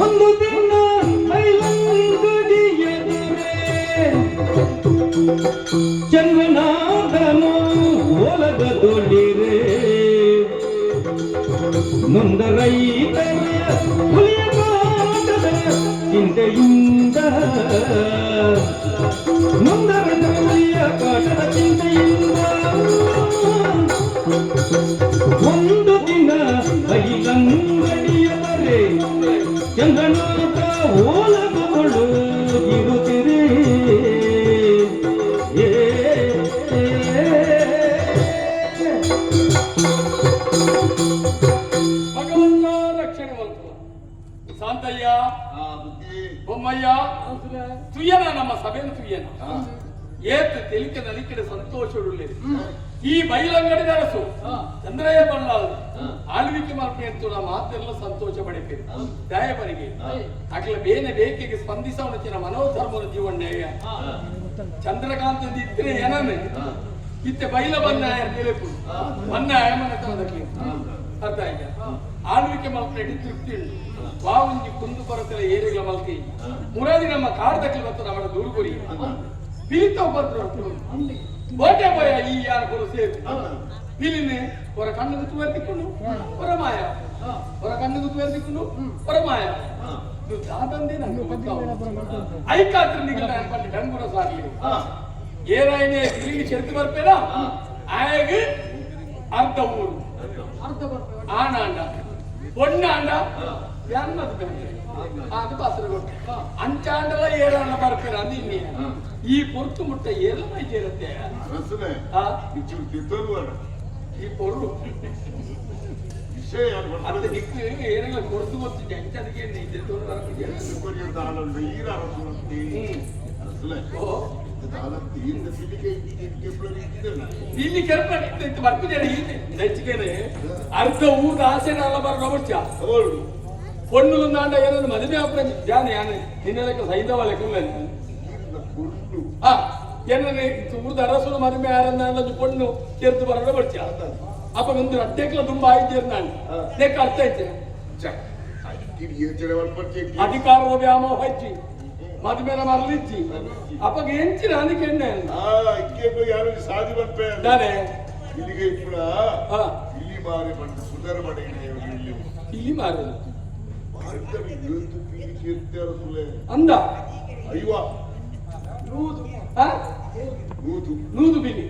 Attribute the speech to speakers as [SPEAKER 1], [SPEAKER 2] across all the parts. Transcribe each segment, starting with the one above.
[SPEAKER 1] ಒಂದು ದಿನ ಬೈಲಂಗಡಿಯೆದುರೇ ಚಂದ್ರನಾದನು ಒಲಗದೊಳಿರೆ. ನೊಂದ ರೈತರ ಹುಲಿಯ ಕಾಟದ ಚಿಂತೆಯಿಂದ, ನೊಂದ ರೈತರ ಹುಲಿಯ ಕಾಟದ ಚಿಂತೆಯಿಂದ, ಒಂದು ದಿನ ಬೈಲಂಗಡಿಯದರೆ ಚಂದ್ರನಾಥ ಓಲಗಗಳು ಇರುತ್ತಿರಿ. ಏ, ಏ, ಏ.
[SPEAKER 2] ಭಗವಂತ ರಕ್ಷಣೆ ಮಲ್ಪುವ. ಶಾಂತಯ್ಯ, ಬೊಮ್ಮಯ್ಯ, ತುಯ್ಯನ ನಮ್ಮ ಸಭೆಯನ್ನು ತುಯ್ಯನ. ಏತ್ ತೆಲಿಕೆ ನಲಿಕೆಡೆ ಸಂತೋಷವುಳ್ಳೆ. ಈ ಬೈಲಂಗಡಿ ಅರಸು ಚಂದ್ರಯ್ಯ ಬಲ್ಲಾಳ್ ಆಳ್ವಿಕೆ ಮಲ್ಪೆ ಅಂತ ಮಾತೆಲ್ಲ ಸಂತೋಷ ಪಡೆಪೇರು. ದಯಪರಿಗೆ ಅಗಲ ಬೇನೆ ಬೇಕೆಗೆ ಸ್ಪಂದಿಸವನ ಮನೋಧರ್ಮದ ಜೀವಣ್ಯ ಚಂದ್ರಕಾಂತ ಇದ್ರೆ ಏನನ್ನೇ ಇತ್ತೆ ಬೈಲ ಬನ್ನ ನಿಲೆಪು ಬನ್ನ ಮನೆತನದಕ್ಕೆ ಅರ್ಥ ಆಯ್ತಾ? ಆಳ್ವಿಕೆ ಮಲ್ಪನೆಡಿ ತೃಪ್ತಿ ಉಂಟು. ವಾವುಂಜಿ ಕುಂದು ಕೊರತೆಲ ಏರಿಗಳ ಮಲ್ತಿ ಮುರಾದಿ ನಮ್ಮ ಕಾಡ್ದಕ್ಲಿ ಬತ್ತ ನಮ್ಮ ದೂರುಗುರಿ ಪಿಲಿತ ಉಪದ್ರ ಬೋಟೆ ಬೋಯ. ಈ ಯಾರು ಕೊರು ಸೇರಿ ಪಿಲಿನೆ ಹೊರ ಕಣ್ಣು ಗುತ್ತು ತಿಕ್ಕೊಂಡು ಹೊರ ಮಾಯ, ಹೊರ ಕಣ್ಣು ಗುತ್ತು ತಿಕ್ಕೊಂಡು ಹೊರ ಮಾಯ. ಇದು ದಾದಂದೇ ನಂಗೆ ಗೊತ್ತಾವು. ಐಕಾತ್ರ ನಿಗಲ ಪಂಡಿ ಡಂಗುರ ಸಾರ್ಲಿ. ಏನಾಯ್ನೆ ಪಿಲಿನಿ ಚೆರ್ತು ಬರ್ಪೇನ ಆಯಗ್ ಅರ್ಧ ಊರು. ಆನಾಂಡ ಪೊಣ್ಣಾಂಡ ಯಾನ್ ಮದ್ವೆ ಅದು ಬಾಸರ ಕೊಟ್ಟೆ. ಅಂಚಾಂಡಲ ಏರಾಂಡ ಬರ್ಪೇನ ಅಂದ್ ಇನ್ನಿ ಈ ಪೊರ್ತು ಮುಟ್ಟ ಏರ್ಲ ಮೈ ಜೇರತ್ತೆ.
[SPEAKER 3] ಅರಸನೆ.
[SPEAKER 2] ಆ?
[SPEAKER 3] ನಿಚ್ಚು ತಿತ್ತೋದು.
[SPEAKER 2] ಈ ಪೊರ್ಲು
[SPEAKER 3] ವಿಷಯ.
[SPEAKER 2] ಅತ್ತ ನಿಕ್ಕು ಏನೆಲ್ಲ ಕೊರತು ಗೊತ್ತಿದ್ದೆ ಅಂಚದಕ್ಕೆ
[SPEAKER 3] ಈರ ಅರಸು. ಅರಸಲೆ.
[SPEAKER 2] ಓ.
[SPEAKER 3] ದಾಲಂತಿ ಸಿಲಿಕೆ ಇದ್ದಿದ್ದಲ್ಲ.
[SPEAKER 2] ಇಲ್ಲಿ ಕೆರ್ಪ ಬರ್ಪಿದ್ದಾರೆ. ಈ ಹೆಚ್ಚಿಗೆನೆ ಅರ್ಧ ಊರ್ದ ಆಸೆ ಅಲ್ಲ ಬರೋ ವರ್ಷ.
[SPEAKER 3] ಅವಳು
[SPEAKER 2] ಪೊಣ್ಣುಲು ನಾಂಡ ಏನನ್ನು ಮದುವೆ ಆಪುನ ಜಾನೆ ಯಾನೆ ನಿನ್ನ ಲೆಕ್ಕ ಸೈದವ ಲೆಕ್ಕ.
[SPEAKER 3] ಈರಿನ ಪೊಣ್ಣು.
[SPEAKER 2] ಆ ಏನನ್ನೇ ಊರ್ದ ಅರಸುನ ಮದುವೆ ಆರಂದ ಪೊಣ್ಣು ಕೆರ್ತು ಬರೋಣ ಬರ್ಚ. ಅಪ್ಪ ಒಂದು ಅಟ್ಟೆಕ್ಲ ತುಂಬ ಆಯ್ತು ನಾನು ಲೆಕ್ಕ ಅರ್ಥ ಐತೆ.
[SPEAKER 3] ಇದು ಯೋಚನೆ ಮಾಡ್ಕೊಡ್ತೀನಿ.
[SPEAKER 2] ಅಧಿಕಾರದ ವ್ಯಾಮೋಹ ಹಚ್ಚಿ ಮದುವೆನ ಮರಲಿಚ್ಚಿ ಅಪ್ಪಗೆ ಎಂಚಿನ ಅದಕ್ಕೆ ಎಣ್ಣೆ.
[SPEAKER 3] ಆ ಇಕ್ಕೆ ಯಾರು ಸಾಧಿ ಬರ್ಪೆ.
[SPEAKER 2] ದಾನೆ?
[SPEAKER 3] ಇಲ್ಲಿಗೆ ಇಪ್ಪುಡ. ಇಲ್ಲಿ ಬಾರಿ ಬಂದು ಸುಂದರ ಮಡೆಗೆ ಇಲ್ಲಿ.
[SPEAKER 2] ಇಲ್ಲಿ ಮಾರದು.
[SPEAKER 3] ಭಾರತ ಏತು ಪೀಲಿ ಕೀರ್ತಿ ಅರಸುಲೆ.
[SPEAKER 2] ಅಂದ.
[SPEAKER 3] ಐವ.
[SPEAKER 2] ಆ?
[SPEAKER 3] ನೂದು.
[SPEAKER 2] ನೂದು ಬಿಲಿ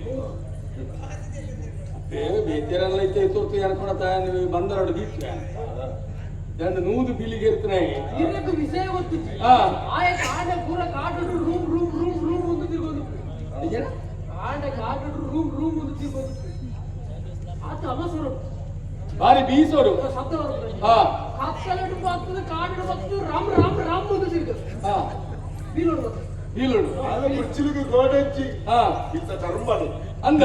[SPEAKER 2] ಬೇತೆರೆಲ್ಲ ಇತ್ತೆ ತೋರ್ತು ಅನ್ಕೊಳತ ನೀವು ಬಂದರಡು ದೀಪ್ತ ಎರಡು 100 ಬಿಲಿಗೆ ಇರ್ತನೆ.
[SPEAKER 4] ಇದಕ್ಕೆ ವಿಷಯ ಗೊತ್ತಿತ್ತು. ಆಯ ಕಾಡ ಪೂರ ಕಾಡು ರೂಮ್ ರೂಮ್ ರೂಮ್ ರೂಮ್ ಒಂದು ತಿರ್ಗೋದು.
[SPEAKER 2] ಏನ?
[SPEAKER 4] ಕಾಡ ಕಾಡು ರೂಮ್ ರೂಮ್ ಒಂದು ತಿರ್ಗೋದು. ಆತ ಅವಸರು.
[SPEAKER 2] ಬಾರಿ ಬೀಸೋಡು.
[SPEAKER 4] ಶಬ್ದ ಬರ್ತದೆ. ಕತ್ತಲೆಡು ಬರ್ತದೆ, ಕಾಡು ಬರ್ತದೆ, ರಾಮ್ ರಾಮ್ ರಾಮ್ ಒಂದು ತಿರ್ಗೋದು. ಬೀಲೋಡು.
[SPEAKER 2] ಬೀಲೋಡು.
[SPEAKER 3] ಆಗ ಮುಚ್ಚಿಲಿಗೆ ಗೋಡಂಚಿ. ಇಂಥ ತರುಂಬಾಡು.
[SPEAKER 2] ಅಂದ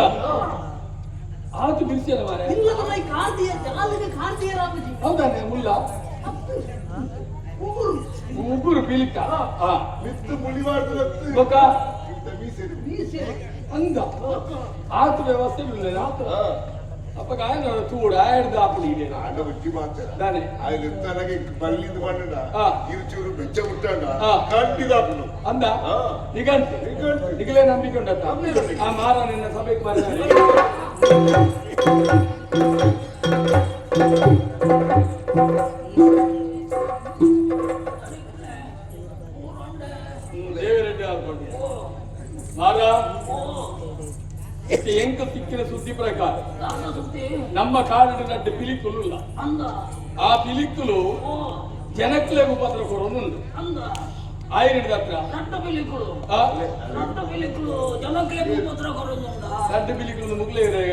[SPEAKER 2] ಆತು ಬಿರ್ಸಿಯಲ್ಲ ಮಾರೆ.
[SPEAKER 4] ಇಲ್ಲದ ಮೈ ಕಾರ್ದಿಯ ಜಾಲಿಗೆ ಕಾರ್ದಿಯ ರಾಮಜಿ.
[SPEAKER 2] ಹೌದಾನೆ ಮುಲ್ಲ.
[SPEAKER 4] ಉಗುರು.
[SPEAKER 2] ಉಗುರು ಬಿಲಿಕ.
[SPEAKER 3] ಮಿತ್ತು ಮುಳಿವಾಡ್ದು.
[SPEAKER 2] ಬೊಕ್ಕ.
[SPEAKER 3] ಇಂಥ ಮೀಸೆದು.
[SPEAKER 4] ಮೀಸೆ.
[SPEAKER 2] ಅಂದ ಆತು ವ್ಯವಸ್ಥೆ ಇಲ್ಲ. ಅಪ್ಪ ಗಾಯ ತೂಡು ಆಯ್ದು ಆಪುಡಿ ಇದೆ.
[SPEAKER 3] ಆಂಡ ಬುದ್ಧಿ ಮಾತ್ರ.
[SPEAKER 2] ದಾನೆ?
[SPEAKER 3] ఆయన ఎత్తనಗೆ ಬಲ್ಲಿಂದ ಬಂಡ. ಇರುಚೂರು ಬೆಚ್ಚ ಮುಟ್ಟಂಡ. ಕಂಡಿದಾಪುನು.
[SPEAKER 2] ಅಂದ. ನಿಗಂಟು.
[SPEAKER 3] ನಿಗಂಟು.
[SPEAKER 2] ನಿಗಲೇ ನಂಬಿಕೆ ಉಂಟತ್ತ.
[SPEAKER 3] ನಂಬಿಕೆ.
[SPEAKER 2] ಆ ಮಾರ ನಿನ್ನ ಸಭೆಗೆ ಬರ್ತಾನೆ. ದೇವರೆಡ್ಡಿ ಆಗ್ಕೊಂಡು ಮಾರ ಇತ್ತೆ ಎಂಕ ಸಿಕ್ಕಿನ ಸುದ್ದಿ ಪ್ರಕಾರ ನಮ್ಮ ಕಾಡಿನ ನಡ್ಡು ಪಿಲಿಕುಲು.
[SPEAKER 4] ಅಂದ.
[SPEAKER 2] ಆ ಪಿಲಿಕುಲು ಜನಕ್ಲೆ ಉಪದ್ರ ಕೊಡೋನುಂಡು.
[SPEAKER 4] ಅಂದ.
[SPEAKER 2] ಆಯಿರಿಡ್ದ ಹತ್ರ.
[SPEAKER 4] ನಟ್ಟ ಪಿಲಿಕುಲು.
[SPEAKER 2] ಆ?
[SPEAKER 4] ನಟ್ಟ ಪಿಲಿಕುಲು ಜನಕ್ಲೆ ಉಪದ್ರ ಕೊರೊಂದುಂಡ.
[SPEAKER 2] ನಡ್ಡು ಪಿಲಿಕುಲು ಮುಗ್ಲೇ ಇದೆ.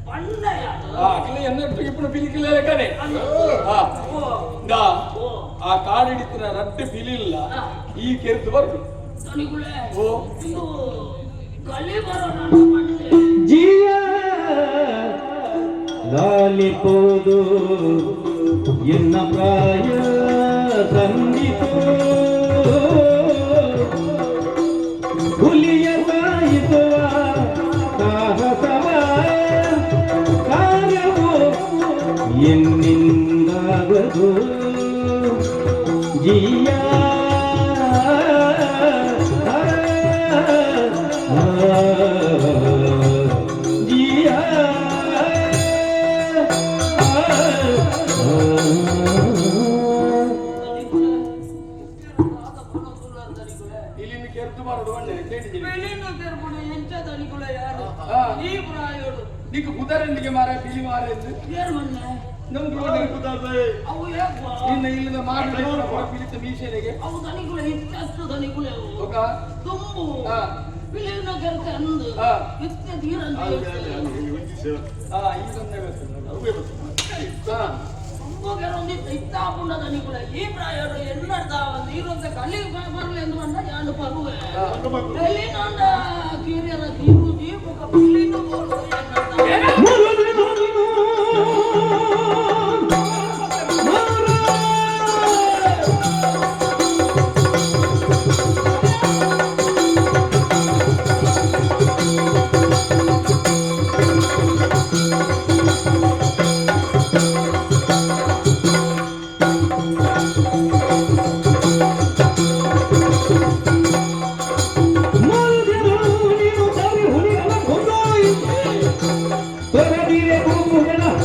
[SPEAKER 4] ಪಂಡ.
[SPEAKER 2] ಅಖಿಲ ಎನ್ನಟ್ಟು ಇಪ್ಪು ಪಿಲಿಕುಲೇ ಲೆಕ್ಕನೆ. ಆ ದಾ ಆ ಕಾಡಿಡಿತ್ತಿನ ರಡ್ಡು ಪಿಲಿಲ್ಲ ಈ ಕೆರೆದು ಬರ್ದು.
[SPEAKER 4] ತನಿಗುಳೆ.
[SPEAKER 2] ಓ.
[SPEAKER 4] ಇದು ಗಲಿ ಬರೋ ನನ್ನ ಪಂಡೆ.
[SPEAKER 1] ಜಿಯ ಲಾಲಿಪೋದು ಎನ್ನ ಪ್ರಾಯ. ಜಿಯ ಜಿಯ.
[SPEAKER 2] ಇಲ್ಲಿಂದ ಕೆರ್ದು ಬರೋದು ಒಳ್ಳೆ ಕೇಳಿದ್ದೀನಿ.
[SPEAKER 4] ಎಂಚ ದನಿಕುಲ ಯಾರು? ಈ ಪ್ರಾಯೋಡು.
[SPEAKER 2] ನಿಕ್ ಕುದರಂದಿಗೆ ಮಾರ ಬಿಳಿ ಮಾರ ಎಂದು.
[SPEAKER 4] ಏರು ಮನ್ನೆ.
[SPEAKER 2] ನಮ್ಗೆ
[SPEAKER 4] ಅವು ಏಪ್ಪ?
[SPEAKER 2] ನಿನ್ನ ಇಲ್ಲದ ಮಾಡಿ ಪಿಲಿತ ಮೀಸೆನೆಗೆ.
[SPEAKER 4] ಅವು ದನಿಕುಲ ಇತ್ತಷ್ಟು ದನಿಕುಲ ಅವು.
[SPEAKER 2] ఒక
[SPEAKER 4] ತುಂಬು. ಪಿಲಿನ ಕೆರ್ತ ಅಂದು. ಇತ್ತೆ ತೀರಂದು.
[SPEAKER 2] ಈ ತೊಂದರೆ ಬರ್ತದೆ.
[SPEAKER 4] ತುಂಬು ಕೆರೊಂದಿತ್ತು ಇತ್ತಾಪುಂಡ ದನಿಕುಲ. ಈ ಪ್ರಾಯೋಡು ಎನ್ನಡ್ದ ಒಂದು ಈರೊಂದ ಕಲ್ಲಿ ಬರಲಿ ಎಂದು ಬಂದ ಯಾನು ಪರುವೆ. ಎಲ್ಲಿನಂಡ ಕಿರಿಯರ ತೀರುಜಿ ಬೊಕ ಪಿಲಿನ ಬೋರ್ಡು ಎನ್ನಡ್ದ.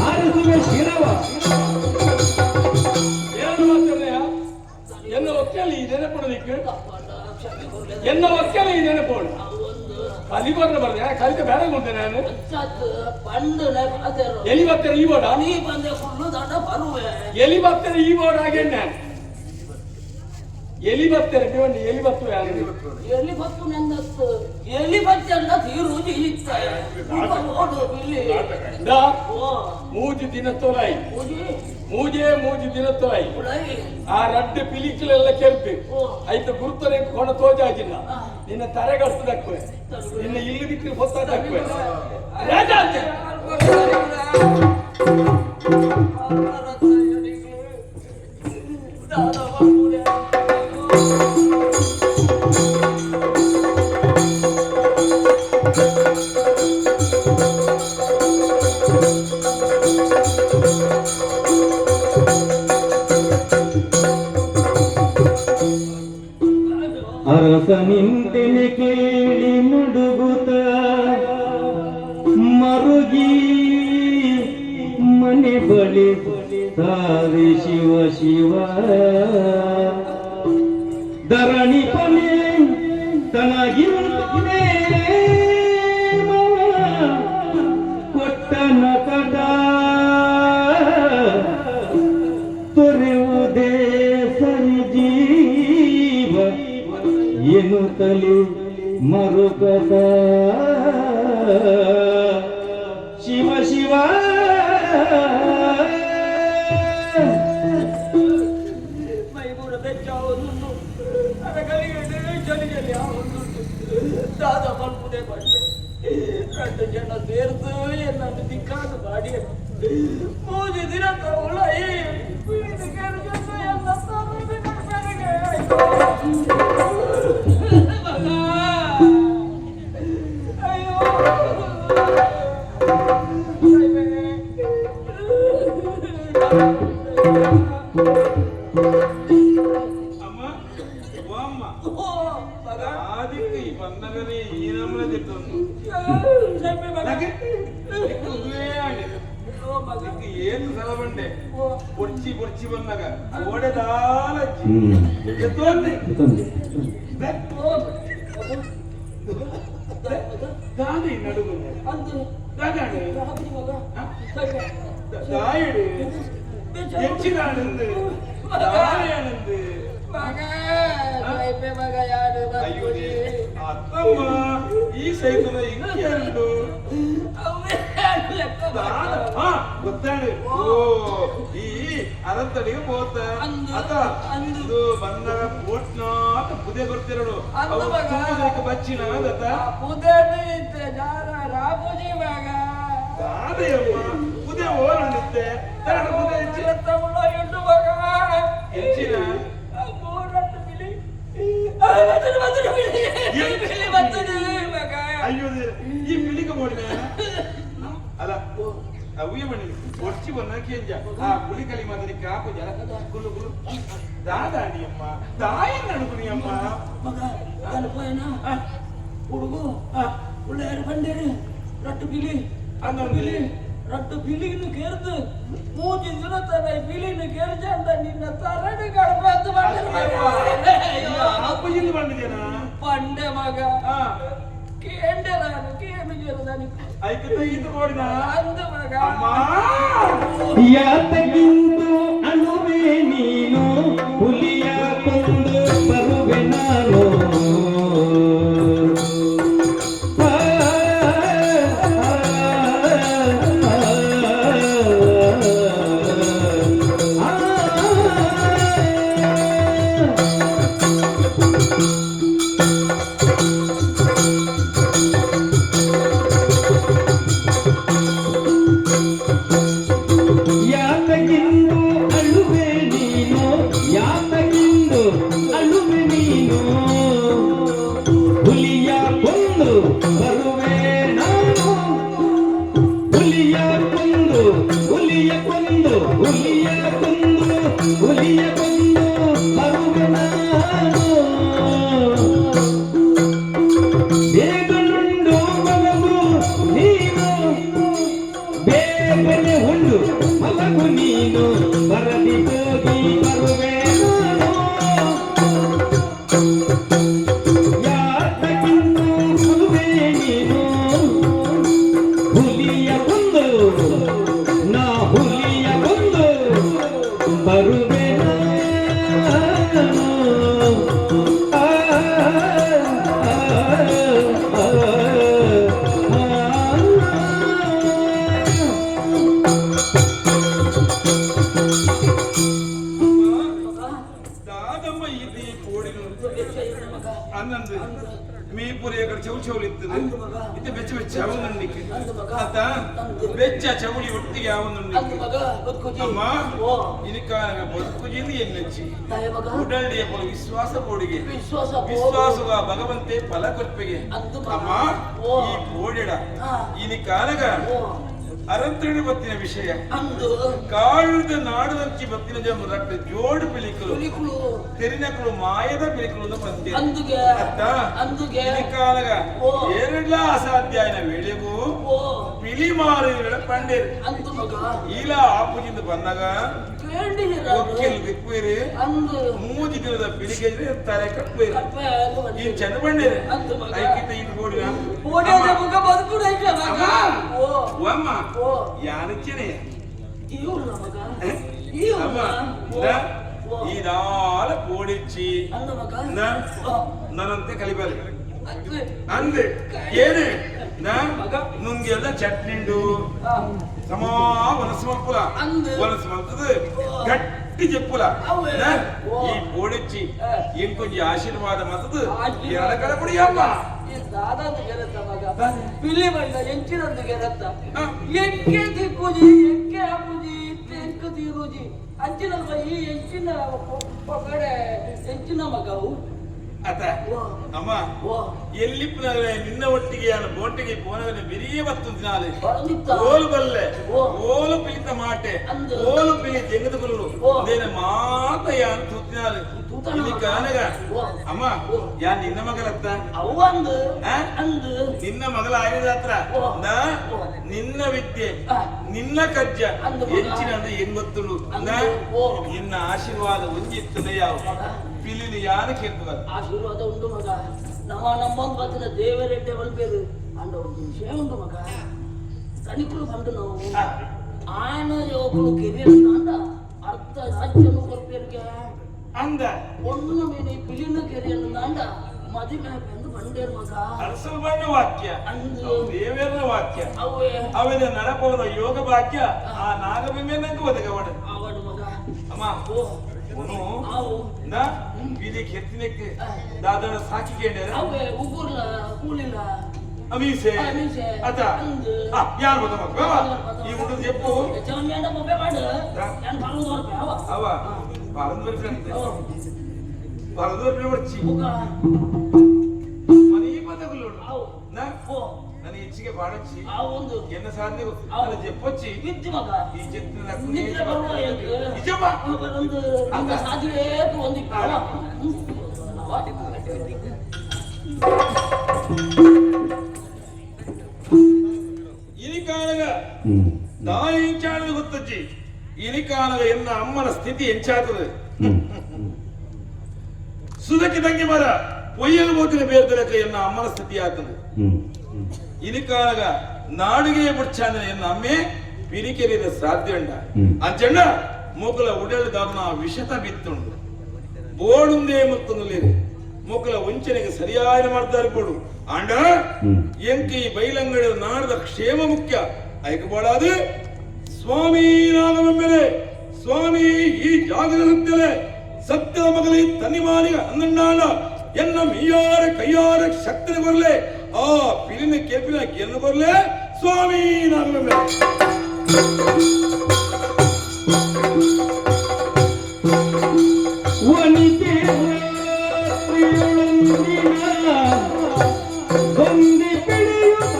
[SPEAKER 1] ಹಾರಿಸುವೆ ಶಿರವ.
[SPEAKER 2] ಏನು ಮಾತಾಡ್ರೆಯ? ಎನ್ನ ಒಕ್ಕಲಿ ನೆನಪಡಲಿಕ್ಕೆ, ಎನ್ನ ಒಕ್ಕಲಿ ನೆನಪೋಡು.
[SPEAKER 4] ಒಂದು
[SPEAKER 2] ಕಲಿ ಬರ್ರ ಬರ್ದೆ ಕಲಿತ ಬೇರೆ ಕೊಡ್ತೇನೆ ನಾನು.
[SPEAKER 4] ಅಂಚಾತ್ ಪಂಡನೆ ಪಾತೆರು.
[SPEAKER 2] ಎಲಿ ಬರ್ತಾರೆ ಈ ಬೋಡ.
[SPEAKER 4] ನೀ ಬಂದೆ ಫುಲ್ಲು ದಾಟ ಬರುವೆ.
[SPEAKER 2] ಎಲಿ ಬರ್ತಾರೆ ಈ ಬೋರ್ಡ್ ಹಾಗೆ ನಾನು ಎಲಿ ಬರ್ತಾರೆ ನೀವು ಎಲಿ ಬರ್ತವೆ ಯಾರು?
[SPEAKER 4] ಎಲ್ಲಿ ಬತ್ತು ನಂದತ್ತು ಎಲ್ಲಿ ಬಚ್ಚಂಡ ತೀರುಜಿ ಇತ್ತ ಓಡು ಬಿಲ್ಲಿ.
[SPEAKER 2] ದಾ.
[SPEAKER 4] ಓ.
[SPEAKER 2] ಮೂಜಿ ದಿನ ತೊಲಾಯಿ.
[SPEAKER 4] ಪೂಜಿ.
[SPEAKER 2] ಮೂಜೇ ಮೂಜಿ ದಿನ ತೊಲಾಯಿ.
[SPEAKER 4] ಉಳೈ.
[SPEAKER 2] ಆ ರಡ್ಡು ಪಿಲಿಕ್ಲೆಲ್ಲ ಕೆರ್ಪು.
[SPEAKER 4] ಓ.
[SPEAKER 2] ಐತ ಗುರ್ತನೆ ಕೊಣ ತೋಜಾಜಿಲ್ಲ. ನಿನ್ನ ತರೆಗಡ್ತದಕ್ಕುವೆ, ನಿನ್ನ ಇಲ್ಲಿ ಬಿಟ್ಟು ಹೊತ್ತದಕ್ಕುವೆ ರಾಜ ಅಂತೆ.
[SPEAKER 1] ಅರಸ ನಿಂತೆನೆ ಕೇಳಿ ನಡುಗುತ್ತ ಮರುಗಿ ಮನೆ ಬಳಿ ಸಾರಿ ಶಿವ ಶಿವ ಧರಣಿ ಕೊನೆ ತನಗಿಂತನೇ ಕೊಟ್ಟನ ಕಡ ತೊರೆಯುವುದೇ ಸರಿ ಜೀವ ಎನ್ನುತ್ತಲೇ ಮರುಕದ ಶಿವ ಶಿವ.
[SPEAKER 4] ಮೈಮೂರ ಬೆಚ್ಚ ಒಂದುಂಡು ಅರಗಲಿಗೆ ಚಲಿ ಚಲಿ ಒಂದುಂಡು ದಾದ ಮಲ್ಪುದೆ ಬಂಡೆ రెండు ಜನ ಸೇರ್ದು ಎನ್ನನ್ನು ದಿಕ್ಕಾದು ಮಾಡಿ ಮೂಜಿ ದಿನ ಉಳೈ. ಅಯ್ಯೋ.
[SPEAKER 5] ಅಮ್ಮ, ಓ ಅಮ್ಮ. ಆದಿಕ್ಕೆ ಈ ಬಂದಗನೇ ಈ ನಮ್ಮನೆ ತಿಟ್ಟೊಂದು ಏನು ಸಲ ಬಂಡೆ ಪೊರ್ಚಿ ಪೊರ್ಚಿ ಬಂದಾಗ ಓಡೆ ದಾಲಜ್ಜಿ ಎತ್ತೊಂದೆ. ದಾದೆ ನಡುಗು ದಾದಾಡು ದಾಯಡು ಹೆಚ್ಚಿನಾನಂದು ದಾಯಾನಂದು. ಅಯ್ಯೋ ಅತ್ತಮ್ಮ, ಈ ಸೈತದ ಇಂಕೆಂಡು ಹಾ ಗೊತ್ತಾಡು. ಓ, ಈ ಅರಂತಡಿಗೆ ಪೋತ ಅತ ಇದು ಬಂದಾಗ ಬೋಟ್ನಾತ ಪುದೆ ಬರ್ತಿರಡು ಅವು ತುಂಬುದಕ್ಕೆ ಬಚ್ಚಿನ ದತ್ತ. ದಾದೆಯಮ್ಮ, ಪುದೆ ಓಲಂದಿತ್ತೆ ತರಡ ಪುದೆ ಹೆಚ್ಚಿನ ಹೆಚ್ಚಿನ. ಅಯ್ಯೋ ದೇವ್ರೆ, ಈ ಪಿಲಿಕ ಬೋಡಿನ ಅಲ್ಲ. ಅವ್ಯ ಮಣಿ ಒಡ್ಚಿ ಬನ್ನ ಕೇಂಜ ಆ ಪುಳಿ ಕಲಿ ಮಾದರಿ ಕಾಪು ಜನ ಕುಲು ಕುಲು ದಾದಾಂಡಿ ಅಮ್ಮ ತಾಯಿ ನಡುಗುನಿ ಅಮ್ಮ
[SPEAKER 4] ಮಗ ನಾನು ಪೋಯನಾ ಹುಡುಗು ಉಳ್ಳೇರು ಬಂಡೇರು ರಟ್ಟು ಬಿಲಿ
[SPEAKER 5] ಅನ್ನೊಂದು
[SPEAKER 4] ಬಿಲಿ ರಟ್ಟು ಬಿಲಿನು ಕೇರ್ದು ಮೂಜಿ ದಿನ ತನ ಬಿಲಿನು ಕೇರ್ಜಂಡ ನಿನ್ನ ತರಡು ಗಡಪಂದು
[SPEAKER 5] ಅಪ್ಪಜಿಂದ ಬಂದಿದ್ದೇನಾ
[SPEAKER 4] ಪಂಡೆ ಮಗ
[SPEAKER 5] ಆ
[SPEAKER 4] ಕೇಂಡೆ ನಾನು ಕೇನು ಜೇರುದಾನಿಕ್ಕು
[SPEAKER 5] ಐಕತ್ತ ಇದು ನೋಡಿದ
[SPEAKER 4] ಅಂದ ಮಗ
[SPEAKER 5] ಅಮ್ಮ
[SPEAKER 1] ಯಾತಕ್ಕಿಂದು ಅಳುವೆ ನೀನು ಹುಲಿಯ ಕೊಂದು ಬರುವೆ ನಾನು ಆ, ಆ, ಆ, ಆ. ಯಾತಕ್ಕಿಂದು ಅಳುವೆ ನೀನು ಯಾತಕ್ಕಿಂದು ಅಳುವೆ ನೀನು ಹುಲಿಯ ಕೊಂದು ಬರುವೆ ನಾನು ಹುಲಿಯ ಕೊಂದು ಹುಲಿಯ ಕೊಂದು ಹುಲಿಯ ಕೊಂದು ಹುಲಿಯ ಕೊಂದು ಬರುವೆ ನಾನು ಬೇಗನುಂಡು ಮಲಗು ನೀನು ಬೇಗನೆ ಉಂಡು ಮಲಗು ನೀನು ಬರದಿ ಹೋಗಿ ಬರುವೆ ನಾನು ಯಾತಕ್ಕಿಂದು ಅಳುವೆ ನೀನು ಹುಲಿಯ ಕೊಂದು ನಾ ಹುಲಿಯ ಕೊಂದು ಬರುವೆ ನಾನು ಆ, ಆ, ಆ, ಆ.
[SPEAKER 5] ದಾದಮ್ಮ ఇది కోడిను
[SPEAKER 4] ಮಗ
[SPEAKER 5] ಅನ್ನಂದು ಮೀಪುರಿ ಎಕಡೆ చెవు చెవులు ಇತ್ತದು
[SPEAKER 4] ಅಂದು ಮಗ.
[SPEAKER 5] ಇದು ಬೆಚ್ಚ ಬೆಚ್ಚ ಅವಂದುಂಡಿಕ್ಕೆ
[SPEAKER 4] ಅಂದು ಮಗ.
[SPEAKER 5] ಆತ ಬೆಚ್ಚ ಚೌಳಿ ಒಟ್ಟಿಗೆ
[SPEAKER 4] ಅಂದು
[SPEAKER 5] ಅವಂದುಂಡಿಕ್ಕೆ
[SPEAKER 4] ಮಗ ಬದುಕುಜಿ
[SPEAKER 5] ಅಮ್ಮ
[SPEAKER 4] ಓ
[SPEAKER 5] ಇನಿಕ ಬದುಕುಜಿಂದು ಎನ್ನಚ್ಚಿ
[SPEAKER 4] ತಾಯ ಮಗ
[SPEAKER 5] ಉಡಲ್ಡಿಯ ಪೊಲ ವಿಶ್ವಾಸ ಪೋಡಿಗೆ
[SPEAKER 4] ವಿಶ್ವಾಸ
[SPEAKER 5] ವಿಶ್ವಾಸವ ಭಗವಂತೆ ಫಲ ಕೊರ್ಪಿಗೆ
[SPEAKER 4] ಅಂದು ಮಗ.
[SPEAKER 5] ಅಮ್ಮ
[SPEAKER 4] ಓ.
[SPEAKER 5] ಈ ಪೋಡಿಡ
[SPEAKER 4] ಆ.
[SPEAKER 5] ಇನಿಕಾನಗ
[SPEAKER 4] ಓ
[SPEAKER 5] ಅರಂತ್ರಣಿ ಬತ್ತಿನ ವಿಷಯ
[SPEAKER 4] ಅಂದು
[SPEAKER 5] ಕಾಳುದ ನಾಡುದಂಚಿ ಬತ್ತಿನ ಜನ ರಟ್ಟು ಜೋಡು ಪಿಲಿಕಲು
[SPEAKER 4] ಹುಲಿಕುಳು
[SPEAKER 5] ತೆರಿನಕುಲು ಮಾಯದ ಪಿಲಿಕುಲು ಬಂತೆ
[SPEAKER 4] ಅಂದುಗೆ
[SPEAKER 5] ಅತ್ತ
[SPEAKER 4] ಅಂದುಗೆ
[SPEAKER 5] ಇನಿಕಾನಗ
[SPEAKER 4] ಓ.
[SPEAKER 5] ಏರೆಡ್ಲ ಅಸಾಧ್ಯ ಆಯ್ನ ವೇಳೆಗೂ
[SPEAKER 4] ಓ
[SPEAKER 5] ಪಿಲಿ ಮಾರಿನ ಪಂಡೇರು
[SPEAKER 4] ಅಂದು ಮಗ
[SPEAKER 5] ಈಲ ಆಪುಜಿಂದ ಬಂದಾಗ
[SPEAKER 4] ಕೇಂಡಿರ
[SPEAKER 5] ಒಕ್ಕೆಲ್ ದಿಕ್ವೇರು
[SPEAKER 4] ಅಂದು
[SPEAKER 5] ಮೂಜಿ ದಿನದ ಪಿಲಿಗೆ ತಲೆ ಕಟ್ಬೇರು
[SPEAKER 4] ಕಟ್ಪ ಅಂದು
[SPEAKER 5] ಈ ಚಂದ ಬಂಡೇರು
[SPEAKER 4] ಅಂದು ಮಗ.
[SPEAKER 5] ಐಕಿತ ಇದು ಗೋಡಿನ
[SPEAKER 4] ಓಡೋದ ಮಗ ಬದುಕುಡ ಐತೆ ಮಗ ಓ
[SPEAKER 5] ಅಮ್ಮ
[SPEAKER 4] ಓ
[SPEAKER 5] ಯಾನಚ್ಚನೆ
[SPEAKER 4] ಇವ್ರ ಮಗ ಇವ್ರ
[SPEAKER 5] ಅಮ್ಮ
[SPEAKER 4] ಓ ಓ
[SPEAKER 5] ಇದಾಲ ಪೋಡಿಚ್ಚಿ
[SPEAKER 4] ಅಂದು ಮಗ
[SPEAKER 5] ನ
[SPEAKER 4] ಓ
[SPEAKER 5] ನನ್ನಂತೆ ಕಲಿಬಾರಿ
[SPEAKER 4] ಅಂದು
[SPEAKER 5] ಅಂದೆ ಏನು ನಾ
[SPEAKER 4] ಮಗ.
[SPEAKER 5] ನುಂಗೆಲ್ಲ ಚಟ್ನಿಂಡು
[SPEAKER 4] ಆ,
[SPEAKER 5] ಸಮಾ ವನಸು ಮಲ್ಪುಲ
[SPEAKER 4] ಅಂದು.
[SPEAKER 5] ವನಸು ಮಲ್ತದು ಗಟ್ಟಿ చెప్పుల
[SPEAKER 4] ಅವ್ವೆ.
[SPEAKER 5] ನಾ?
[SPEAKER 4] ಓ.
[SPEAKER 5] ಈ ಪೋಡಿಚ್ಚಿ
[SPEAKER 4] ಆ.
[SPEAKER 5] ಇಂಕೊಂಜಿ ಆಶೀರ್ವಾದ ಮತ್ತದು
[SPEAKER 4] ಆಶೀರ್ವಾದ.
[SPEAKER 5] ಎಡ ಕಡಪುಡಿ ಅಮ್ಮ
[SPEAKER 4] ಈ ದಾದಂದು ಗೆರತ್ತ ಮಗ ಪಿಲಿ ಬಂಡ ಎಂಚಿನಂದು ಗೆರತ್ತ
[SPEAKER 5] ಆ.
[SPEAKER 4] ಎಂಕೆ ದಿಕ್ಕುಜಿ ಎಂಕೆ ಆಪುಜಿ ತೆಂಕು ತೀರುಜಿ ಅಂಚಿನಲ್ಪ ಈ ಎಂಚಿನ ಪೊಗಡೆ ಎಂಚಿನ ಮಗವು
[SPEAKER 5] ಅತ
[SPEAKER 4] ಓ
[SPEAKER 5] ಅಮ್ಮ
[SPEAKER 4] ಓ
[SPEAKER 5] ಎಲ್ಲಿಪ್ಪನಾಗಲೇ ನಿನ್ನ ಒಟ್ಟಿಗೆ ಯಾನ ಬೋಟಿಗೆ ಪೋನಗನೆ ಬಿರಿಯ ಬತ್ತು ದಿನಾಲೆ
[SPEAKER 4] ಬರಂದಿತ್ತ
[SPEAKER 5] ಓಲು ಬಲ್ಲೆ
[SPEAKER 4] ಓ.
[SPEAKER 5] ಓಲು ಪಿಲಿತ ಮಾಟೆ
[SPEAKER 4] ಅಂದು.
[SPEAKER 5] ಓಲು ಪಿಲಿ ಜಂಗದ ಕುರುಳು
[SPEAKER 4] ಓ.
[SPEAKER 5] ದೇನ ಮಾತ ಯಾನ್ ತೂತಿನಾಲೆ
[SPEAKER 4] ತೂತನ
[SPEAKER 5] ಇಲ್ಲಿ
[SPEAKER 4] ಮಗ.
[SPEAKER 5] ಕಾನಗ
[SPEAKER 4] ಓ.
[SPEAKER 5] ಅಮ್ಮ
[SPEAKER 4] ಓ.
[SPEAKER 5] ಯಾನ್ ನಿನ್ನ ಮಗಳತ್ತ
[SPEAKER 4] ಅವು ಅಂದು
[SPEAKER 5] ಆ?
[SPEAKER 4] ಅಂದು
[SPEAKER 5] ನಿನ್ನ ಮಗಳ ಆಯುಧ
[SPEAKER 4] ಓ.
[SPEAKER 5] ನಾ
[SPEAKER 4] ಓ.
[SPEAKER 5] ನಿನ್ನ ವಿದ್ಯೆ
[SPEAKER 4] ಆ.
[SPEAKER 5] ನಿನ್ನ ಕಜ್ಜ
[SPEAKER 4] ಅಂದು ಮಗ.
[SPEAKER 5] ಹೆಚ್ಚಿನ ಅಂದ್ರೆ ಹೆಂಗ್ ಗೊತ್ತುಂಡು
[SPEAKER 4] ಅಂದು.
[SPEAKER 5] ನಾ
[SPEAKER 4] ಓ.
[SPEAKER 5] ನಿನ್ನ ಆಶೀರ್ವಾದ ಒಂಜಿತ್ತು ಯಾವ ಪಿಲಿನ ಯಾರು ಕೇಳ್ತದ
[SPEAKER 4] ಆಶೀರ್ವಾದ ಉಂಟು ಮಗ ನಮ್ಮ ನಮ್ಮೊಂದು ಬತ್ತಿನ ದೇವರೆಡ್ಡೆ ಬಲ್ಪೇರು ಅಂಡ ಒಂದು ವಿಷಯ ಉಂಟು ಮಗ ತನಿಕುಲು ಬಂದು ನಾವು ಆಯನ ಯೋಕುಲು ಕೆರಿಯರ್ ಅಂಡ ಅರ್ಥ ರಾಜ್ಯನು ಕೊರ್ಪೇರಿಗೆ
[SPEAKER 5] ಅಂದ
[SPEAKER 4] ಒಣ್ಣು ಮೀನಿ ಪಿಲಿನ ಕೆರಿಯರ್ ಅಂಡ ಮದಿಮೆ ಬಂದು ಬಂಡೇರು ಮಗ
[SPEAKER 5] ಅರಸು ಬಣ್ಣ ವಾಕ್ಯ
[SPEAKER 4] ಅಂದು
[SPEAKER 5] ದೇವೇರ್ನ ವಾಕ್ಯ
[SPEAKER 4] ಅವೇ
[SPEAKER 5] ಅವನ ನಡಪವನ ಯೋಗ ಭಾಗ್ಯ ಆ ನಾಗಬಿಂಬೆ ನಂಗೆ ಒದಗವಡ
[SPEAKER 4] ಅವಡು ಮಗ
[SPEAKER 5] ಅಮ್ಮ
[SPEAKER 4] ಓ
[SPEAKER 5] ಅವನು
[SPEAKER 4] ಆವು
[SPEAKER 5] ನಾ ಬೀದಿ ಕೆತ್ತಿನಕ್ಕೆ ದಾದನ ಸಾಕಿ ಕೇಂದ್ರ
[SPEAKER 4] ಅವೇ ಉಗುರ್ಲ ಕೂಲಿಲ್ಲ
[SPEAKER 5] ಅಮೀಸೆ
[SPEAKER 4] ಅಮೀಸೆ.
[SPEAKER 5] ಅತ
[SPEAKER 4] ಅಂದು.
[SPEAKER 5] ಯಾರು ಗೊತ್ತ ಮಕ್ಕಳ ಈ ಉಂಡು చెప్పು
[SPEAKER 4] ಚಮಂಡ ಬೊಬ್ಬೆ ಮಾಡು ನಾನು ಪಾಲು ದೊರಪೆ ಅವ
[SPEAKER 5] ಅವ పరందు ఫ్రెండ్
[SPEAKER 4] ಓ
[SPEAKER 5] పరందు వచ్చి
[SPEAKER 4] ಬುಕ್ಕ
[SPEAKER 5] ಮనీ ಪದಗುಲು
[SPEAKER 4] ಅವು
[SPEAKER 5] ನಾ
[SPEAKER 4] ಓ
[SPEAKER 5] ನನ್ನ ಇಚ್ಛೆಗೆ ಬಾಡಚ್ಚಿ
[SPEAKER 4] ಆ ಒಂದು
[SPEAKER 5] ಎನ್ನ ಸಾಧನೆ ಅಲ್ಲ ಜೆಪ್ಪಚ್ಚಿ
[SPEAKER 4] ವಿದ್ಯೆ ಮಗ
[SPEAKER 5] ಈ ಜೆತ್ತಿನ
[SPEAKER 4] ನಿದ್ರೆ ಬರುವ ಎಂಕ್
[SPEAKER 5] ನಿಜಮ್ಮ
[SPEAKER 4] ಒಂದು ಒಂದು ಸಾಧುವೇ ಒಂದು
[SPEAKER 5] ಇನಿಕಾನಗ ದಾಯಿಂಚಾಣದ ಗೊತ್ತಜ್ಜಿ ಇನಿಕಾನಗ ಎನ್ನ ಅಮ್ಮನ ಸ್ಥಿತಿ ಎಂಚಾತದೆ ಸುದಕ್ಕೆ ತಂಗಿ ಮರ ಪೊಯ್ಯಲು ಬೋತಿನ ಬೇರ್ದಲಕ ಎನ್ನ ಅಮ್ಮನ ಸ್ಥಿತಿ ಆತದೆ ಇನಿಕಾನಗ ನಾಡಿಗೆ ಬುಡ್ಚಾಂದ್ರೆ ಎನ್ನ ಅಮ್ಮೆ ಪಿರಿಕೆರಿದ ಸಾಧ್ಯ ಉಂಡ ಅಂಚಣ್ಣ ಮೂಕಲ ಉಡಲು ದಾದನ ವಿಷತ ಬಿತ್ತುಂಡು ಬೋಡುಂದೇ ಮುತ್ತುಂದುಲೇರಿ ಮೂಕಲ ವಂಚನೆಗೆ ಸರಿಯಾದ ಮಾಡ್ತಾರೆ ಬೋಡು ಆಂಡ ಎಂಕಿ ಬೈಲಂಗಡ ನಾಡದ ಕ್ಷೇಮ ಮುಖ್ಯ ಐಕ ಬೋಡಾದು ಸ್ವಾಮಿ ನಾಗವೆಂಬೆಲೆ ಸ್ವಾಮಿ ಈ ಜಾಗದ ಸತ್ಯಲೆ ಸತ್ಯದ ಮಗಲಿ ತನ್ನಿಮಾನಿಗ ಅಂದಣ್ಣಾಣ ಎನ್ನ ಮೀಯಾರ ಕೈಯಾರ ಶಕ್ತಿನ ಕೊರಲೆ ಆ ಪಿಲಿನ ಕೆಪಿನ ಗೆನ್ನು ಕೊರಲೆ ಸ್ವಾಮಿ ನಾಗವೆಂಬೆಲೆ.
[SPEAKER 1] ವನಿತೆ ರಾತ್ರಿಯೊಳಂದಿನ ಬಂದಿ ಪಿಡಿಯುತ್ತ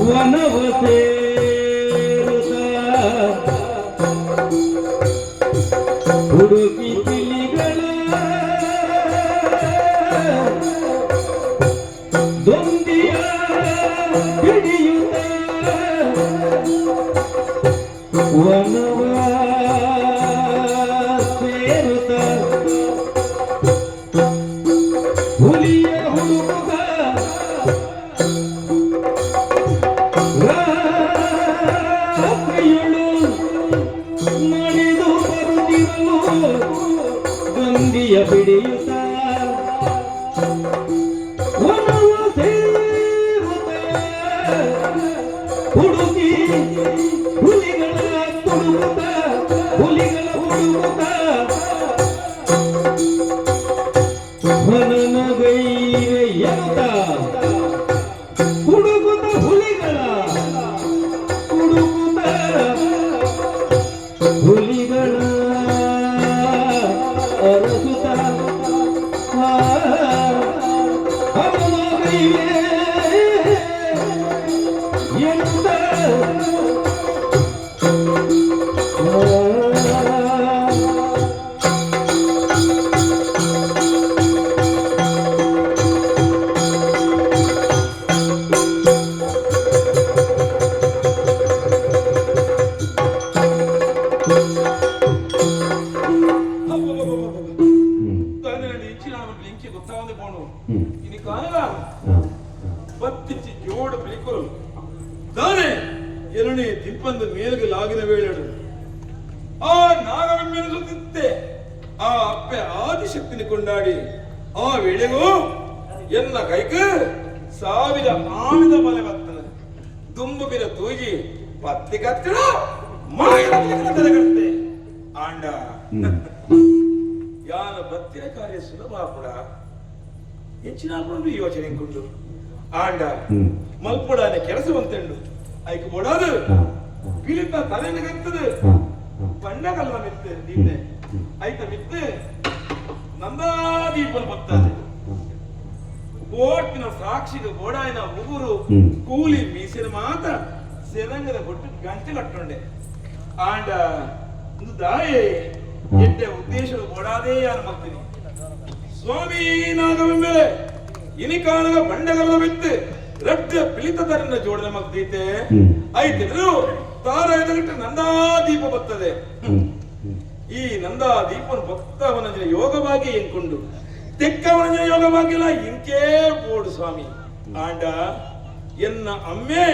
[SPEAKER 1] ವನವ ಸೇರುತ್ತ ಹುಡುಕಿ ಪಿಲಿಗಳ ದೊಂದಿಯ ಹಿಡಿಯುತ್ತ ವನವ ಸೇರುತ್ತ ಹುಲಿಯ ಹುಡುಕುತ್ತ ರಾತ್ರಿಯೊಳು ನಡೆದು ಬರುತ್ತಿರಲು ಗಂದಿಯ ಬಿಡಿಯುತ್ತ ವನವ ಸೇರುತ್ತ ಹುಡುಕಿ ಹುಲಿಗಳ ತುಡುಕುತ್ತ ಹುಲಿಗಳ ಹುಡುಕುತ್ತ ಹೊನನಗೈವೆ ಎನ್ನುತ್ತ ಹುಡುಕುತ್ತ ಹುಲಿಗಳ ಹುಡುಕುತ್ತ ಹುಲಿಗಳ ಅರಸುತ್ತ ಹನುಮಗೈವೆ ಎನ್ನುತ್ತ
[SPEAKER 5] ತಾನೇ ಇಂಚಿನ ಬೆಂಕಿ ಗೊತ್ತಾವಂದೆ ಪೋಣು ಇನಿ ಕಾನಗ ಬತ್ತಿಚ್ಚಿ ಜೋಡು ಬಿಳಿಕೊಲು ತಾನೇ ಎರಡನೇ ತಿಪ್ಪಂದು ಮೇಲ್ಗೆ ಲಾಗಿನ ವೇಳೆಡು ಆ ನಾಗವೆಮ್ಮೆನಿಸುತ್ತಿತ್ತೆ ಆ ಅಪ್ಪೆ ಆದಿಶಕ್ತಿನಿ ಕೊಂಡಾಡಿ ಆ ವೇಳೆಗೂ ಎನ್ನ ಕೈಕ ಸಾವಿರ ಆವಿದ ಬಲೆ ಬತ್ತನ ದುಂಬು ಬಿರ ತೂಗಿ ಪತ್ತಿ ಕತ್ತಿಡ ತಲೆಗಟ್ಟೆ ಆಂಡ ಯಾನ ಬತ್ತಿನ ಕಾರ್ಯ ಸುಲಭ ಕೂಡ ಹೆಚ್ಚಿನ ಯೋಚನೆ ಕೊಂಡು ಆಂಡ ಮಲ್ಪಡಾನೆ ಕೆಲಸ ಬಂತೆಂಡು ಐಕ್ ಬೋಡಾದು ಪಿಲಿತ ತಲೆನ ಕತ್ತದು ಪಂಡಗಲ್ಲ ಮಿತ್ತು ನೀತೆ ಐತ ಮಿತ್ತು ನಂದಾದೀಪನ್ ಬರ್ತದೆ ಬೋಟಿನ ಸಾಕ್ಷಿಗೆ ಬೋಡಾಯಿನ ಉಗುರು ಕೂಲಿ ಮೀಸಿನ ಮಾತ ಸೆರಂಗದ ಕೊಟ್ಟು ಗಂಟೆ ಕಟ್ಟೊಂಡೆ ಆಂಡ ಒಂದು ದಾಯೆ ಎಡ್ಡೆ ಉದ್ದೇಶದ ಬೋಡಾದೇ ಯಾರು ಮಾಡ್ತೀನಿ ಸ್ವಾಮಿ ನಾಗವೆಂಬೆಲೆ ಇನಿಕಾನಗ ಬಂಡಗಲ್ಲ ಬಿತ್ತು ರಡ್ಡ ಪಿಳಿತ ತರನ್ನ ಜೋಡಣೆ ಮಗ್ದೀತೆ ಐತಿದ್ರು ತಾರ ಎದುರಿಟ್ಟು ನಂದಾದೀಪ ಬರ್ತದೆ. ಈ ನಂದಾ ದೀಪನ ಭಕ್ತವನ ಯೋಗವಾಗಿ ಎಂಕೊಂಡು ತೆಕ್ಕವನ ಯೋಗವಾಗಿಲ್ಲ ಇಂಕೇ ಬೋಡು ಸ್ವಾಮಿ. ಆಂಡ ಎನ್ನ ಅಮ್ಮೆ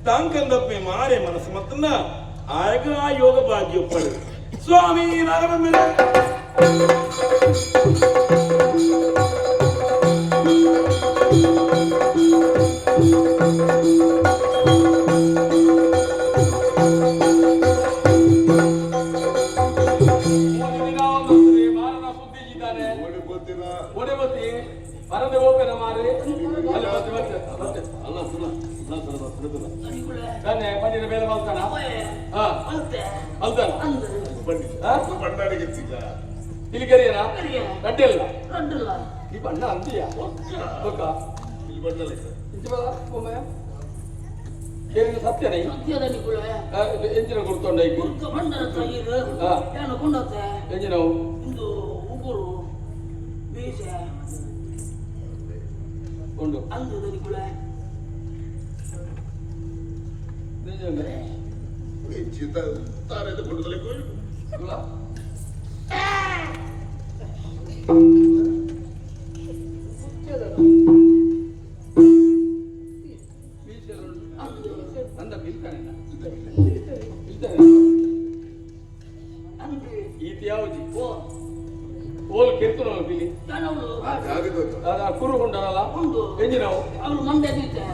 [SPEAKER 5] ತಾಂಕಂದಪ್ಪೆ ಮಾರೆ ಮನಸ್ಸು ಮತ್ತನ್ನ ಆಗ ಆ ಯೋಗ ಭಾಗ್ಯೊಪ್ಪಳು ಸ್ವಾಮಿ ನಾಗಬಂದರೆ.
[SPEAKER 2] ಮಾರನ ಸುದ್ದಿ ಇದ್ದಾನೆ.
[SPEAKER 3] ಓಡಿ ಗೊತ್ತಿಲ್ಲ.
[SPEAKER 2] ಓಡಿ ಬತ್ತಿ ಬರದೆ ಹೋಗ್ಬೇಡ ಮಾರಿ ಅಲ್ಲಿ ಬತ್ತಿ ಬತ್ತೆ ಬತ್ತೆ.
[SPEAKER 3] ಅಲ್ಲ ಸುಲ ಅಲ್ಲ ಸುಲ ಸುಲ.
[SPEAKER 2] ತಾನೆ ಪಂಡಿನ ಬೇರೆ ಮಾಡ್ತಾನ. ಹಾ.
[SPEAKER 4] ಅಲ್ತೆ.
[SPEAKER 2] ಅಲ್ತಾನ.
[SPEAKER 4] ಅಂದು.
[SPEAKER 3] ಬನ್ನಿ.
[SPEAKER 2] ಹಾ?
[SPEAKER 3] ಬಂಡಾರಿಗೆ ಸಿಗ.
[SPEAKER 2] ಇಲ್ಲಿ ಕರಿಯನ?
[SPEAKER 4] ಕರಿಯ.
[SPEAKER 2] ಅಡ್ಡಿಲ್ಲ.
[SPEAKER 4] ರಡ್ಡಿಲ್ಲ.
[SPEAKER 2] ಈ ಬಣ್ಣ ಅಂತೀಯ ಬೊಕ್ಕ
[SPEAKER 3] ಇಲ್ಲಿ ಬಣ್ಣಲೆ
[SPEAKER 2] ಇಂಚ ಬಲ ಬೊಮ್ಮಯ್ಯ ಕೇಳಿದ ಸತ್ಯನೇ
[SPEAKER 4] ಸತ್ಯದ ನಿಕುಳೆ
[SPEAKER 2] ಎಂಜಿನ ಗುರ್ತೊಂಡ ಈಗ
[SPEAKER 4] ಗುರ್ತ ಬಂಡರ ತೈರು
[SPEAKER 2] ಆ.
[SPEAKER 4] ಏನು ಕೊಂಡತ್ತೆ
[SPEAKER 2] ಎಂಜಿನವು
[SPEAKER 4] ಇಂದು ಉಗುರು ಮೀಸೆ
[SPEAKER 2] ಉಂಡು
[SPEAKER 4] ಅಂದು ದನಿಕುಳೆ
[SPEAKER 2] ನಿಜ
[SPEAKER 3] ಚಿತ ತಾರೆ ಕೊಂಡುದಲೆ
[SPEAKER 2] ಗುಳ ಅಂದ ಬಿಲ್ತಾನೆ ಬಿಲ್ತಾನೆ
[SPEAKER 4] ಅಂದು
[SPEAKER 2] ಈತ ಯಾವುದು
[SPEAKER 4] ಓ
[SPEAKER 2] ಓಲ್ ಕೆರ್ತುನ ಬಿಲಿ
[SPEAKER 4] ಜನವಳು
[SPEAKER 3] ಜಾಗದ
[SPEAKER 2] ಅದ ಕುರು ಉಂಡಲ್ಲ
[SPEAKER 4] ಉಂಡು
[SPEAKER 2] ಎಂಜಿನವು
[SPEAKER 4] ಅವಳು ಮಂಡೆ ದೀತೆ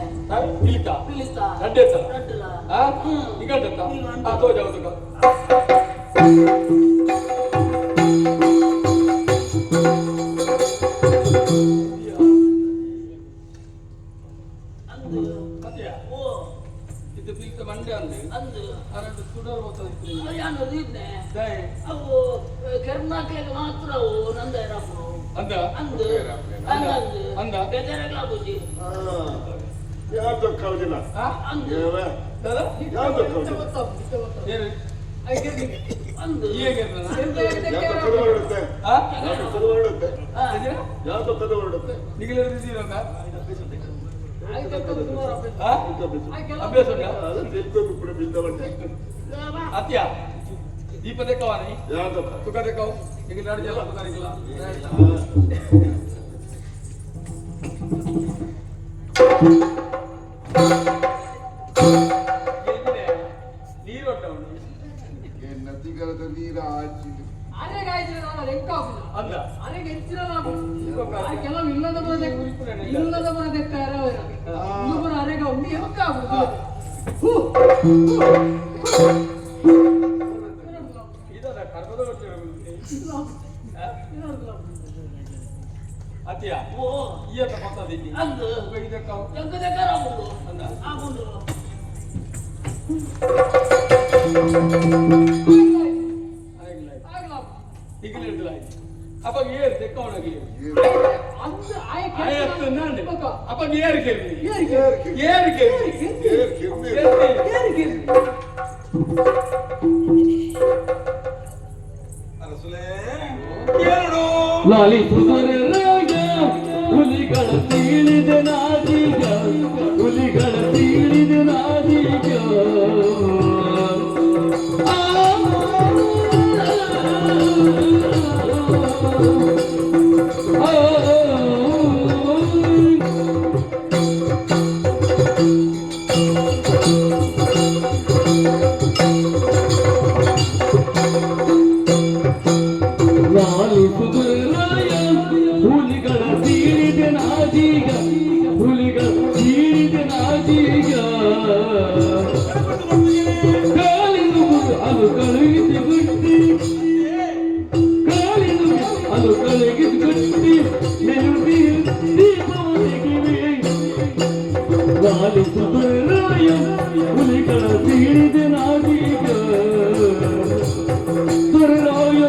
[SPEAKER 2] ಬಿಲಿತ
[SPEAKER 4] ಪಿಲಿತ
[SPEAKER 2] ರಡ್ಡೆತ್ತ
[SPEAKER 4] ರಡ್ಡಲ
[SPEAKER 2] ಆ
[SPEAKER 4] ಹ್ಮ್.
[SPEAKER 2] ನಿಗಂಟತ್ತ
[SPEAKER 4] ನಿಘಂಟು.
[SPEAKER 2] ಆ ತೋಜ ಹೌದುಕ
[SPEAKER 4] ಅಂದು
[SPEAKER 2] ಅದ್ಯಾ
[SPEAKER 4] ಓ
[SPEAKER 2] ಇದು ಬಿಲಿತ ಮಂಡೆ ಅಂದು
[SPEAKER 4] ಅಂದು
[SPEAKER 2] ಅರಡು ತುಡರ್ ಬರ್ತದೆ
[SPEAKER 4] ಯಾನು ದೀತ್ನೆ
[SPEAKER 2] ದಯ
[SPEAKER 4] ಅವು ಕೆರ್ನಾಕ್ಲೆಗ್ ಮಾತ್ರ ಅವು ನಂದ ಇರಪ್ಪು
[SPEAKER 2] ಅಂದ
[SPEAKER 4] ಅಂದು ಅಂದು
[SPEAKER 2] ಅಂದ.
[SPEAKER 4] ಬೇಜಾರಾಗ್ಲ ಬುದ್ಧಿ
[SPEAKER 3] ಯಾವ್ದು ಕವಜಿಲ್ಲ
[SPEAKER 2] ಆ
[SPEAKER 4] ಅಂದು
[SPEAKER 2] ದಾದಾ
[SPEAKER 3] ಯಾವ್ದು ಕವಜಿಲ್ಲ
[SPEAKER 2] ಏನು
[SPEAKER 4] ಅಂದು
[SPEAKER 2] ಹೇಗೆ
[SPEAKER 3] ಯಾವ್ದು ಕದ ಹೊರಡುತ್ತೆ
[SPEAKER 2] ಆ
[SPEAKER 3] ಯಾವ್ದು ಕದ ಹೊರಡುತ್ತೆ
[SPEAKER 4] ಆ,
[SPEAKER 3] ಯಾವ್ದು ಕದ ಹೊರಡುತ್ತೆ
[SPEAKER 2] ನಿಗಲಿರ್ದಿದ್ದೀರಂತ ಆ ಅಭ್ಯಾಸ ಉಂಟಾ
[SPEAKER 3] ಅದು ತಿಳ್ಕೊಂಡು ಕೂಡ ಬಿದ್ದ ಬಟ್ಟೆ
[SPEAKER 2] ಅತ್ಯ ದೀಪ ದೇಖವಾನಿ
[SPEAKER 3] ಯಾವ್ದು
[SPEAKER 2] ತುಕ ದೇಖಾವ್ ನಿಗಲ್ ನಾಡು ಜಲ ತುಕ ನಿಗಲ ನೀರು ಹೊಟ್ಟವನು
[SPEAKER 3] ನದಿಗಳದ ನೀರ ಆಚಿ
[SPEAKER 2] ಅಂದ
[SPEAKER 6] ಕೆಲವು ಇಲ್ಲದ ಬರ ಇಲ್ಲದ ಬರದೆಕ್ಕಾರ ಇನ್ನೊಬ್ಬರ ಅರೆಗ ಉಂಡು ಎವಕ್ಕಾಗುದು ಹೂ
[SPEAKER 2] ಇದಲ್ಲ ಕರ್ಮದ ಅತ್ಯ
[SPEAKER 4] ಓ
[SPEAKER 2] ಈಯತ್ತ ಬರ್ತದಿಲ್ಲಿ
[SPEAKER 4] ಅಂದು
[SPEAKER 2] ಇದಕ್ಕಾವು
[SPEAKER 4] ಎಂಕ ದೇಕಾರ ಆಗುಂಡು
[SPEAKER 2] ಅಂದ
[SPEAKER 4] ಆಗುಂಡು
[SPEAKER 2] ಆಗಿಲ್ಲ ಈಗಲೇ ಅಪ್ಪ ಏರು ತೆಕ್ಕವನಾಗಲಿ
[SPEAKER 6] ಅಂದು ಆಯ
[SPEAKER 2] ಆಯತ್ತು ನಾಂಡೆ ಅಪ್ಪ ಏರು ಕೇಳಿ
[SPEAKER 3] ಏರ್
[SPEAKER 2] ಏರು ಕೇಳಿ
[SPEAKER 3] ಏರ್ ಕಿರ್ನಿ
[SPEAKER 5] ಅರಸುಲೇ ಎರಡು
[SPEAKER 1] ಲಾಲಿಸುವುದರಾಗ ಹುಲಿಗಳ ತೀಳಿದ ನಾದೀಗ ಹುಲಿಗಳ ತೀಳಿದ ನಾದೀಗ ಆ, ಆ, ಆ. ಲಾಲಿಸುವುದರಾಯ ಹುಲಿಗಳ ತೀಳಿದ ನಾದೀಗ ಹುಲಿಗಳ ತೀಳಿದ ನಾದೀಗ ಕಾಲಿದು ಅದು ಕಳುಹಿಸಿ ಬಿಟ್ಟಿ ಕಾಲಿದು ಅದು ಕಳುಹಿಸಿ ಬಿಟ್ಟಿ ಮೆಲುದಿ ದೀಪವನಿಗಿವೆ ಲಾಲಿಸುವುದರಾಯ ಹುಲಿಗಳ ತೀಳಿದ ನಾದೀಗ ದೊರೆರಾಯ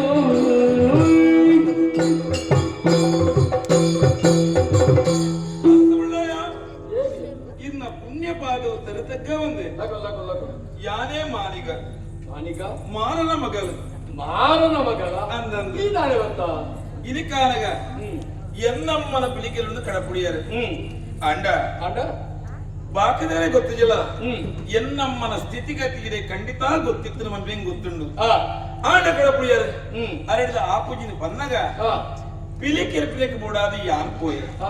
[SPEAKER 5] ಅರಸುಳ್ಳಯ್ಯ, ಇನ್ನ ಪುಣ್ಯ ಪಾದವು ತರತಕ್ಕ ಒಂದೇ
[SPEAKER 2] ಲಗು ಲಗು ಲಗು
[SPEAKER 5] ಯಾನೇ ಮಾನಿಗ
[SPEAKER 2] ಮಾನಿಗ
[SPEAKER 5] ಮಾರನ ಮಗಲು
[SPEAKER 2] ಮಾರನ ಮಗಳ
[SPEAKER 5] ಅಂದಂದು.
[SPEAKER 2] ನೀನಾಳೆ ಬಂತ
[SPEAKER 5] ಇದಕ್ಕಾನಗ
[SPEAKER 2] ಹ್ಮ್
[SPEAKER 5] ಎನ್ನಮ್ಮನ ಪಿಲಿಕೆಲನ್ನು ಕಡಪುಡಿಯಾರೆ
[SPEAKER 2] ಹ್ಮ್
[SPEAKER 5] ಅಂಡ
[SPEAKER 2] ಅಂಡ
[SPEAKER 5] ಬಾಕಿದರೆ ಗೊತ್ತಿಲ್ಲ
[SPEAKER 2] ಹ್ಮ್
[SPEAKER 5] ಎನ್ನಮ್ಮನ ಸ್ಥಿತಿಗತಿ ಇದೆ ಖಂಡಿತ ಗೊತ್ತಿತ್ತು ನಮ್ಮ ಹೆಂಗ್ ಗೊತ್ತುಂಡು
[SPEAKER 2] ಆ
[SPEAKER 5] ಆಂಡ ಕಡಪುಡಿಯಾರೆ
[SPEAKER 2] ಹ್ಮ್
[SPEAKER 5] ಅರೆಡಿದ ಆಪುಜಿನ ಬನ್ನಗ
[SPEAKER 2] ಆ
[SPEAKER 5] ಪಿಲಿಕೆರೆ ಪಿಲಿಕೆ ಬೋಡಾದ ಯಾನ್ ಪೋಯೆ
[SPEAKER 2] ಆ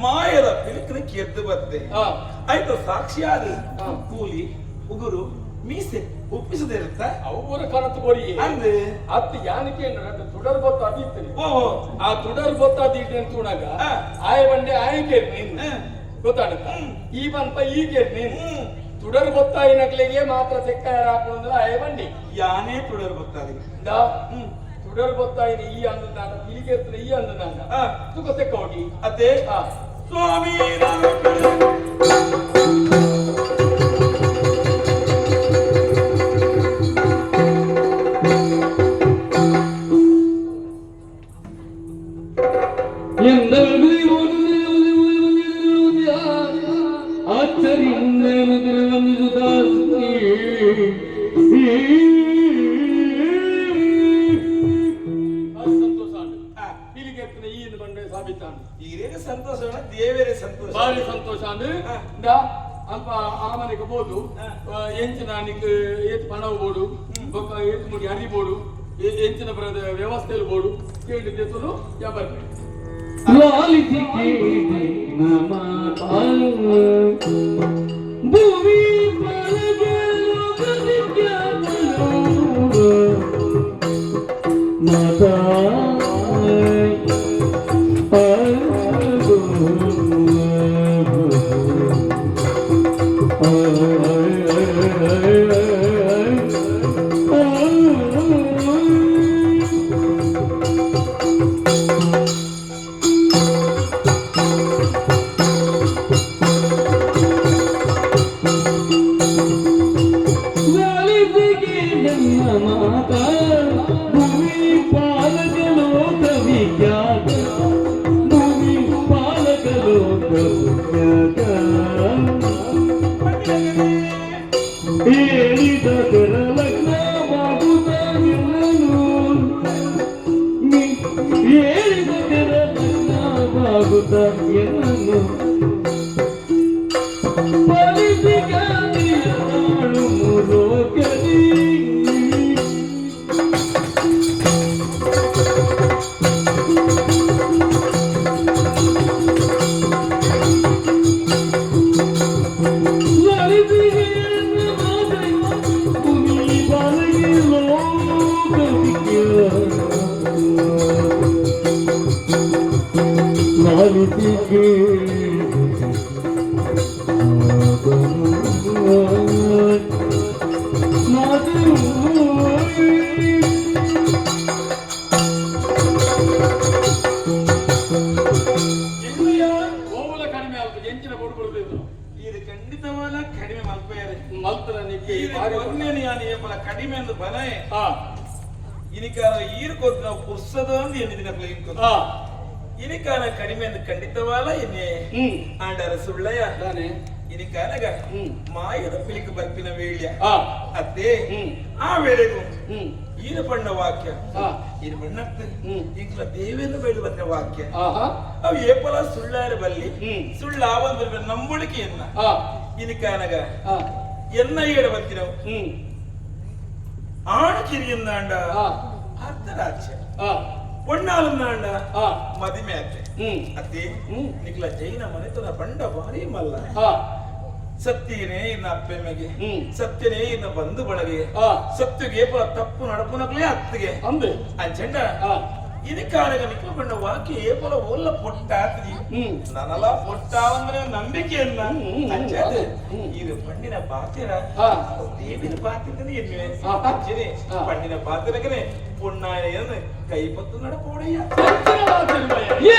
[SPEAKER 5] ಮಾಯದ ಪಿಲಿಕನ ಕೆದ್ದು ಬತ್ತೆ
[SPEAKER 2] ಆ
[SPEAKER 5] ಆಯ್ತು ಸಾಕ್ಷಿಯಾದ
[SPEAKER 2] ಆ.
[SPEAKER 5] ಕೂಲಿ ಉಗುರು ಮೀಸೆ ಒಪ್ಪಿಸದೇ ಇರುತ್ತ
[SPEAKER 2] ಅವ್ರ ಕನತು ಕೊಡಿ
[SPEAKER 5] ಅಂದ್
[SPEAKER 2] ಅತ್ತು ಯಾನಕ್ಕೆ ತುಡರ್ ಬೊತ್ತ ಅದಿತ್ತು
[SPEAKER 5] ಓಹೋ
[SPEAKER 2] ಆ ತುಡರ್ ಬೊತ್ತ ಅದಿಟ್ಟು ಅಂತ ಉಣಾಗ
[SPEAKER 5] ಆ.
[SPEAKER 2] ಆಯ ಬಂಡೆ ಆಯ ಕೇಳಿ ನೀನು
[SPEAKER 5] ಹ್ಮ್.
[SPEAKER 2] ಗೊತ್ತಾಡುತ್ತ ಈ ಬಂತ ಈ ಕೇಳಿ ನೀನು
[SPEAKER 5] ಹ್ಮ್.
[SPEAKER 2] ತುಡರ್ ಬೊತ್ತಾಯಿನಕ್ಲೆಗೆ ಮಾತ್ರ ಚೆಕ್ಕ ಹಾಕೊಂಡು ಆಯ ಬಂಡಿ
[SPEAKER 5] ಯಾನೇ ತುಡರ್ ಬತ್ತಾದಿ
[SPEAKER 2] ದಾ ತುಡರ್ ಬೊತ್ತಾಯಿನ ಈ ಅಂದ ಪಿಲಿಕೆ ಈ ಅಂದ
[SPEAKER 5] ಆ.
[SPEAKER 2] ತುಕ ತೆಕ್ಕ ಹೋಗಿ
[SPEAKER 5] ಅತ್ತೆ
[SPEAKER 2] ಆ
[SPEAKER 5] ಸ್ವಾಮಿ ನಾನು
[SPEAKER 1] ಎಂದ
[SPEAKER 2] ಭಾರಿ ಸಂತೋಷ ಅಂದ್ ಅಲ್ಪ ಅರಮನೆಗೆ ಬೋದು ಎಂಚಿನ ನಿಕ್ ಏತ್ ಪಣವು ಬೋಡು ಬೊಕ್ಕ ಏತ್ ಮುಡಿ ಅರಿ ಬೋಡು ಎಂಚಿನ ಬರದ ವ್ಯವಸ್ಥೆಲು ಬೋಡು ಕೇಳಿ ದೇತಲು ವ್ಯಾಪಾರ.
[SPEAKER 1] ಲಾಲಿಸಿ ಕೇಳಿ ನಮ ಭೂಮಿ ಮಾತಾ. ಲಾಲಿಸಿಗೆ ನನ್ನ ಮಾತಾ, ಭೂಮಿ ಪಾಲಕ ಲೋಕ ವಿಖ್ಯಾತ, ಭೂಮಿ ಪಾಲಕ ಲೋಕ ವಿಖ್ಯಾತ. ಹೇಳಿದ ಲಗ್ನವಾಗುತ್ತ ನಿನ್ನನು, ಹೇಳಿದ ಲಗ್ನವಾಗುತ್ತ ಎನ್ನನು. ಪಾಲಿಸಿಗಾದಿಯ ಮುರೋಗದಿ. ಲಾಲಿಸಿಗೆ ಮಾತೆ, ಭೂಮಿ ಪಾಲಗೆ ಲೋಕ ವಿಖ್ಯಾತ. ಲಾಲಿಸಿಗೆ ಮಾತು.
[SPEAKER 2] ಓವುಲ ಕಡಿಮೆ ಆಲ್ತು ಎಂಚಿನ ಬೋಡು ಕೊಡ್ತಿದ್ರು.
[SPEAKER 5] ಇದು ಖಂಡಿತವಾದ ಕಡಿಮೆ ಮಲ್ಪೇರೆ.
[SPEAKER 2] ಮಲ್ತನ ನಿಕ್ಕೆ.
[SPEAKER 5] ಈರು ಕೊನ್ನೇನು ಯಾನು ಏಪಲ ಕಡಿಮೆ ಅಂದು ಬನಯೆ. ಇನಿಕಾನ ಈರು ಕೊತ್ತು ನಾವು ಪುರ್ಸದ ಅಂದು ಎನ್ನಿದಿನ ಇಂಕು. ಇನಿಕಾನ ಕಡಿಮೆ ಅಂದು ಖಂಡಿತವಾಲ ಎನ್ನೆ. ಆಂಡರ ಸುಳ್ಳಯ್ಯ.
[SPEAKER 2] ದಾನೆ?
[SPEAKER 5] ಇನಿಕಾನಗ ಮಾಯದ ಪಿಲಿಕ್ ಬರ್ಪಿನ ವೇಳ್ಯ ಅತ್ತೆ. ಆ ವೇಳೆಗೂ ಈರ ಬಣ್ಣ ವಾಕ್ಯ ಈರ ಬಣ್ಣತ್ತು ಇಂಕ್ಲ ದೇವೇಂದ್ರ ಬೈದು ಬಂದ ವಾಕ್ಯ ಅವು ಏಪಲ ಸುಳ್ಳಾರ ಬಲ್ಲಿ ಸುಳ್ಳಾವಂದ್ ಬರ್ಬ ನಂಬುಳಿಕೆಯನ್ನ. ಇನಿಕಾನಗ ಎನ್ನ ಏಡ ಬತ್ತಿನವು ಆಣ ಕಿರಿಯನ್ನಾಂಡ ಅರ್ಧರಾಜ್ಯ ಪೊಣ್ಣಾಲನ್ನಾಂಡ ಮದಿಮೆ ಅತ್ತೆ. ಅತ್ತೆ ನಿಕ್ಲ ಜೈನ ಮನೆತನ ಬಂಡ ಭಾರಿ ಮಲ್ಲ. ಸತ್ಯನೇ ಇನ್ನ ಅಪ್ಪೆಮ್ಮೆಗೆ ಸತ್ಯನೇ ಇನ್ನ ಬಂಧು ಬಳಗೆ ಸತ್ಯಗೆ ಏಪಲ ತಪ್ಪು ನಡಪುನಕ್ಲೇ ಅತ್ತಿಗೆ.
[SPEAKER 2] ಅಂದೆ.
[SPEAKER 5] ಅಂಚಂಡ ಇನಿಕಾನಗ ನಿಕ್ಲ ಬಣ್ಣ ವಾಕ್ಯ ಏಪಲ ಒಲ್ಲ ಪೊಟ್ಟ ಆತದಿ. ನನಲ ಪೊಟ್ಟ ಅಂದ್ರೆ ನಂಬಿಕೆಯನ್ನ. ಅಂಚಾದ ಇದು ಪಣ್ಣಿನ ಪಾತಿರ ದೇವಿನ ಪಾತಿರನೇ ಎನ್ನುವೆ. ಅಂಚನೆ ಪಣ್ಣಿನ ಪಾತಿರಕನೆ ಪೊಣ್ಣಾಯ ಕೈಪತ್ತು ನಡಪೋಡಯ್ಯ.
[SPEAKER 2] ಎಂಚಿನ ಮಾತಿಲ್ವಯ್ಯ?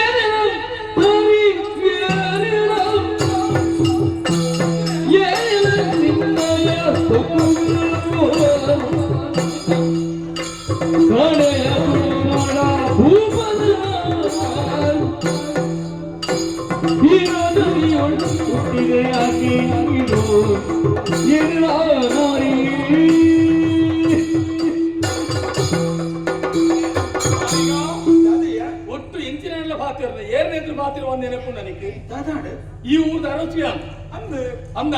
[SPEAKER 5] ದಾದಯ್ಯ.
[SPEAKER 2] ಒಟ್ಟು ಎಂಚಿನ ಎಲ್ಲ ಪಾತಿರ ಏರ್ನೆದ್ರು ಪಾತಿರ ಒಂದ್ ನೆನಪು ನನಗೆ.
[SPEAKER 5] ದಾದಾಡು.
[SPEAKER 2] ಈ ಊರ್ದ ಅರಸುಯ
[SPEAKER 5] ಅಂದು.
[SPEAKER 2] ಅಂದ.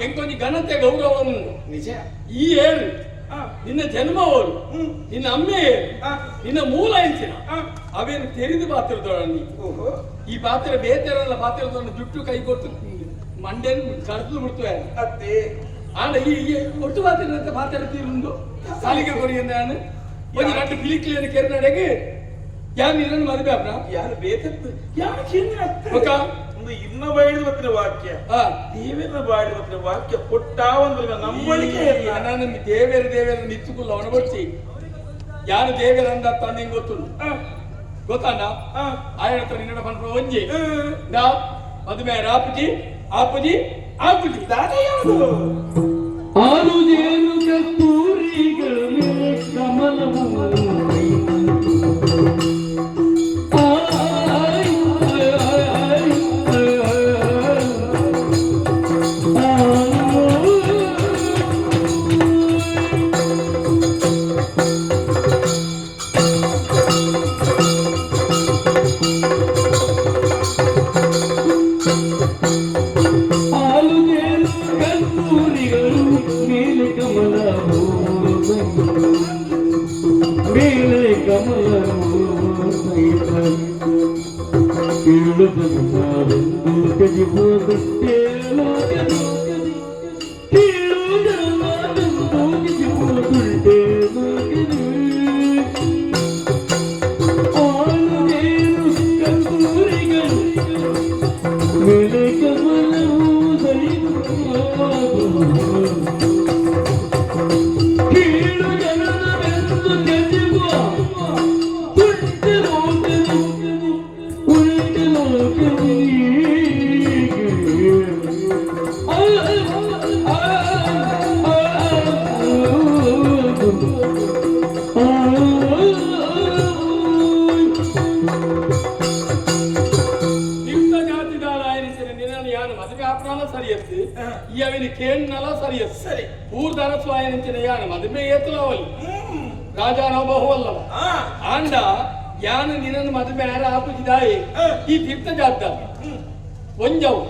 [SPEAKER 2] ಎಂಕೊಂಜಿ ಘನತೆ ಗೌರವ ಉಂಡು.
[SPEAKER 5] ನಿಜ.
[SPEAKER 2] ಈ ಏರು ನಿನ್ನ ಜನ್ಮ ಓರು ನಿನ್ನ ಅಮ್ಮೆ ಏರು ನಿನ್ನ ಮೂಲ ಎಂಚಿನ ಅವೇನು ತೆರೆದು ಪಾತಿರದೋಳ ನೀ.
[SPEAKER 5] ಓಹೋ.
[SPEAKER 2] ಈ ಪಾತ್ರ ಬೇತೆರಲ್ಲ ಪಾತಿರದೋಳ ಜುಟ್ಟು ಕೈ ಕೊಟ್ಟು ಮಂಡೆನ್ ಕಡ್ದು ಬಿಡ್ತವೆ.
[SPEAKER 5] ಅತ್ತೆ.
[SPEAKER 2] ಆಂಡ ಈ ಈ ಒಟ್ಟು ಪಾತಿರ ಪಾತಿರ ತೀರುಂಡು ಸಾಲಿಗೆ ಕೊರಿ ನಾನು ಒಂಜಿ ರಡ್ಡು ಪಿಲಿಕ್ಲಿಯನ್ನು ಕೆರೆನಡೆಗೆ ಯಾನ್ ನಿನ್ನನ್ನು ಮದುವೆ ಆಪ್ನ.
[SPEAKER 5] ಯಾರು ಬೇಕತ್ತು ಯಾರು ಕೇಂದ್ರ ಅತ್ತೆ.
[SPEAKER 2] ಬೊಕ್ಕ?
[SPEAKER 5] ಒಂದು ಇನ್ನ ಬಾಯಿಡ್ ಬತ್ತಿನ ವಾಕ್ಯ ದೇವೇಂದ್ರ ಬಾಯಿಡ್ ಬತ್ತಿನ ವಾಕ್ಯ ಪೊಟ್ಟ ಒಂದು ನಂಬಳಿಕೆ ಇಲ್ಲ.
[SPEAKER 2] ನಾನು ದೇವೇರ ದೇವೇರ ನಿತ್ತುಕುಲ್ಲ ಅವನ ಬೊಚ್ಚಿ ಯಾನು ದೇವೇರ ಅಂದ ತಂದೆ ಗೊತ್ತುಂಡು ಗೊತ್ತಾಂಡ ಆಯನ ಹತ್ರ ನಿನ್ನಡ ಪನ್ಪುನ ಒಂಜಿ ದಾ ಮದುವೆ ಆಪುಜಿ ಆಪುಜಿ ಆಪುಜಿ.
[SPEAKER 5] ದಾದ ಯಾವುದು?
[SPEAKER 1] ಆರು ಜೇನು ಕಸ್ತೂರಿಗಳ ಮೇಲೆ ಕಮಲವು. ಆಯ್ ಆಯ್ ಆಯ್ ಆಯ್ ಆಯ್ ಆಯ್. ತ್ಯಜಿಸುವುದುಂಟೆ ಲೋಕದಿ ಕೀಳು ಜನನವೆಂದು ತ್ಯಜಿಸುವುದುಂಟೆ ಲೋಕದಿ ಆಳುವೇನು ಕಸ್ತೂರಿಗಳು ಮೇಲೆ ಕಮಲವು ಸೈದು ಕೀಳು ಜನನವೆಂದು ತ್ಯಜಿಸುವ ತುಂಟ ಲೋಕದಿ ಉಂಟ ಲೋಕದಿ ಆ ಆ ಆ ಆ
[SPEAKER 2] ನಿಮ್ದ ಜಾತಿದಾರಾಯನಿಸಿನ ನಿನ್ನನ್ನು ಯಾನು ಮದುವೆ ಆಪ್ರಾಲ ಸರಿಯತ್ತು ಈ ಅವಿನ ಕೇಣ್ಣಲ ಸರಿಯತ್ತು.
[SPEAKER 5] ಸರಿ.
[SPEAKER 2] ಊರ್ದರಸು ಆಯನಿಂಚಿನ ಯಾನು ಮದುವೆ ಏತುಲವಲ್ಲಿ ರಾಜಾನೋ ಬಹುವಲ್ಲವ. ಆಂಡ ಯಾನು ನಿನ್ನನ್ನು ಮದುವೆ ಯಾರ ಆಪುಜಿದಾಯಿ ಈ ತೀರ್ಥ ಜಾತ ಒಂಜವು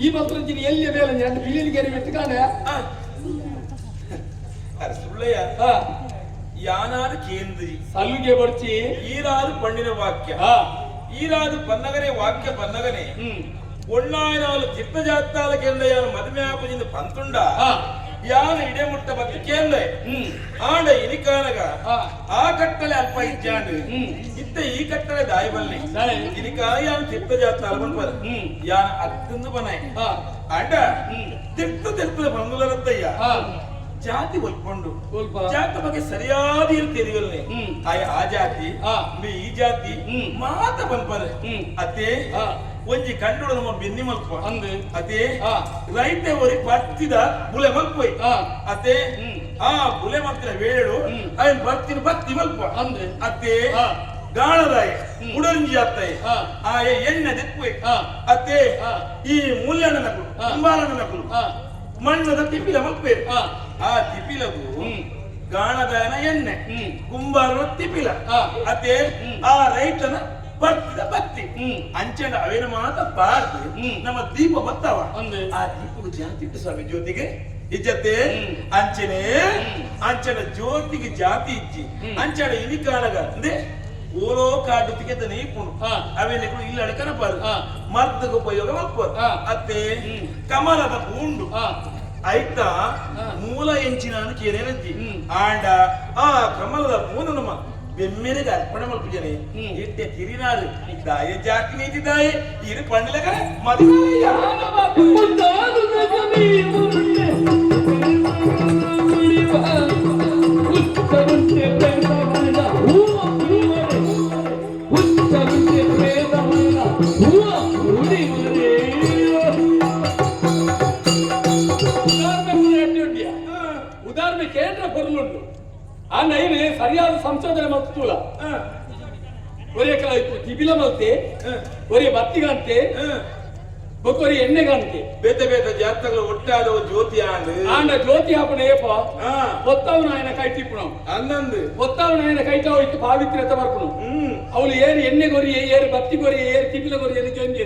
[SPEAKER 2] ಈ ಮಂತ್ರಂಚಿನ ಎಲ್ಲಿಯ ಮೇಲೆ ಎರಡು ಬಿಳಿಲಿಗೆ ಬಿಟ್ಟುಕಾಂಡೆ.
[SPEAKER 5] ಅರೆ ಸುಳ್ಳಯ್ಯ, ಯಾನಾರು ಕೇಂದ್ರಿ
[SPEAKER 2] ಸಲುಗೆ ಬರ್ಚಿ.
[SPEAKER 5] ಈರಾದು ಪಣ್ಣಿನ ವಾಕ್ಯ ಈರಾದು ಪನ್ನಗನೆ ವಾಕ್ಯ ಪನ್ನಗನೆ ಒಣ್ಣಾಯನಾಲು ತಿರ್ಥ ಜಾತ್ತಾಲ ಕೇಂದ್ರ ಯಾನು ಮದುವೆ ಆಪುಜಿಂದ ಪಂತುಂಡ ಯಾನು ಇಡೆ ಮುಟ್ಟ ಬತ್ತಿ ಕೇಂದ್ರ ಆಂಡ ಇನಿಕಾನಗ ಆ ಕಟ್ಟಲೆ ಅಲ್ಪ ಇಜ್ಜಾಂಡು ಇತ್ತ ಈ ಕಟ್ಟಲೆ ದಾಯಿ ಬಲ್ಲೆ
[SPEAKER 2] ದಾಯಿ.
[SPEAKER 5] ಇನಿಕಾನ ಯಾನು ತಿರ್ಥ ಜಾತ್ತಾಲ ಪನ್ಪರ ಯಾನ ಅತ್ತಂದು ಬನಾಯ್ ಆಂಡ ತಿರ್ಥ ತಿರ್ತದ ಬಂಗುಲರತ್ತಯ್ಯ ಜಾತಿ ಒಲ್ಕೊಂಡು
[SPEAKER 2] ಒಲ್ಪ.
[SPEAKER 5] ಜಾತಿ ಬಗ್ಗೆ ಸರಿಯಾದ ತಿಳಿವಲ್ನೆ ಆಯ ಆ ಜಾತಿ ಈ ಜಾತಿ ಮಾತ ಪನ್ಪರೆ ಅತ್ತೆ ಒಂಜಿ ಕಂಡುಡ ನಮ್ಮ ಬೆನ್ನಿ ಮಲ್ಪ
[SPEAKER 2] ಅಂದ್.
[SPEAKER 5] ಅತೆ ರೈತೆ ಒರಿ ಪತ್ತಿದ ಬುಲೆ ಮಲ್ಪೊಯ್ ಅತೆ ಆ ಬುಲೆ ಮಲ್ತಿನ ವೇಳು ಅಯ್ಯನ್ ಬರ್ತಿನ ಬತ್ತಿ ಮಲ್ಪ
[SPEAKER 2] ಅಂದ್.
[SPEAKER 5] ಅತ್ತೆ ಗಾಳದಾಯ ಉಡಂಜಿ ಅತ್ತಯ್ ಆಯ ಎಣ್ಣೆ ದೆಪ್ಪೊಯ್ ಅತ್ತೆ ಈ ಮೂಲ್ಯಣ್ಣ ನಕಲು ಕುಂಬಾರಣ್ಣ ನಕಲು ಮಣ್ಣದ ತಿಪ್ಪಿಲ ಮಲ್ಪೇರು ಆ ತಿಪ್ಪಿಲಗು ಗಾಣದಾಯನ ಎಣ್ಣೆ ಕುಂಬಾರನ ತಿಪ್ಪಿಲ ಅತ್ತೆ ಆ ರೈತನ ಬರ್ತಿದ ಬತ್ತಿ ಅಂಚನ ಅವೇನ ಮಾತ ಬಾರ್ದು ನಮ್ಮ ದೀಪ ಬತ್ತವ ಆ ದೀಪದ ಜಾತಿ ಇಟ್ಟು ಸ್ವಾಮಿ ಜ್ಯೋತಿಗೆ ಇಜ್ಜತೆ ಅಂಚನೆ ಅಂಚನ ಜ್ಯೋತಿಗೆ ಜಾತಿ ಇಜ್ಜಿ ಅಂಚನ ಇನಿಕಾಲಗ ಅಂದೆ ಓಲೋ ಕಾಡು ತಿಗೆತ ನೀಪುಣು ಅವೇನೆ ಇಲ್ಲ ಅಡಕನಪಾರು ಮರ್ದಗ ಉಪಯೋಗ ಮಲ್ಪರು ಅತ್ತೆ ಕಮಲದ ಪೂಂಡು ಐತ ಮೂಲ ಎಂಚಿನ ಕೇನೇನಜ್ಜಿ ಆಂಡ ಆ ಕಮಲದ ಪೂನು ನಮ್ಮ ಬೆಮ್ಮೆರೆಗೆ ಅರ್ಪಣೆ ಮಲ್ಪುಜನೆ ಇಟ್ಟೆ ತಿರಿನಾರು ದಾಯ ಜಾತಿ ನೀತಿ ದಾಯ ಇರು ಪಂಡಿಲಕರೆ ಮದುವೆ.
[SPEAKER 2] ಉದಾಹರಣೆ ಕೇಂದ್ರ ಪೊರ್ಲುಂಡು ಆ ನೈನೆ ಸರಿಯಾದ ಸಂಶೋಧನೆ ಮಲ್ತುಲ ಒರೇ ಕಲ ತಿಬಿಲ ಮಲ್ತೆ ಒರೇ ಬತ್ತಿಗಂತೆ ಬೊಕೊರಿ ಎಣ್ಣೆಗಂತೆ
[SPEAKER 5] ಬೇತೆ ಬೇತೆ ಜಾತಗಳು ಒಟ್ಟಾದ ಜ್ಯೋತಿ ಆಂಡ್
[SPEAKER 2] ಆಂಡ ಜ್ಯೋತಿ ಆಪಣ ಏಪ ಒತ್ತವನ ఆయన ಕೈ ತಿಪ್ಪುಣವು
[SPEAKER 5] ಅನ್ನಂದು
[SPEAKER 2] ಒತ್ತವನ ఆయన ಕೈಟಾವು ಇತ್ತು ಪಾವಿತ್ರ್ಯತೆ ಬರ್ಪುಣು ಅವಳು ಏರು ಎಣ್ಣೆ ಗೊರಿ ಏರು ಬತ್ತಿ ಗೊರಿ ಏರು ತಿಬಿಲ ಗೊರಿ ಎಲ್ಲಿ ಜೊಂಜಿ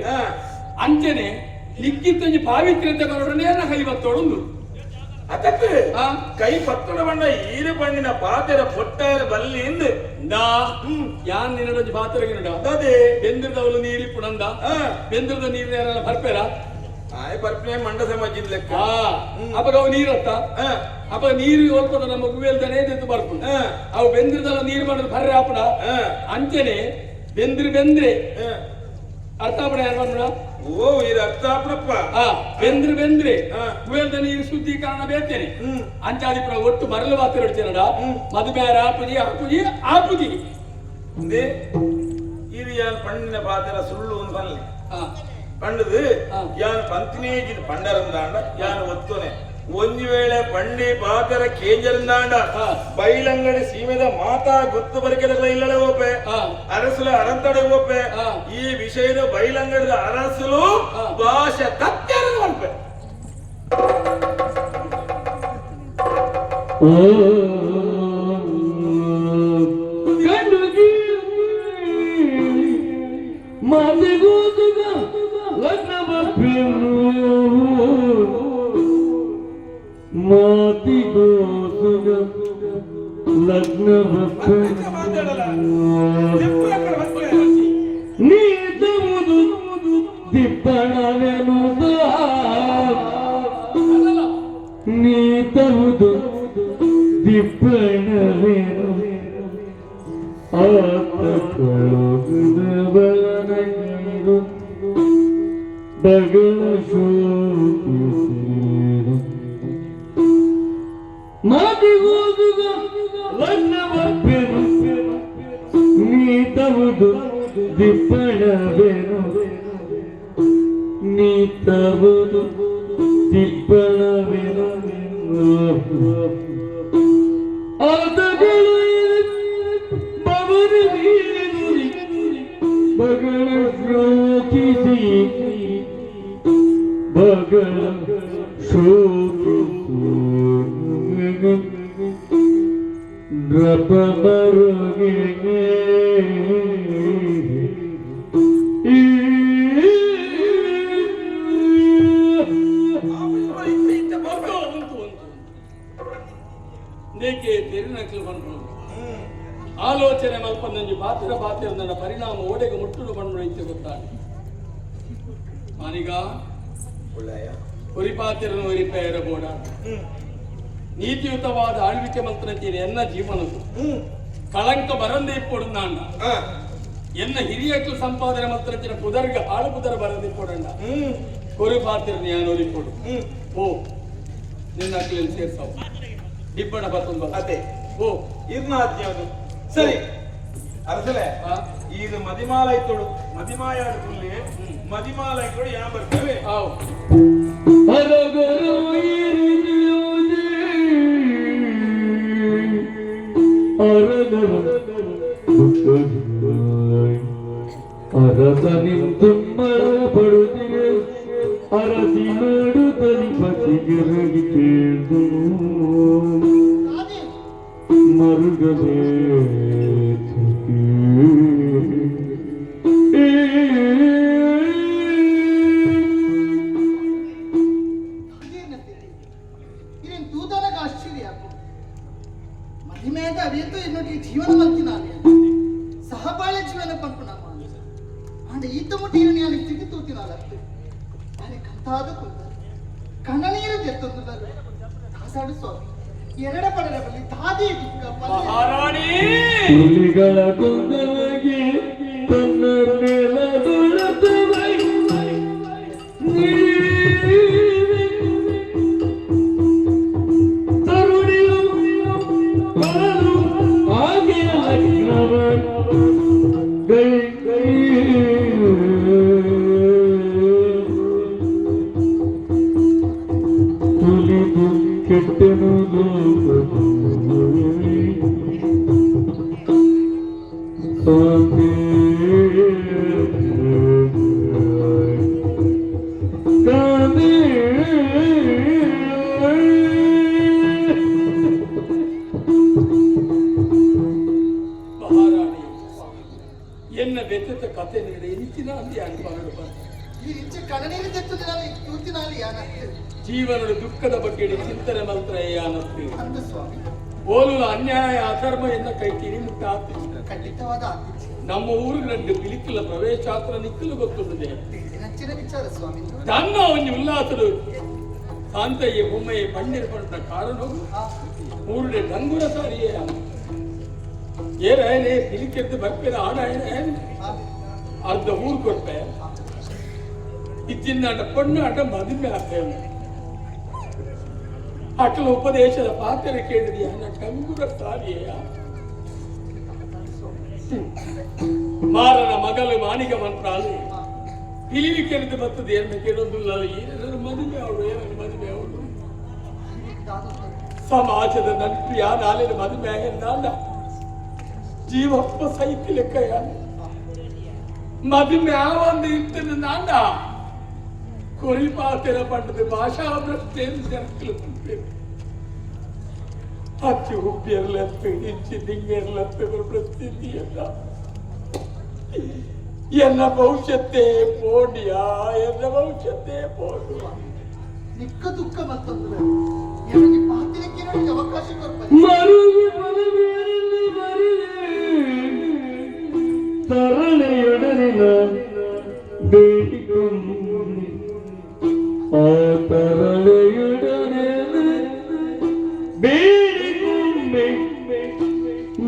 [SPEAKER 2] ಅಂಚನೆ ಲಿಕ್ಕಿತ್ತೊಂಜಿ ಪಾವಿತ್ರ್ಯತೆ ಬರೋಡನೆ ಕೈ ಬತ್ತೋಡುಂದು.
[SPEAKER 5] ಅದಕ್ಕೆ ಕೈ ಪತ್ತಡ ಬಣ್ಣ ಈರು ಬಣ್ಣಿನ ಪಾತೆರ ಪೊಟ್ಟಾರ ಬಲ್ಲಿ ಇಂದು
[SPEAKER 2] ದಾ ಯಾನ್ ನಿನ್ನಡೊಂಜಿ ಪಾತೆರಗಿನುಡ
[SPEAKER 5] ಅದೇ
[SPEAKER 2] ಬೆಂದ್ರದವಳು ನೀರಿಪ್ಪುಣಂದ ಬೆಂದ್ರದ ನೀರು ಯಾರಲ್ಲ ಬರ್ಪೇರ
[SPEAKER 5] ಆಯ್ ಬರ್ಪೆ ಮಂಡ ಸಮಾಜಿದ ಲೆಕ್ಕ
[SPEAKER 2] ಅಪಗ ಅವು ನೀರತ್ತ ಅಪ ನೀರು ಒಲ್ಪದ ನಮ್ಮ ಗುವೆಲ್ದನೇ ಎದ್ದು ಬರ್ಪುಂಡು ಅವು ಬೆಂದ್ರದಲ್ಲ ನೀರು ಮಾಡೋದು ಬರ್ರೆ ಆಪಡ ಅಂಚನೆ ಬೆಂದ್ರೆ ಬೆಂದ್ರೆ ಅರ್ಥ ಆಪಣ ಯಾರು ಮಾಡ್ಬಿಡ.
[SPEAKER 5] ಓ ಇದು ಅರ್ಥ ಆಪಣಪ್ಪ.
[SPEAKER 2] ಬೆಂದ್ರೆ ಬೆಂದ್ರೆ ಗುವೆಲ್ದ ನೀರು ಶುದ್ಧೀಕರಣ ಬೇತೇನೆ ಅಂಚಾದಿಪುರ ಒಟ್ಟು ಮರಳು ಮಾತ್ರ ಹಿಡ್ತೇನಡ ಮದುಮೇರ ಆಪುಜಿ ಆಪುಜಿ ಆಪುಜಿ.
[SPEAKER 5] ಇದು ಯಾನ್ ಪಣ್ಣಿನ ಪಾತ್ರ ಸುಳ್ಳು ಒಂದು ಬನ್ನಿ ಪಂಡದು ಯಾನ್ ಪಂತಿನೇಜಿದ ಪಂಡರಂದಾಂಡ ಯಾನ್ ಒತ್ತೋನೆ ಒಂಜಿ ವೇಳೆ ಪಂಡಿ ಪಾತರ ಕೇಂಜರಂದಾಂಡ ಬೈಲಂಗಡಿ ಸೀಮೆದ ಮಾತಾ ಗುತ್ತು ಬರಿಕೆದಲ್ಲ ಇಲ್ಲಡೆ ಓಪೆ ಅರಸುಲ ಅರಂತಡೆ ಓಪೆ ಈ ವಿಷಯದ ಬೈಲಂಗಡಿದ ಅರಸುಲು ಭಾಷೆ ತತ್ಯರ ಮಲ್ಪೆ.
[SPEAKER 1] ಮಾತಿಗೂಸುಗ ಲಗ್ನ ಬಪ್ಪಿರು ಮಾತಿಗೋಸುಗ ಲಗ್ನ
[SPEAKER 5] ಮಾತಾಡಲ್ಲ
[SPEAKER 1] ನೀತముದು ದಿಬ್ಬಣ. ದಿಬ್ಬಣವೆನು ನೀತವುದು ದಿಬ್ಬಣವೇನು ಆತ ಕಳುಗುದವನಗಿರು ಬಗಳ ಶೋಕಿಸಿರು ಮಾತಿಗೋದುಗ ಲಗ್ನವಪ್ಪೆನು ನೀತವುದು ದಿಬ್ಬಣವೇನು ನೀತವುದು ದಿಬ್ಬಣವೇನು ಆತಗಳು ಬವನು ಬಗಳ ಶೋಕಿಸಿ ಬಗಳ ಶೋಕಿಸಿ ನೃಪ ಮರುಗೆ.
[SPEAKER 2] ಉಂಟು ಉಂಟು ಉಂಟು ನೇಕೆ ತೆರಿನಕ್ಲು ಬಂದ್ರು ಆಲೋಚನೆ ಮಲ್ಪಂದೊಂಜಿ ಬಾತಿರ ಬಾತಿರ ನನ್ನ ಪರಿಣಾಮ ಓಡೆಗೆ ಮುಟ್ಟುಡು ಬಂದು ಐತೆ ಗೊತ್ತಾನೆ ಮಾನಿಗ.
[SPEAKER 5] ಒಳ್ಳೆಯ.
[SPEAKER 2] ಒರಿಪಾತಿರನು ಒರಿಪೇರ ಬೋಡ ನೀತಿಯುತವಾದ ಆಳ್ವಿಕೆ ಮಂತ್ರಚೀರಿ ಎನ್ನ ಜೀವನದು ಕಳಂಕ ಬರಂದೆ ಇಪ್ಪೊಡು ನಾಂಡ. ಎನ್ನ ಹಿರಿಯಕ್ಲು ಸಂಪಾದನೆ ಮಂತ್ರಚಿನ ಪುದರ್ಗ ಆಳು ಪುದರ ಬರಂದೆ ಇಪ್ಪೊಡಂಡ. ಕೊರಿಪಾತಿರ ನಾನು ಒರಿಪೊಡು. ಓ ನಿನ್ನ ಅಕ್ಲೆನ್ ಸೇರ್ಸಾವು ದಿಬ್ಬಣ ಬತ್ತೊಂದು.
[SPEAKER 5] ಅದೇ.
[SPEAKER 2] ಓ.
[SPEAKER 5] ಇರ್ನಾಜ್ಞವನು ಸರಿ ಅರಸಲೆ.
[SPEAKER 2] ಆ?
[SPEAKER 5] ಈಗ ಮದಿಮಾಲ ಇತ್ತೋಡು ಮದಿಮಾಯಾಡು ಪುಲ್ಲಿ ಮದಿಮಾಲ ಇತ್ತೋಡು ಯಾ ಬರ್ತೇವೆ.
[SPEAKER 2] ಆವ್.
[SPEAKER 1] ಅರಗರು ಅರಸ ನಿಂತುಮ್ಮಳ ಪಡುತ್ತಿರೆ ಅರಸಿ ಮಾಡುತ್ತಲಿ ಪತಿಗೆರಗಿ ಕೇಳ್ದು ಮರುಗಲೇ.
[SPEAKER 7] ಇದೇನು ತೂತನಕ ಆಶ್ಚರ್ಯ ಮದಿಮೆದ ಅರಿಯಂತೂ ಇನ್ನೊಟ್ಟಿಗೆ ಜೀವನ ಮಲ್ತಿನಾನೆ ಸಹಬಾಳೆ ಜೀವನ ಪನ್ಪುನಮ್ಮ ಅಂಡ ಈತ ಮುಟ್ಟಿ ನಾನು ತಿರುಗಿ ತೂತಿನಾಲ ಅರೆ ಕಂತಾದ ಕುಂದ ಕಣ್ಣನೀರು ದೆತ್ತೊಂದು ದಾಸಾಡು ಸ್ವಾಮಿ ಎರಡ ಪಡರ ಬಲ್ಲಿ ತಾದೇ ದುಃಖ ಪಲ್ಲೆ.
[SPEAKER 2] ಮಹಾರಾಣಿ.
[SPEAKER 1] ಹುಲಿಗಳ ಗೊಂದಲಗೆ ತನ್ನ ನೆಲದೊಳತವೈ ತರುಣಿಯು ಬರಲು ಹಾಗೆ ಲಗ್ನವ ಗೈ ಗೈ ತುಲಿದು ಕೆಟ್ಟನು ಲೋಕದಲ್ಲಿ. ಕಾಂತಿ ಕಾಂತಿ.
[SPEAKER 2] ಮಹಾರಾಣಿ, ಎನ್ನ ಬೆತ್ತದ ಕತೆ ನೀಡಿ ಇಂಚಿನ ಅಂದಿ ಅನ್ಪಾಡು.
[SPEAKER 7] ಈ ಇಂಚೆ ಕಣ್ಣನೀರು ದೆತ್ತೊಂದು ನಾನು ತೂತಿನಾಲಿ ಯಾನತ್ತೆ.
[SPEAKER 2] ಜೀವನದ ದುಃಖದ ಬಗ್ಗೆ ಚಿಂತನೆ ಮಂತ್ರ ಯಾನತ್ತು.
[SPEAKER 7] ಅಂದು ಸ್ವಾಮಿ.
[SPEAKER 2] ಓಲು ಅನ್ಯಾಯ ಅಧರ್ಮ ಎನ್ನ ಕೈ ತಿರಿ ಮುಟ್ಟ ಆತು.
[SPEAKER 7] ಖಂಡಿತವಾದ ಆತಿಥ್ಯ.
[SPEAKER 2] ನಮ್ಮ ಊರುಗಂಡು ಪಿಲಿಕುಲ ಪ್ರವೇಶಾತ್ರ ನಿಕ್ಕಲು ಗೊತ್ತುಂಟದೆ.
[SPEAKER 7] ನಂಚಿನ ವಿಚಾರ ಸ್ವಾಮಿ.
[SPEAKER 2] ತನ್ನ ಒಂಜಿ ಉಲ್ಲಾಸಡು ಶಾಂತಯ್ಯ ಬೊಮ್ಮಯ್ಯ ಪಂಡಿರ್ ಪಂಡ ಕಾರಣವು ಊರುಡೆ ಡಂಗುರ ಸಾರಿಯೇ ಏರಾಯನೆ ಪಿಲಿಕೆದ್ದು ಬರ್ಪೆನ ಆಡಾಯನೆ ಅರ್ಧ ಊರು ಕೊಟ್ಟೆ ಇಜ್ಜಿನ್ನಾಟ ಪೊಣ್ಣಾಟ ಮದುವೆ ಆಗ್ತೇವೆ ಅಟಲ ಉಪದೇಶದ ಪಾತ್ರ ಕೇಳಿದ್ಯಾ ಡಂಗುರ ಸಾರಿಯೇ ಮಾರನ ಮಗಲು ಮಾಣಿಗ ಮಂತ್ರಾಲು ಪಿಲಿವಿ ಕೇಳಿದ ಬರ್ತದೆ ಏನ ಕೇಳೋದಿಲ್ಲ ಏನಾದ್ರು ಮದುವೆ ಅವಳು ಏನನ್ನು ಮದುವೆ ಅವಳು. ಸಮಾಜದ ನಂಟು ಯಾರಾಲಿನ ಮದುವೆ ಆಗಿದ್ದಾಂಡ ಜೀವಪ್ಪ ಸೈತಿ ಲೆಕ್ಕ ಯಾರು ಮದುವೆ ಒಂದು ಇತ್ತನ ನಾಂಡ ಕೊರಿಪಾತಿರ ಪಂಡದ ಭಾಷಾ ಭ್ರಷ್ಟೇನು ಜನಕ್ಕಲು ಅಚ್ಚು ಹುಬ್ಬಿಯರ್ಲತ್ತು ಇಚ್ಚಿ ದಿಂಗೆರ್ಲತ್ತು ಪ್ರಸ್ಥಿತಿಯಲ್ಲ ಎನ್ನ ಭವಿಷ್ಯತ್ತೇ ಪೋಡಿಯಾ ಎನ್ನ ಭವಿಷ್ಯತ್ತೇ ಪೋಡು.
[SPEAKER 7] ನಿಕ್ಕ ದುಃಖ ಮತ್ತೊಂದು ನನಗೆ ಪಾತಿರಕ್ಕೆ ನೋಡಿ ಅವಕಾಶ ಕೊರ್ಪದೆ.
[SPEAKER 1] ಮರುಗಿ ಬಲವೇರಲು ಬರಿದೆ ತರಳೆಯೊಡನಿನ ಬೇಡಿಕೊಂಡು.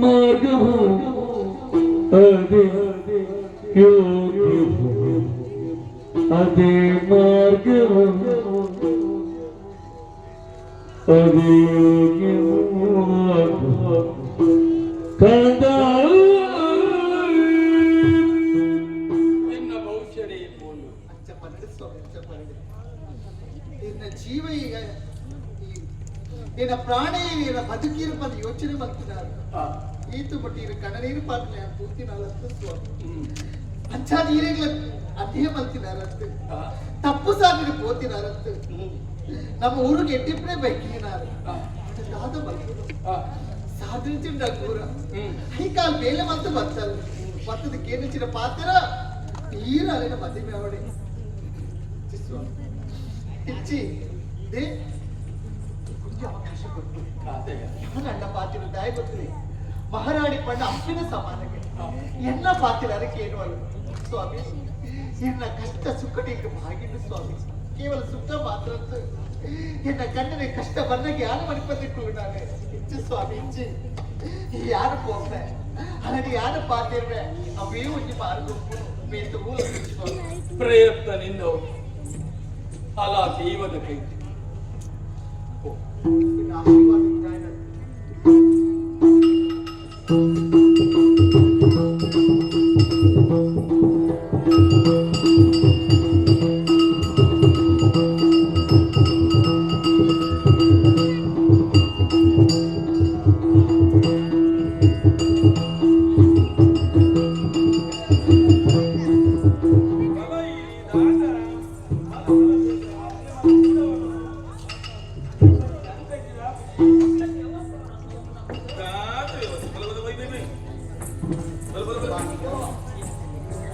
[SPEAKER 1] ಮಾರ್ಗವು, ಅದೇ ಯೋಗ್ಯವು, ಅದೇ ಮಾರ್ಗವು, ಅದೇ ಯೋಗ್ಯವು ಕಂದ.
[SPEAKER 2] ನಿನ್ನ ಭವಿಷ್ಯನೇ ಪೋಲು.
[SPEAKER 7] ಅಂಚ ಪರಡು ಸ್ವಾಮಿ, ಅಂಚ ಪರಡು. ನಿನ್ನ ಜೀವ ಈಗ ನಿನ್ನ ಪ್ರಾಣ ಏನ ಬದುಕಿರುಪದ ಯೋಚನೆ ಮಲ್ತಿನಾರು. ಈತು ಮುಟ್ಟಿ ಕಣ್ಣನೀರು ಪಾತ್ರೆ ತೂತಿನಾಳಂತ ಸ್ವಾಮಿ. ಅಂಚಾದ ಈರೆಗ್ಲ ಅದೇ ಮಲ್ತಿನಾರಂತ, ತಪ್ಪು ಸಾಧಿನ ಪೋತಿನಾರಂತ. ನಮ್ಮ ಊರಿಗೆ ಎಟ್ಟಿಪ್ಪನೇ ಬೈಕಿನಾರು ದಾದ ಮಲ್ಪುದು ಸಾಧಿಂಚಿಂಡ ಕೂರ. ಕಾಲ್ ಬೇಲೆ ಮಂತು ಬತ್ತಲ್ ಬತ್ತದ ಕೇನಿಚಿನ ಪಾತ್ರ ನೀರು ಅಲ್ಲಿನ ಮದುವೆ ಅವಡೆ ಸ್ವಾಮಿ. ಇಚ್ಚಿ they ಕೊಂಚ ಅವಕಾಶ ಕೊಟ್ಟು ನನ್ನ ಪಾತಿರು ದಾಯ ಗೊತ್ತಿದೆ. ಮಹಾರಾಣಿ ಪಣ್ಣ ಅಪ್ಪಿನ ಸಮಾನಕ್ಕೆ ಎಲ್ಲ ಪಾತಿರ ಅದಕ್ಕೆ ಏನು ಅಲ್ಲ ಸ್ವಾಮಿ. ಎನ್ನ ಕಷ್ಟ ಸುಖ ಭಾಗಿಡು ಸ್ವಾಮಿ, ಕೇವಲ ಸುಖ ಮಾತ್ರ. ಎನ್ನ ಕಣ್ಣನೆ ಕಷ್ಟ ಬಂದಾಗ ಯಾರು ಮಣಿಪಂದಿಟ್ಟು ನಾನು ಇಚ್ಚು ಸ್ವಾಮಿ, ಇಚ್ಚಿ. ಯಾರು போவேன் அல்லது ಯಾರು ಪಾತಿರ್ವೆ ಅವೇ ಒಂಜಿ ಮಾರ್ಗ ಮೇತು ಮೂಲ ಸ್ವಾಮಿ.
[SPEAKER 2] ಪ್ರಯತ್ನ ನಿನ್ನವು ಅಲ ದೈವದ ಕೈ.
[SPEAKER 7] ಆಶೀರ್ವಾದ.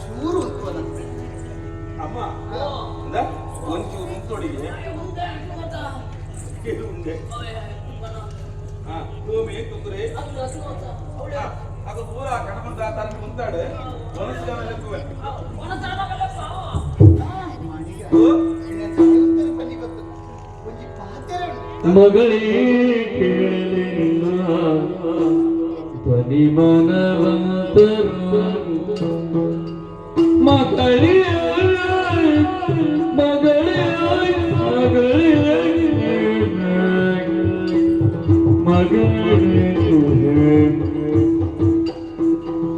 [SPEAKER 7] ಚೂರು ಉಂಟು.
[SPEAKER 5] ಅಮ್ಮ, ಒಂಚೂರು ಉಂಟೋಡಿಗೆ ಉಂಡೆ. ಹಾ, ತೂಮಿ ಕುಕ್ಕುರಿ ಅದು ಪೂರ ಕಣಬಂದ ತನಕ ಮುಂತಾಡು ಮನಸ್ಸು ಲೆಕ್ಕುವೆ.
[SPEAKER 7] ಒಂಜಿ ಪಾತೆರ.
[SPEAKER 1] ಮಗಳೇ, ಕೇಳಲಿಲ್ಲ ಧ್ವನಿ ಮನವಂತರು. ಮಗಳೇ, ಮಗಳೇ, ಮಗಳೇ, ಮಗಳೇ,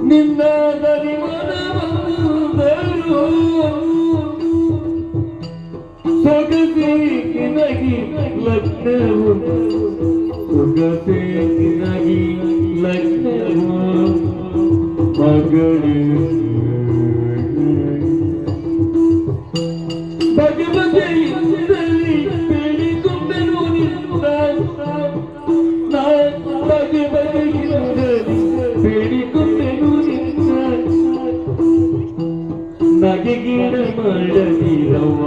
[SPEAKER 1] ನಿನ್ನ ದನಿ ಮನವಂತರು ಸೊಗಸೇಕಿನಗಿ ಲಗ್ನವು, ಸೊಗಸೇಕಿನಗಿ ಲಗ್ನವು. ಮಗಳೇ, ಬಗೆ ಬಗೆಯಿಂದಲೇ ಬೇಡಿಕೊಂಡೆನು ನಿನ್ನ ನಾ, ಬಗೆ ಬಗೆಯಿಂದಲೇ ಬೇಡಿಕೊಂಡೆನು ನಿನ್ನ. ನಗೆಗೀಡ ಮಾಡದಿರವ್ವ,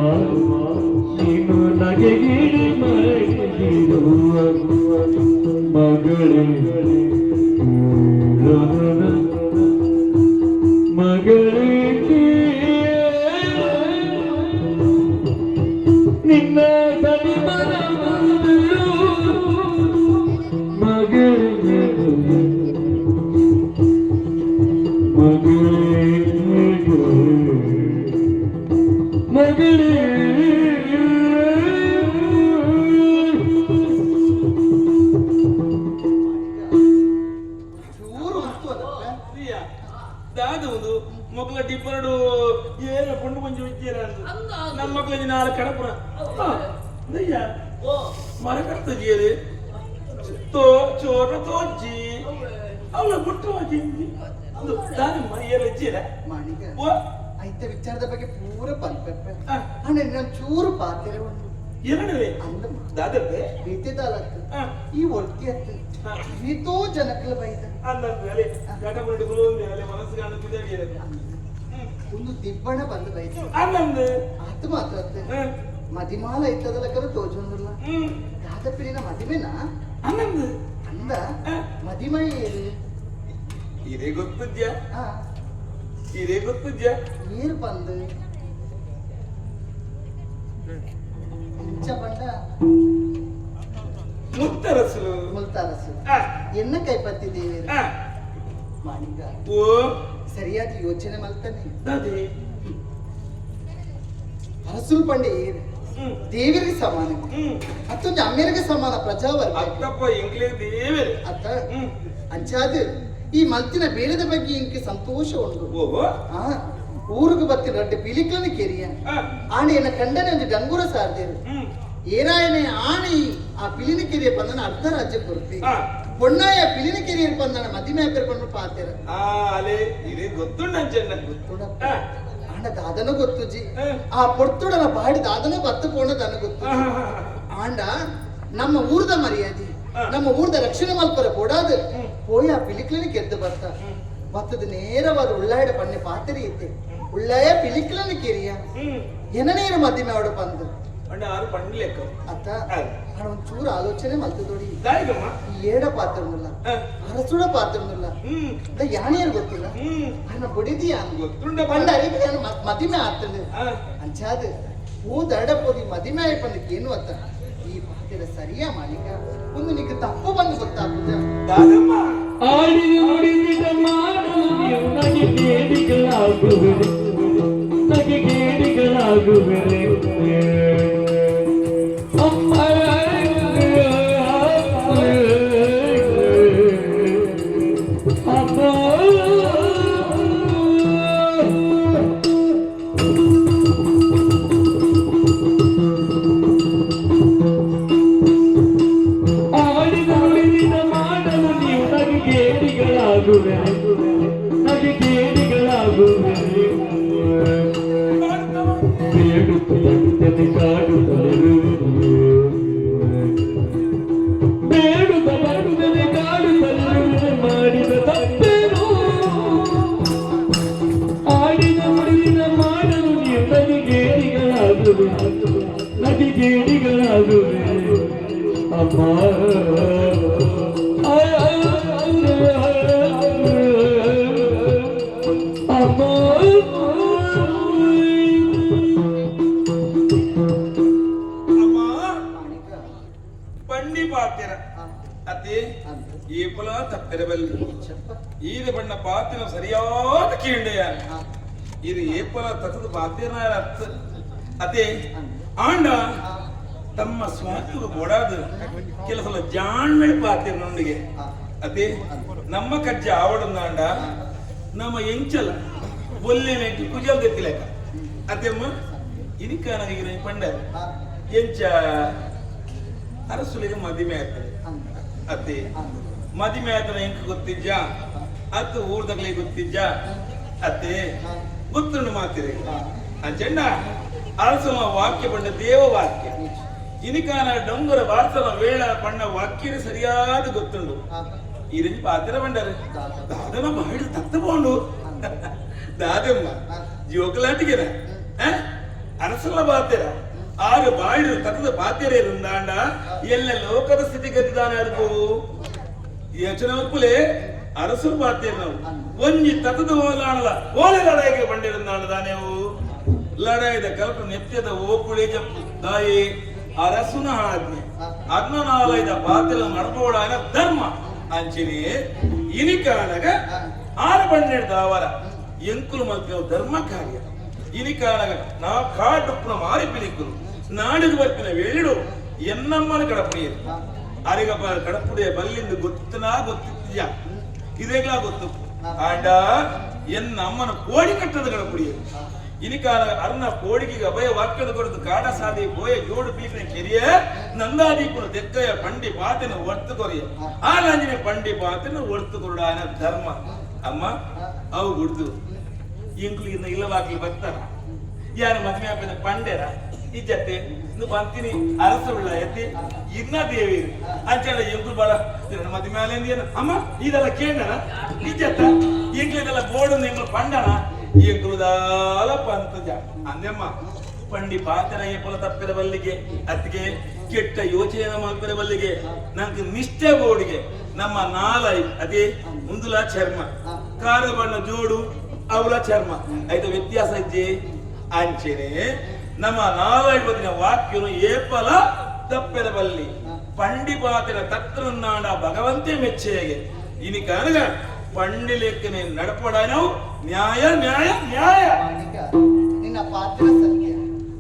[SPEAKER 1] ನೀನು ನಗೆಗೀಡ ಮಾಡದಿರವ್ವ. ಮಗಳೇ, ಕೇಳು ನನ್ನ ಮಗಳೇ, ಕೇಳು. ನಿನ್ನ ದನಿ ಮನವಂದರು. ಮಗಳೇ, ಮಗಳೇ, ಮಗಳೇ.
[SPEAKER 7] ಚೂರು ಉಂಟು ಅದಕ್ಕ.
[SPEAKER 5] ದಾದ ಒಂದು ಮೊಕ್ಕಲ ಟಿಪ್ಪರಡು ಏನ ಪುಂಡು ಪಂಚು ವಿದ್ಯೆರ. ನಮ್ಮ ಮಕ್ಕಳಿಗೆ ನಾಳೆ ಕಡಪುರ ದಯ್ಯ ಮರ ಕಡ್ತ ಜೇರು ತೋ ಚೋರ ತೋಜ್ಜಿ ಅವಳ ಬುಟ್ಟು ಹಾಕಿ ಅದು ದಾನಿ ಏರ ಇಜ್ಜಿರ.
[SPEAKER 7] ಮಾಣಿಗ,
[SPEAKER 5] ಓ.
[SPEAKER 7] ಐತ ವಿಚಾರದ ಬಗ್ಗೆ ಪೂರ ಪಲ್ಪೆಪ್ಪೆ. ಅಣ್ಣ, ನಾನು ಚೂರು ಪಾತೆರೆ ಉಂಟು.
[SPEAKER 5] ಎರಡುವೆ.
[SPEAKER 7] ಅಲ್ಲ.
[SPEAKER 5] ದಾದಪ್ಪೆ.
[SPEAKER 7] ಬೇತೆದಾಲತ್ತು ಈ ಒರ್ತಿ ಅತ್ತು ಏತೋ ಜನಕ್ಕಲ ಬೈದ.
[SPEAKER 5] ಅಲ್ಲ, ಅಲೆ ಗಟಪುರಡು ಗುರು ಅಲೆ ಮನಸ್ಸು ಕಾಣುತ್ತಿದೆ.
[SPEAKER 7] ಒಂದು ದಿಬ್ಬಣ ಬಂದು ಬೈದ.
[SPEAKER 5] ಅನ್ನಂದು.
[SPEAKER 7] ಆತು ಮಾತ್ರ ಅತ್ತೆ ಮದಿಮಾಲ ಇತ್ತದಲ್ಲ ಕರ ತೋಜೊಂದುಲ್ಲ. ದಾದಪ್ಪಿನ ಮದಿಮೆನಾ?
[SPEAKER 5] ಅನ್ನಂದು.
[SPEAKER 7] ಅಂದ ಮದಿಮೈ ಏರು?
[SPEAKER 5] ಇದೇ ಗೊತ್ತಿದ್ಯಾ?
[SPEAKER 7] ಹಾ.
[SPEAKER 5] ಇದೇ ಗೊತ್ತಿದ್ಯಾ?
[SPEAKER 7] ನೀರು ಬಂದು ಇಂಚ ಬಂಡ.
[SPEAKER 5] ಮುತ್ತರಸು.
[SPEAKER 7] ಮುಲ್ತಾರಸು ಎನ್ನ ಕೈಪತ್ತಿದ್ದೇವೆ. ಮಾಣಿಗ
[SPEAKER 5] ಓ
[SPEAKER 7] ಸರಿಯಾದ ಯೋಚನೆ ಮಲ್ತಾನೆ
[SPEAKER 5] ದಾದೆ
[SPEAKER 7] ಅರಸುಲ್ ಪಂಡೆ ಏರು
[SPEAKER 5] ಹ್ಮ್
[SPEAKER 7] ದೇವರಿಗೆ ಸಮಾನ
[SPEAKER 5] ಹ್ಮ್
[SPEAKER 7] ಮತ್ತೊಂದು ಅಮ್ಮೆರಿಗೆ ಸಮಾನ ಪ್ರಜಾವರ್ಗ
[SPEAKER 5] ಅತ್ತಪ್ಪ ಇಂಗ್ಲೀಷ್ ದೇವರೇ
[SPEAKER 7] ಅತ್ತ
[SPEAKER 5] ಹ್ಮ್
[SPEAKER 7] ಅಂಚಾದ ಈ ಮಲ್ತಿನ ಬೇಡದ ಬಗ್ಗೆ ಇಂಕೆ ಸಂತೋಷ ಉಂಡು
[SPEAKER 5] ಓಹೋ
[SPEAKER 7] ಆ ಊರಿಗೆ ಬತ್ತಿನ ರಡ್ಡೆ ಪಿಲಿಕ್ಲನ ಕೆರಿಯ
[SPEAKER 5] ಆ,
[SPEAKER 7] ಆಣೆ ಎನ್ನ ಕಂಡನೆ ಒಂದು ಡಂಗೂರ ಸಾರ್ದೇರು
[SPEAKER 5] ಹ್ಮ್
[SPEAKER 7] ಏನಾಯನೆ ಆಣೆ ಆ ಪಿಲಿನ ಕೆರಿಯ ಬಂದನ ಅರ್ಧ ರಾಜ್ಯ ಕೊರ್ಪಿ
[SPEAKER 5] ಆ.
[SPEAKER 7] ಪೊಣ್ಣಾಯ ಪಿಲಿನ ಕೆರಿಯ ಬಂದನ ಮದಿಮೆ ಪೆರ್ಕೊಂಡು ಪಾತೆರ
[SPEAKER 5] ಆ ಅಲೆ ಇದು ಗೊತ್ತುಂಡು ಅಂಚೆಣ್ಣ
[SPEAKER 7] ಗೊತ್ತುಡಪ್ಪ
[SPEAKER 5] ಆ.
[SPEAKER 7] ಆಂಡ ದಾದನ ಗೊತ್ತುಜಿ
[SPEAKER 5] ಆ.
[SPEAKER 7] ಆ ಪೊರ್ತುಡನ ಬಾಡಿ ದಾದನ ಬತ್ತು ಪೋಣ ದನ ಗೊತ್ತು ಆಂಡ ನಮ್ಮ ಊರ್ದ ಮರ್ಯಾದೆ
[SPEAKER 5] ಆ.
[SPEAKER 7] ನಮ್ಮ ಊರ್ದ ರಕ್ಷಣೆ ಮಲ್ಪರ ಕೊಡಾದು ಪೋಯಿ ಆ ಪಿಲಿಕ್ಲನ ಕೆದ್ದು ಬರ್ತ ಬತ್ತದ ನೇರವಾದ ಉಳ್ಳಾಯಡ ಪನ್ನೆ ಪಾತ್ರೆ ಇತ್ತೆ ಉಳ್ಳಾಯ ಪಿಲಿಕ್ಲನ ಕೆರಿಯ
[SPEAKER 5] ಹ್ಮ್
[SPEAKER 7] ಎನನೇರ ಮಧ್ಯಮೆ ಅವಡ ಬಂದು
[SPEAKER 5] ಅಣ್ಣ ಆರು ಪಂಡು ಲೆಕ್ಕ
[SPEAKER 7] ಅತ್ತ
[SPEAKER 5] ಆ.
[SPEAKER 7] ಆಡ ಒಂಚೂರು ಆಲೋಚನೆ ಮಲ್ತದೋಡಿ
[SPEAKER 5] ದಾಯಿಗಮ್ಮ
[SPEAKER 7] ಈ ಏಡ ಪಾತ್ರನುಲ್ಲ
[SPEAKER 5] ಆ.
[SPEAKER 7] ಅರಸುಡ ಪಾತ್ರನುಲ್ಲ
[SPEAKER 5] ಹ್ಮ್
[SPEAKER 7] ಯಾಣಿಯರ್ ಗೊತ್ತಿಲ್ಲ
[SPEAKER 5] ಹ್ಮ್
[SPEAKER 7] ಅಣ್ಣ ಬಡಿದಿಯಾ
[SPEAKER 5] ಗೊತ್ತುಂಡ
[SPEAKER 7] ಪಂಡ ಅರಿವಿ ಮದಿಮೆ ಆತಂದು
[SPEAKER 5] ಆ.
[SPEAKER 7] ಅಂಚಾದ ಪೂ ದಡ ಪೋದಿ ಮದಿಮೆ ಆಯ್ಪಂದಕ್ಕೆ ಏನು ಅತ್ತ ಈ ಪಾತ್ರ ಸರಿಯಾ ಮಾಲಿಕ ಒಂದು ನಿಂಗೆ ತಪ್ಪು ಬಂದು ಗೊತ್ತಾಗ್ತದೆ
[SPEAKER 5] ದಾದಮ್ಮ
[SPEAKER 1] ಆಡಿದ ನುಡಿದಿದ ಮಾಡಲು ನೀವು ನಗೆ ಕೇಡಿಗಳಾಗುವಿರಿ ನಗೆ ಕೇಡಿಗಳಾಗುವಿರಿ ಅಮ್ಮ ಅಮ್ಮ ಆಡಿದ ನುಡಿದಿದ ಮಾಡಲು ನೀವು ನಗೆಗೇಡಿಗಳಾಗುವೆರೆ ನಗೆಗೇಡಿಗಳಾಗುವೆರೆ ಬೇಡುತ್ತಲಿರುತ್ತನೆ ಕಾಡುತ್ತಲಿರುವೆ ಬೇಡುತ್ತ ಬರುತ್ತದೆ ಕಾಡುತ್ತಲಿರುವೆ ಮಾಡಿದ ತಪ್ಪೇನು ಆಡಿದ ನುಡಿದಿದ ಮಾಡಲು ನೀವು ನಗೆಗೇಡಿಗಳಾಗುವೆ ನಗೆಗೇಡಿಗಳಾಗುವೆ ಅಮ್ಮ ಅಮ್ಮ
[SPEAKER 5] ಅಮ್ಮ
[SPEAKER 7] ಮಾಣಿಕ
[SPEAKER 5] ಪಂಡಿ ಪಾತಿರ ಅತಿ
[SPEAKER 7] ಅಂದು
[SPEAKER 5] ಏಪಲ ತಪ್ಪಿರಬಲ್ಲಿ
[SPEAKER 7] ಚಪ್ಪ
[SPEAKER 5] ಈದ ಬಣ್ಣ ಪಾತಿನ ಸರಿಯಾದ ಕೀಂಡೆಯ
[SPEAKER 7] ಆ.
[SPEAKER 5] ಇದು ಏಪಲ ತತ್ತದ ಪಾತಿನ ಅರ್ಥ ಅದೇ ಆಂಡ ತಮ್ಮ ಸ್ವಾರ್ಥದ ಬೋಡಾದ ಕೆಲಸಲ ಜಾಣ್ಮೆಳ್ ಪಾತಿರ ನೊಂದಿಗೆ ಅದೇ ನಮ್ಮ ಕಜ್ಜ ಆವಡಂದಾಂಡ ನಮ್ಮ ಎಂಚಲ ಒಲ್ಲೆ ಮೇಟಿ ಕುಜಲ್ ದೆತ್ತಿಲೆಕ್ಕ ಅತ್ತೆಮ್ಮ ಇದಕ್ಕ ನನಗೆ ಪಂಡ
[SPEAKER 7] ಆ.
[SPEAKER 5] ಎಂಚ ಅರಸುಲಿಗೆ ಮದಿಮೆ ಆಗ್ತದೆ
[SPEAKER 7] ಅಂದು
[SPEAKER 5] ಅತ್ತೆ
[SPEAKER 7] ಅಂದು
[SPEAKER 5] ಮದಿಮೆ ಆತನ ಎಂಕ್ ಗೊತ್ತಿಜ್ಜ ಅತ್ತು ಊರ್ದಗ್ಲಿ ಗೊತ್ತಿಜ್ಜ ಅತ್ತೆ ಗೊತ್ತುಂಡು ಮಾತಿರಿ ಅಂಚೆಂಡ ಅರಸನ ವಾಕ್ಯ ಪಂಡ ದೇವ ವಾಕ್ಯ ಇನಿಕಾನ ಡೊಂಗುರ ವಾರ್ಸನ ವೇಳ ಪಣ್ಣ ವಾಕ್ಯನೇ ಸರಿಯಾದ ಗೊತ್ತುಂಡು
[SPEAKER 7] ಆ.
[SPEAKER 5] ಈ ರಂಜಿ ಪಾತ್ರ ಬಂಡಾರೆ ದಾದನ ಬಹಳ ತತ್ತಬೋಂಡು ದಾದಮ್ಮ ಜೋಕಲಾಟಿಗೆನ ಅರಸನ ಬಾತಿರ ಆರು ಬಾಳು ತತ್ತದ ಬಾತಿರ ಇರುಂದಾಂಡ ಎಲ್ಲ ಲೋಕದ ಸ್ಥಿತಿಗತಿದಾನೆ ಅರ್ಪು ಯೋಚನೆ ಒಪ್ಪುಲೆ ಅರಸರು ಬಾತೇರು ನಾವು ಒಂಜಿ ತತ್ತದ ಓಲಾಣಲ ಓಲೆ ಲಡಾಯಿಗೆ ಬಂಡಿರುಂದಾಂಡ ದಾನೇವು ಲಡಾಯಿದ ಕಲ್ಪ ನೆತ್ಯದ ಓಪುಳೆ ಜಪ್ಪು ದಾಯಿ ಅರಸುನ ಆಜ್ಞೆ ಅಗ್ನನಾಲಯದ ಪಾತ್ರ ನಡಪೋಡಾಯನ ಧರ್ಮ ಅಂಚಿನಿ ಇನಿಕಾನಗ ಆರು ಬಣ್ಣೆಡ್ ದಾವರ ಎಂಕುಲು ಮಲ್ಪಿನ ಧರ್ಮ ಕಾರ್ಯ ಇನಿಕಾನಗ ನಾ ಕಾಡುಪ್ಪುನ ಮಾರಿ ಪಿಲಿಕುಲು ನಾಡಿದು ಬರ್ಪಿನ ವೇಳಿಡು ಎನ್ನಮ್ಮನ ಕಡಪುಡಿಯರು ಅರಿಗ ಕಡಪುಡಿಯ ಬಲ್ಲಿಂದ ಗೊತ್ತನಾ ಗೊತ್ತಿತ್ತೀಯ ಇದೇಗ್ಲಾ ಗೊತ್ತು ಆಂಡ ಎನ್ನ ಅಮ್ಮನ ಕೋಡಿ ಕಟ್ಟದ ಕಡಪುಡಿಯರು ಇನಿಕಾಲ ಅರ್ನ ಕೋಡಿಗೆ ಅಭಯ ವಾಕ್ಯದ ಕೊರತು ಕಾಡ ಸಾದಿ ಬೋಯ ಜೋಡು ಪೀಪಿನ ಕೆರಿಯ ನಂದಾದೀಪುನ ತೆಕ್ಕಯ ಪಂಡಿ ಪಾತಿನ ಒರ್ತು ಕೊರಿಯ ಆ ನಂಜಿನ ಪಂಡಿ ಪಾತಿನ ಒರ್ತು ಕೊರಡಾನ ಧರ್ಮ ಅಮ್ಮ ಅವು ಗುಡ್ದು ಇಂಕ್ಲು ಇನ್ನ ಇಲ್ಲವಾಗ್ಲಿ ಬರ್ತಾರ ಯಾರು ಮದುವೆ ಆಪಿನ ಪಂಡೆರ ಇಜ್ಜತ್ತೆ ಇನ್ನು ಬಂತೀನಿ ಅರಸುಳ್ಳ ಎತ್ತಿ ಇನ್ನ ದೇವಿ ಅಂಚೆಲ್ಲ ಎಂಕುಲು ಬಾಳ ಮದುವೆ ಮೇಲೆ ಏನು ಅಮ್ಮ ಇದೆಲ್ಲ ಕೇಳಣ ಇಜ್ಜತ್ತ ಇಂಕ್ಲು ಇದೆಲ್ಲ ಬೋರ್ಡ್ ಎಂಕುಲು ಪಂಡಣ ಎಂಕುಲು ದಾಲ ಪಂತಜ ಅಂದೆಮ್ಮ ಪಂಡಿ ಪಾತರ ಏಪಲ ತಪ್ಪಿರ ಬಲ್ಲಿಗೆ ಅತ್ತಿಗೆ ಕೆಟ್ಟ ಯೋಚನೆ ಮಾಡ್ಪಿರ ಬಲ್ಲಿಗೆ ನಂಗೆ ನಿಷ್ಠೆ ಬೋರ್ಡ್ಗೆ ನಮ್ಮ ನಾಲೈ ಅದೇ ಮುಂದುಲ ಚರ್ಮ ಕಾರ ಬಣ್ಣ ಜೋಡು ಅವಳ ಚರ್ಮ ಆಯ್ತು ವ್ಯತ್ಯಾಸ ಇಜ್ಜಿ ಅಂಚೆನೆ ನಮ್ಮ ನಾಲೈ ಬದಿನ ವಾಕ್ಯನು ಏಪಲ ತಪ್ಪಿರ ಬಲ್ಲಿ ಪಂಡಿ ಪಾತಿನ ತತ್ರನಾಡ ಭಗವಂತೆ ಮೆಚ್ಚೆಗೆ ಇನಿ ಕಾನಗ ಪಂಡಿಲೆಕ್ಕನೆ ನಡಪಡಾನವು ನ್ಯಾಯ ನ್ಯಾಯ ನ್ಯಾಯ.
[SPEAKER 7] ಮಾಣಿಕ, ನಿನ್ನ ಪಾತ್ರ ಸತ್ಯ.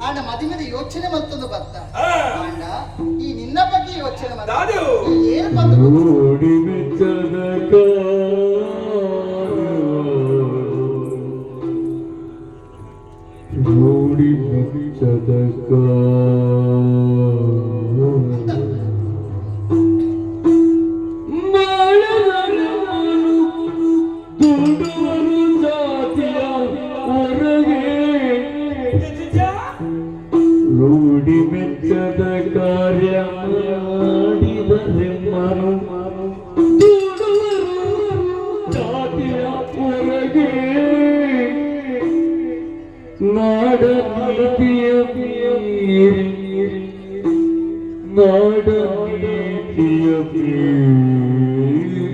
[SPEAKER 7] ಆಂಡ ಮದಿಮೆದ ಯೋಚನೆ ಮಲ್ತೊಂದು ಬರ್ತ. ಆಂಡ ಈ ನಿನ್ನ ಬಗ್ಗೆ ಯೋಚನೆ ಮಲ್ತ.
[SPEAKER 5] ದಾದೆವು.
[SPEAKER 7] ಈ ಏನ್ ಬಂದು
[SPEAKER 1] ರೂಢಿ ಮೆಚ್ಚದ ರೂಢಿ ಮೆಚ್ಚದ ಮಾಡದನು ದುಡುವನು ಜಾತಿಯ ಹೊರಗೆ. ರೂಢಿ ಮೆಚ್ಚದ ಕಾರ್ಯ ಮಾಡಿದರೆ ಮನು ದುಡುವರು ಜಾತಿಯ ಹೊರಗೆ. ನಾಡ ನೀತಿಯ ಮೀರಿ, ನಾಡ ನೀತಿಯ ಮೀರಿ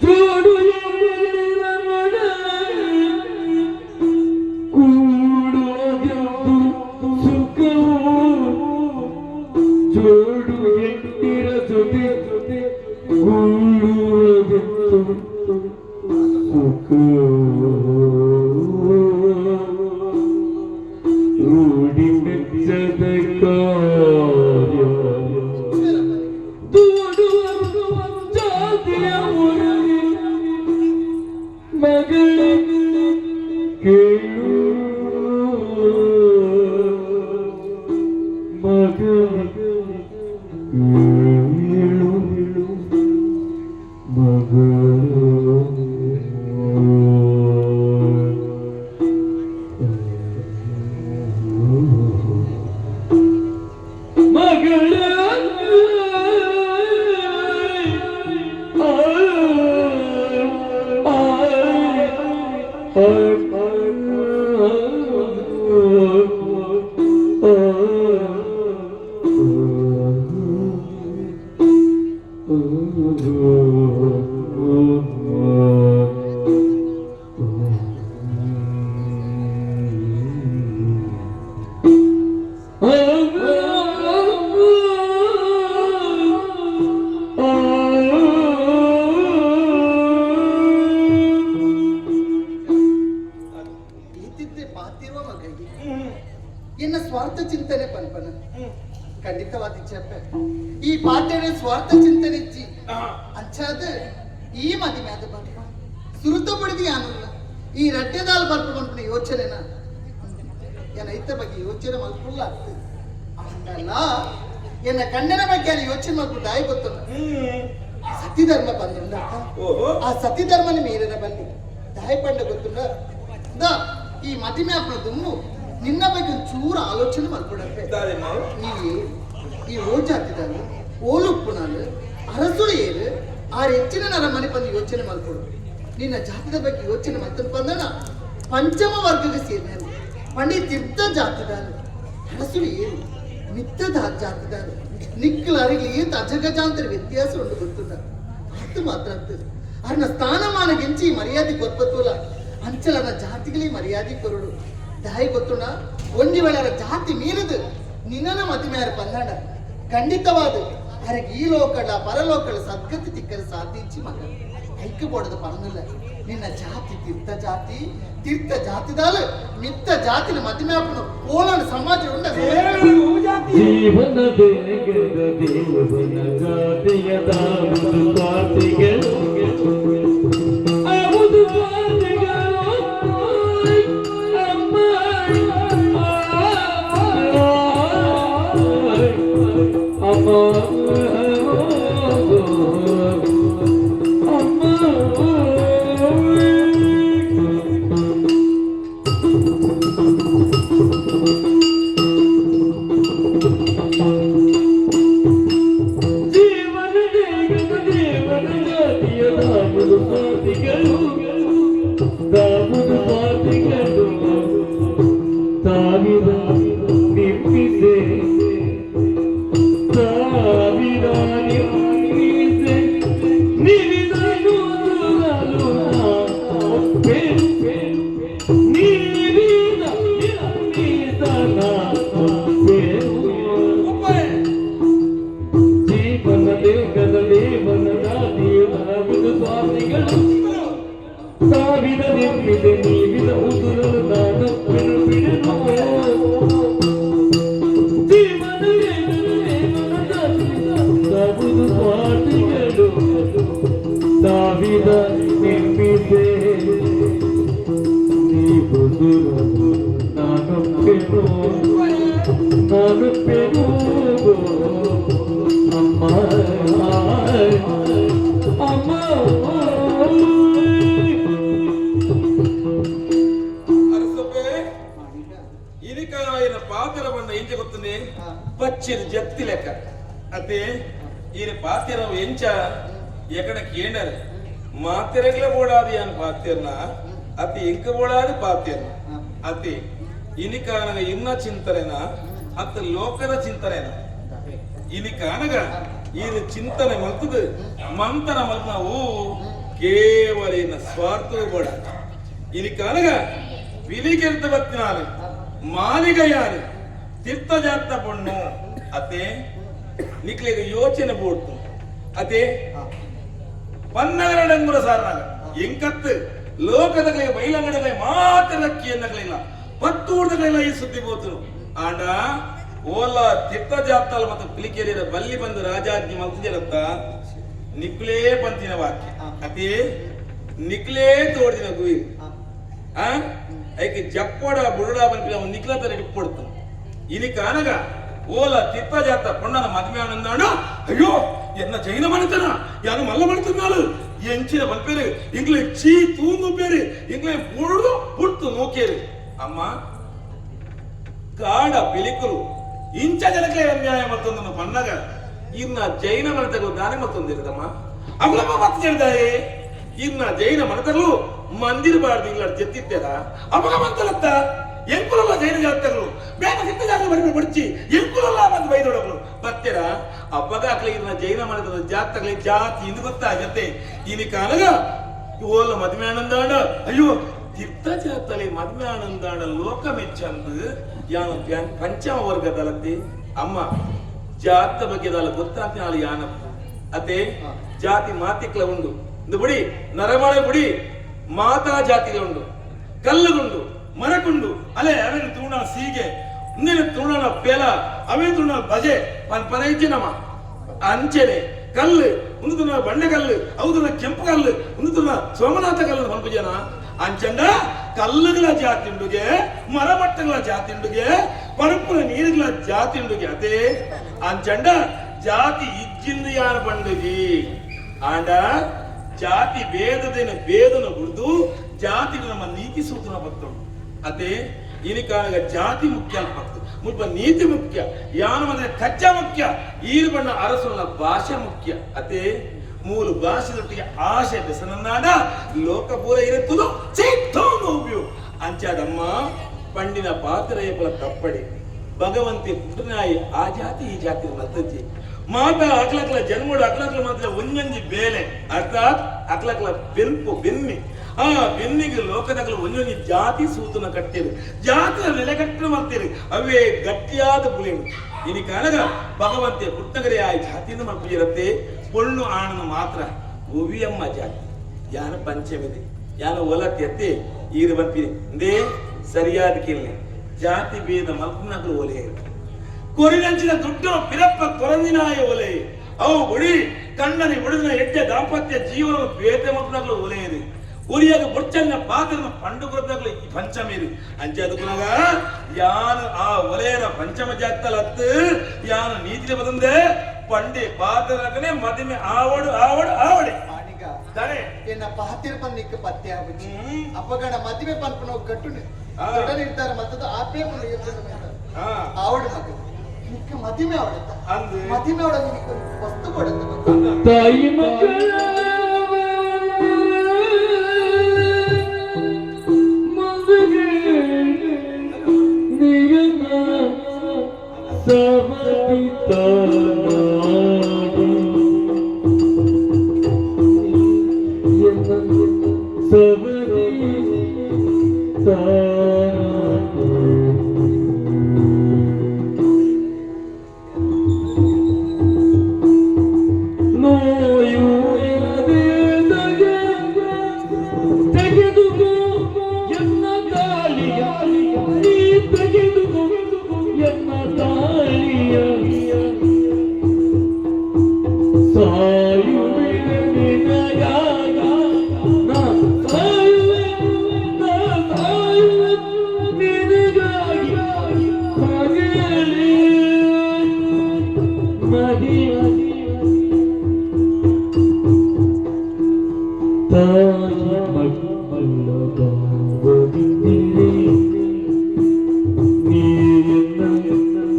[SPEAKER 1] ಜೋಡು ಎಮ್ಮಿನ ಕೂಡುವುದೆಂದು ಸುಖವು, ಜೋಡು ಎಂಟಿರ ಜೊತೆ ಗೂಡುವುದೆಂದು ಸುಖವು. ರೂಢಿ ಮೆಚ್ಚದ ಕಾರ್ಯ ದೂಡುವರು ಜಾತಿಯ ಹೊರಗೆ. ಮಗಳೇ ಕೇಳು, ಮಗಳೇ ಕೇಳು, ಮಗಳು. ಮಗಳೇ.
[SPEAKER 7] ಈತಿದ್ದೆ ಪಾತಿರುವ ಮಗಗೆ ಎನ್ನ ಸ್ವಾರ್ಥ ಚಿಂತನೆ ಪನ್ಪನ ಖಂಡಿತವಾದ ಚಪ್ಪೆ. ಈ ಪಾತೆಡೆ ಸ್ವಾರ್ಥ ಚಿಂತನೆ ಇಜ್ಜಿ. ಅಂಚಾದ ಈ ಮದಿಮೆ ಅದ ಬರ್ಪ ಸುರುತ ಬಡಿದಿ ಆನಲ್ಲ ಈ ರಡ್ಡೆದಾಲ್ ಬರ್ಪ ಪನ್ಪನ ಯೋಚನೆನ ಎನ್ನ ಐತ ಬಗ್ಗೆ ಯೋಚನೆ ಮಲ್ಪುಲ್ಲ ಆಗ್ತದೆ. ಅಂಡಲ್ಲ ಎನ್ನ ಕಣ್ಣನ ಬಗ್ಗೆ ನಾನು ಯೋಚನೆ ಮಲ್ಪು ದಾಯಿ ಗೊತ್ತಲ್ಲ. ಸತಿ ಧರ್ಮ ಬಂದುಂಡ.
[SPEAKER 5] ಓಹೋ.
[SPEAKER 7] ಆ ಸತಿ ಧರ್ಮನ ಮೀರಿನ ಬನ್ನಿ ದಾಯಿ ಪಂಡ ಗೊತ್ತುಂಡ the ಈ ಮದಿಮೆ ಅಪ್ಪನ ದುಮ್ಮು ನಿನ್ನ ಬಗ್ಗೆ ಒಂಚೂರು ಆಲೋಚನೆ ಮಲ್ಪಡಪ್ಪೆ.
[SPEAKER 5] ದಾದೆ ಮಾವು.
[SPEAKER 7] ಈ ಈ ಓ ಜಾತಿದಾನು ಓಲುಪ್ಪುನಾಲು ಅರಸುಳು ಏರು ಆರ್ ಹೆಚ್ಚಿನ ನರ ಮನೆ ಬಂದು ಯೋಚನೆ ಮಲ್ಪಡು. ನಿನ್ನ ಜಾತಿದ ಬಗ್ಗೆ ಯೋಚನೆ ಮಲ್ತನ್ ಬಂದಣ ಪಂಚಮ ವರ್ಗಕ್ಕೆ ಸೇರಿದ ಪಂಡಿ ತೀರ್ಥ ಜಾತಿದಾನು ಅರಸುಳು ಏರು ಮಿತ್ತದ ಜಾತಿದಾನು ನಿಕ್ಕಲ ಅರಿಗ್ಲಿ ಏತ್ ಅಜಗಜಾಂತರ ವ್ಯತ್ಯಾಸ ಉಂಟು ಗೊತ್ತುಂಡ. ಅದು ಮಾತ್ರ ಆಗ್ತದೆ ಅರ್ನ ಸ್ಥಾನಮಾನ ಗೆಂಚಿ ಮರ್ಯಾದೆ ಕೊರ್ಪತ್ತೂಲ ಅಂಚಲನ ಜಾತಿಗಳೇ ಮರ್ಯಾದೆ ಕೊರಡು. ದಾಯಿ ಗೊತ್ತುಂಡ, ಒಂಜಿ ವೇಳೆ ಅವರ ಜಾತಿ ಮೀರಿದು ನಿನ್ನನ ಮತಿಮೇರ ಪಂದಾಂಡ ಖಂಡಿತವಾದ ಅರಗೆ ಈ ಲೋಕಡ ಪರಲೋಕಡ ಸದ್ಗತಿ ತಿಕ್ಕಲು ಸಾಧಿಸಿ ಮಗ ಐಕ್ಯ ಪೋಡದ ಪರನಿಲ್ಲ. ನಿನ್ನ ಜಾತಿ ತೀರ್ಥ ಜಾತಿ, ತೀರ್ಥ ಜಾತಿದಾಲ ಮಿತ್ತ ಜಾತಿನ ಮತಿಮ್ಯಾಪನು ಓಲನ ಸಮಾಜ ಉಂಡ.
[SPEAKER 1] ಜೀವನ ದೇಗದ ದೇವನ ಜಾತಿಯ ದಾವುದು ಸ್ವಾರ್ಥಿಗಳು ಹೌದು ಸ್ವಾರ್ಥಿಗಳು ಅಮ್ಮ ಅಮ್ಮ ಅಮ್ಮ. ಜೀವನ ದೇಗದ ದೇವನ ಜಾತಿಯ ದಾವುದು ಸ್ವಾರ್ಥಿಗಳು, ದಾವುದು ಸ್ವಾರ್ಥಿಗಳು ಸಾವಿರ ನಿರ್ಮಿಸೆ, ಸಾವಿರ ನಿರ್ಮಿಸೆ ನಿರಿದನು ದುರಲು ಒಪ್ಪೆ ನೀರಿನ ನಿರ್ಮಿಸನ ಒಪ್ಪೆ.
[SPEAKER 5] ಒಬ್ಬರೇ.
[SPEAKER 1] ಜೀವನ ದೇಗದ ದೇವನ ಸಾವಿದ ನಿಂಬಿದೆ ನೀವು ನಾನೊಪ್ಪೆನು ನಾನೊಪ್ಪೆನು ಅಮ್ಮ ಅಮ್ಮ.
[SPEAKER 5] ಅರಸೊಬ್ಬೆ ಇನಿಕಾಯಿನ ಪಾತ್ರ ಬಂದ ಎಂಚ ಗೊತ್ತನೆ ಪಚ್ಚಿನ ಜತ್ತಿ ಲೆಕ್ಕ ಅತ್ತೆ. ಈನ ಪಾತ್ರ ಎಂಚ ಎಕಡ ಕೇಂಡರೆ ಮಾತೆರೆಗ್ಲ ಬೋಡಾದಿ ಅನ್ ಪಾತ್ರನ ಅತಿ ಎಂಕ ಬೋಡಾದಿ ಪಾತ್ರನ ಅತಿ ಇನಿಕಾನಗ ಇನ್ನ ಚಿಂತನೆನ ಅತ್ತ ಲೋಕದ ಚಿಂತನೆನ? ಇನಿಕಾನಗ ಈನ ಚಿಂತನೆ ಮಲ್ತದ ಮಂತನ ಮಲ್ಪನವು ಕೇವಲ ಇನ್ನ ಸ್ವಾರ್ಥವು ಬೋಡ. ಇನಿಕಾನಗ ಪಿಲಿಗೆರ್ತ ಬತ್ತಿನಾನು ಮಾಲಿಗಯಾನು ತೀರ್ಥಜಾತ ಪೊಣ್ಣು ಅತೆ. ನಿಕ್ಲೆಗ ಯೋಚನೆ ಬೋಡ್ತು ಅತೆ. ಪನ್ನಗರಡಂಗುರ ಸಾರನಾಗ ಎಂಕತ್ತು ಲೋಕದಗಲೆ ಬೈಲಂಗಡಗಲೆ ಮಾತ್ರ ಲಕ್ಕಿ ಎನ್ನಗಲಿಲ್ಲ ಪತ್ತೂರ್ದಗಲೆಲ್ಲ ಈ ಸುದ್ದಿ ಬೋತರು. ಆಂಡ ಓಲ ತೀರ್ಥಜಾತಲ್ ಮತ್ತು ಪಿಲಿಕೆರಿಯರ ಬಲ್ಲಿ ಬಂದು ರಾಜಾಜ್ಞೆ ಮಲ್ತಿಜರತ್ತ ನಿಕ್ಲೇ ಪಂತಿನ ವಾಕ್ಯ ಅತಿ ನಿಕ್ಲೇ ತೋಡ್ದಿನ ಗುಯಿ ಆ ಐಕೆ ಜಪ್ಪೋಡ ಬುರುಡ ಪನ್ಪಿನ ನಿಕ್ಲ ತರ ಇಟ್ಕೊಡ್ತಾನೆ. ಇನಿ ಕಾನಗ ಓಲ ತಿತ್ತ ಜಾತ ಪೊಣ್ಣನ ಮದ್ವೆ ಆನಂದಾಡು. ಅಯ್ಯೋ, ಎನ್ನ ಜೈನ ಮನೆತನ ಯಾನು ಮಲ್ಲ ಮನೆತನಾಳು ಎಂಚಿನ ಪನ್ಪೇರು ಇಂಗ್ಲೆ ಚೀ ತೂಂದು ಬೇರೆ ಇಂಗ್ಲೆ ಬುರುಡು ಪುಟ್ಟು ನೋಕೇರು. ಅಮ್ಮ, ಕಾಡ ಪಿಲಿಕುಲು ಇಂಚ ಜನಕ್ಕೆ ಅನ್ಯಾಯ ಮತ್ತೊಂದನ್ನು ಪನ್ನಗ ಇನ್ನ ಜೈನ ಮನೆತಗಳು ದಾನೆ ಮತ್ತೊಂದಿರದಮ್ಮ ಅಗುಲಮ್ಮ ಮತ್ತೆ ಹೇಳ್ದಾರೆ. ಇನ್ನ ಜೈನ ಮನೆತಗಳು ಮಂದಿರ ಬಾರ್ದು ಇಲ್ಲ ಜೆತ್ತಿತ್ತೇರ ಅಮಗ ಮಂತಲತ್ತ ಎಂಕುಲಲ್ಲ ಜೈನ ಜಾತಗಳು ಬೇಗ ಸಿದ್ಧ ಜಾಗ ಬಡಿ ಬಡ್ಚಿ ಎಂಕುಲಲ್ಲ ಬಂದು ಬೈದೊಡಗಳು ಬತ್ತೆರ ಅಪ್ಪಗ ಅಕ್ಲೆ ಇನ್ನ ಜೈನ ಮನೆತದ ಜಾತಗಳ ಜಾತಿ ಇಂದು ಗೊತ್ತಾ ಜೊತೆ. ಇನಿ ಕಾಲಗ ಓಲ ಮದ್ವೆ ಆನಂದಾಂಡ. ಅಯ್ಯೋ, ತೀರ್ಥ ಜಾತಲೆ ಮದ್ವೆ ಆನಂದಾಂಡ ಲೋಕ ಮೆಚ್ಚಂದು ಯಾನ ಪಂಚಮ ವರ್ಗದಲತ್ತಿ. ಅಮ್ಮ, ಜಾತ ಬಗ್ಗೆ ದಾಲ ಗೊತ್ತಾಗ್ತಾಳೆ ಯಾನ ಅತೆ. ಜಾತಿ ಮಾತಿಕ್ಲ ಉಂಡು ಇಂದು ಬುಡಿ ನರಮಾಳೆ ಬುಡಿ ಮಾತಾ ಜಾತಿಗೆ ಉಂಡು ಕಲ್ಲುಗುಂಡು ಮರಕುಂಡು ಅಲೆ ಅವೇನು ತೂಣ ಸೀಗೆ ಇಂದಿನ ತೂಣನ ಪೆಲ ಅವೇನು ತೂಣ ಬಜೆ ಪನ್ ಪನೈಚಿನಮ ಅಂಚೆನೆ ಕಲ್ಲು ಉಂದು ಬಣ್ಣ ಕಲ್ಲು ಅವು ಕೆಂಪು ಕಲ್ಲು ಉಂದು ಸೋಮನಾಥ ಕಲ್ಲು ಪನ್ಪು ಜನ ಅಂಚಂಡ ಕಲ್ಲುಗಳ ಜಾತಿ ಉಂಡುಗೆ, ಮರಮಟ್ಟಗಳ ಜಾತಿ ಉಂಡುಗೆ, ಪರಪುನ ನೀರುಗಳ ಜಾತಿ ಉಂಡುಗೆ ಅದೇ. ಅಂಚಂಡ ಜಾತಿ ಇಜ್ಜಿಂದು ಯಾರ ಪಂಡುಗಿ. ಆಂಡ ಜಾತಿ ಭೇದದೇನ ಭೇದನ ಬುಡ್ದು ಜಾತಿ ನಮ್ಮ ನೀತಿ ಸೂತನ ಬರ್ತುಂಡು ಅದೇ. ಇನಿಕಾಗ ಜಾತಿ ಮುಖ್ಯ ಅಲ್ಪತ್ತು ಮುಲ್ಪ ನೀತಿ ಮುಖ್ಯ ಯಾನ ಮಂದ್ರೆ ಕಜ್ಜ ಮುಖ್ಯ. ಈರು ಬಣ್ಣ ಅರಸುನ ಭಾಷೆ ಮುಖ್ಯ ಅದೇ. ಮೂಲು ಭಾಷೆದೊಟ್ಟಿಗೆ ಆಶೆ ಬೆಸನನ್ನಾಡ ಲೋಕ ಪೂರ ಇರುತ್ತದು ಚೈತೋ ನೋಬ್ಯು ಅಂಚಾದಮ್ಮ, ಪಂಡಿನ ಪಾತ್ರೆಯ ಫಲ ತಪ್ಪಡಿ. ಭಗವಂತೆ ಪುಟ್ಟನಾಯಿ ಆ ಜಾತಿ ಈ ಜಾತಿ ಮತ್ತಜ್ಜಿ ಮಾತ ಅಕ್ಲಕ್ಲ ಜನ್ಮಡು ಅಕ್ಲಕ್ಲ ಮಾತ್ರ ಒಂಜೊಂಜಿ ಬೇಲೆ, ಅರ್ಥಾತ್ ಅಕ್ಲಕ್ಲ ಬೆನ್ಪು ಬೆನ್ನಿ. ಆ ಬೆನ್ನಿಗೆ ಲೋಕದಕ್ಲ ಒಂಜೊಂಜಿ ಜಾತಿ ಸೂತನ ಕಟ್ಟಿರು, ಜಾತಿಯ ನೆಲೆ ಕಟ್ಟಿನ ಮಾಡ್ತೀರಿ. ಅವೇ ಗಟ್ಟಿಯಾದ ಪುಲಿನು. ಇನಿ ಕಾಣಗ ಭಗವಂತೆ ಪುಟ್ಟಗರೆ ಆ ಜಾತಿಯನ್ನು ಮಲ್ಪಿರತ್ತೆ. ಪೊಣ್ಣು ಆಣನ ಮಾತ್ರ ಒವಿಯಮ್ಮ ಜಾತಿ ಯಾನ ಪಂಚಮಿದೆ ಯಾನ ಒಲತಿ ಅತ್ತೆ. ಈರು ಬರ್ತೀನಿ ಇಂದೇ ಸರಿಯಾದ ಕೇಳನೆ. ಜಾತಿ ಭೇದ ಮಲ್ಪನಗಳು ಒಲೆ ಕೊರಿನಂಚಿನ ದುಡ್ಡು ಪಿರಪ್ಪ ತೊರಂದಿನಾಯ ಒಲೆ ಅವು ಬುಡಿ ಕಣ್ಣನಿ ಬುಡಿದಿನ ಎಡ್ಡೆ ದಾಂಪತ್ಯ ಜೀವನ ಬೇತೆ ಮಕ್ಕಳು ಒಲೆಯದು. ಉರಿಯಾಗ ಬೊಚ್ಚನ್ನ ಪಾತ್ರನ ಪಂಡು ಕೊರದಾಗಲು ಈ ಪಂಚಮೀರು ಅಂಚೆ ಅದಕ್ಕುನಾಗ ಯಾನು ಆ ಒಲೆಯರ ಪಂಚಮ ಜಾತಲತ್ತು ಯಾನು ನೀತಿಗೆ ಬದಂದೆ ಪಂಡಿ ಪಾತ್ರನಕನೆ ಮದಿಮೆ ಆವಡು ಆವಡು ಆವಡೆ.
[SPEAKER 7] ಮಾಣಿಗ.
[SPEAKER 5] ತಾನೆ.
[SPEAKER 7] ಎನ್ನ ಪಾತಿರ ಪನ್ನಿಕ್ಕ ಪತ್ತೆ ಆಗುಜಿ. ಅಪ್ಪಗಣ ಮದಿಮೆ ಪನ್ಪುನ ಕಟ್ಟುನೆ ದೊಡ್ಡ ನಿರ್ಧಾರ ಮತ್ತದು ಆಪೇ ಪುನ ಯೋಚನೆ ಆವಡು ಮಗ ನಿಕ್ಕ ಮದಿಮೆ ಅವಡತ್ತ.
[SPEAKER 5] ಅಂದು.
[SPEAKER 7] ಮದಿಮೆ ಅವಡ ನಿಕ್ಕ ವಸ್ತು ಕೊಡತ್ತ ಮಗ.
[SPEAKER 1] ತಾಯಿ ಮಕ್ಕಳ ಮುಂದಿಗೆ ನಿಯಮ ಸಮರ್ಪಿತ ಮಾಡಿ ಸವದಿ ನೋಯು ತೆಗೆದುಕೋ ಎನ್ನ ತಾಳಿಯ, ನೀ ತೆಗೆದುಕೋ ಎನ್ನ ತಾಳಿಯ. ಸಾಯುವಿನ ನಿನಗಾಗಿ. ತಾಯಿ ಮಕ್ಕಳ ಭಾವದಿಂದಿರಿ ನೀರಿನ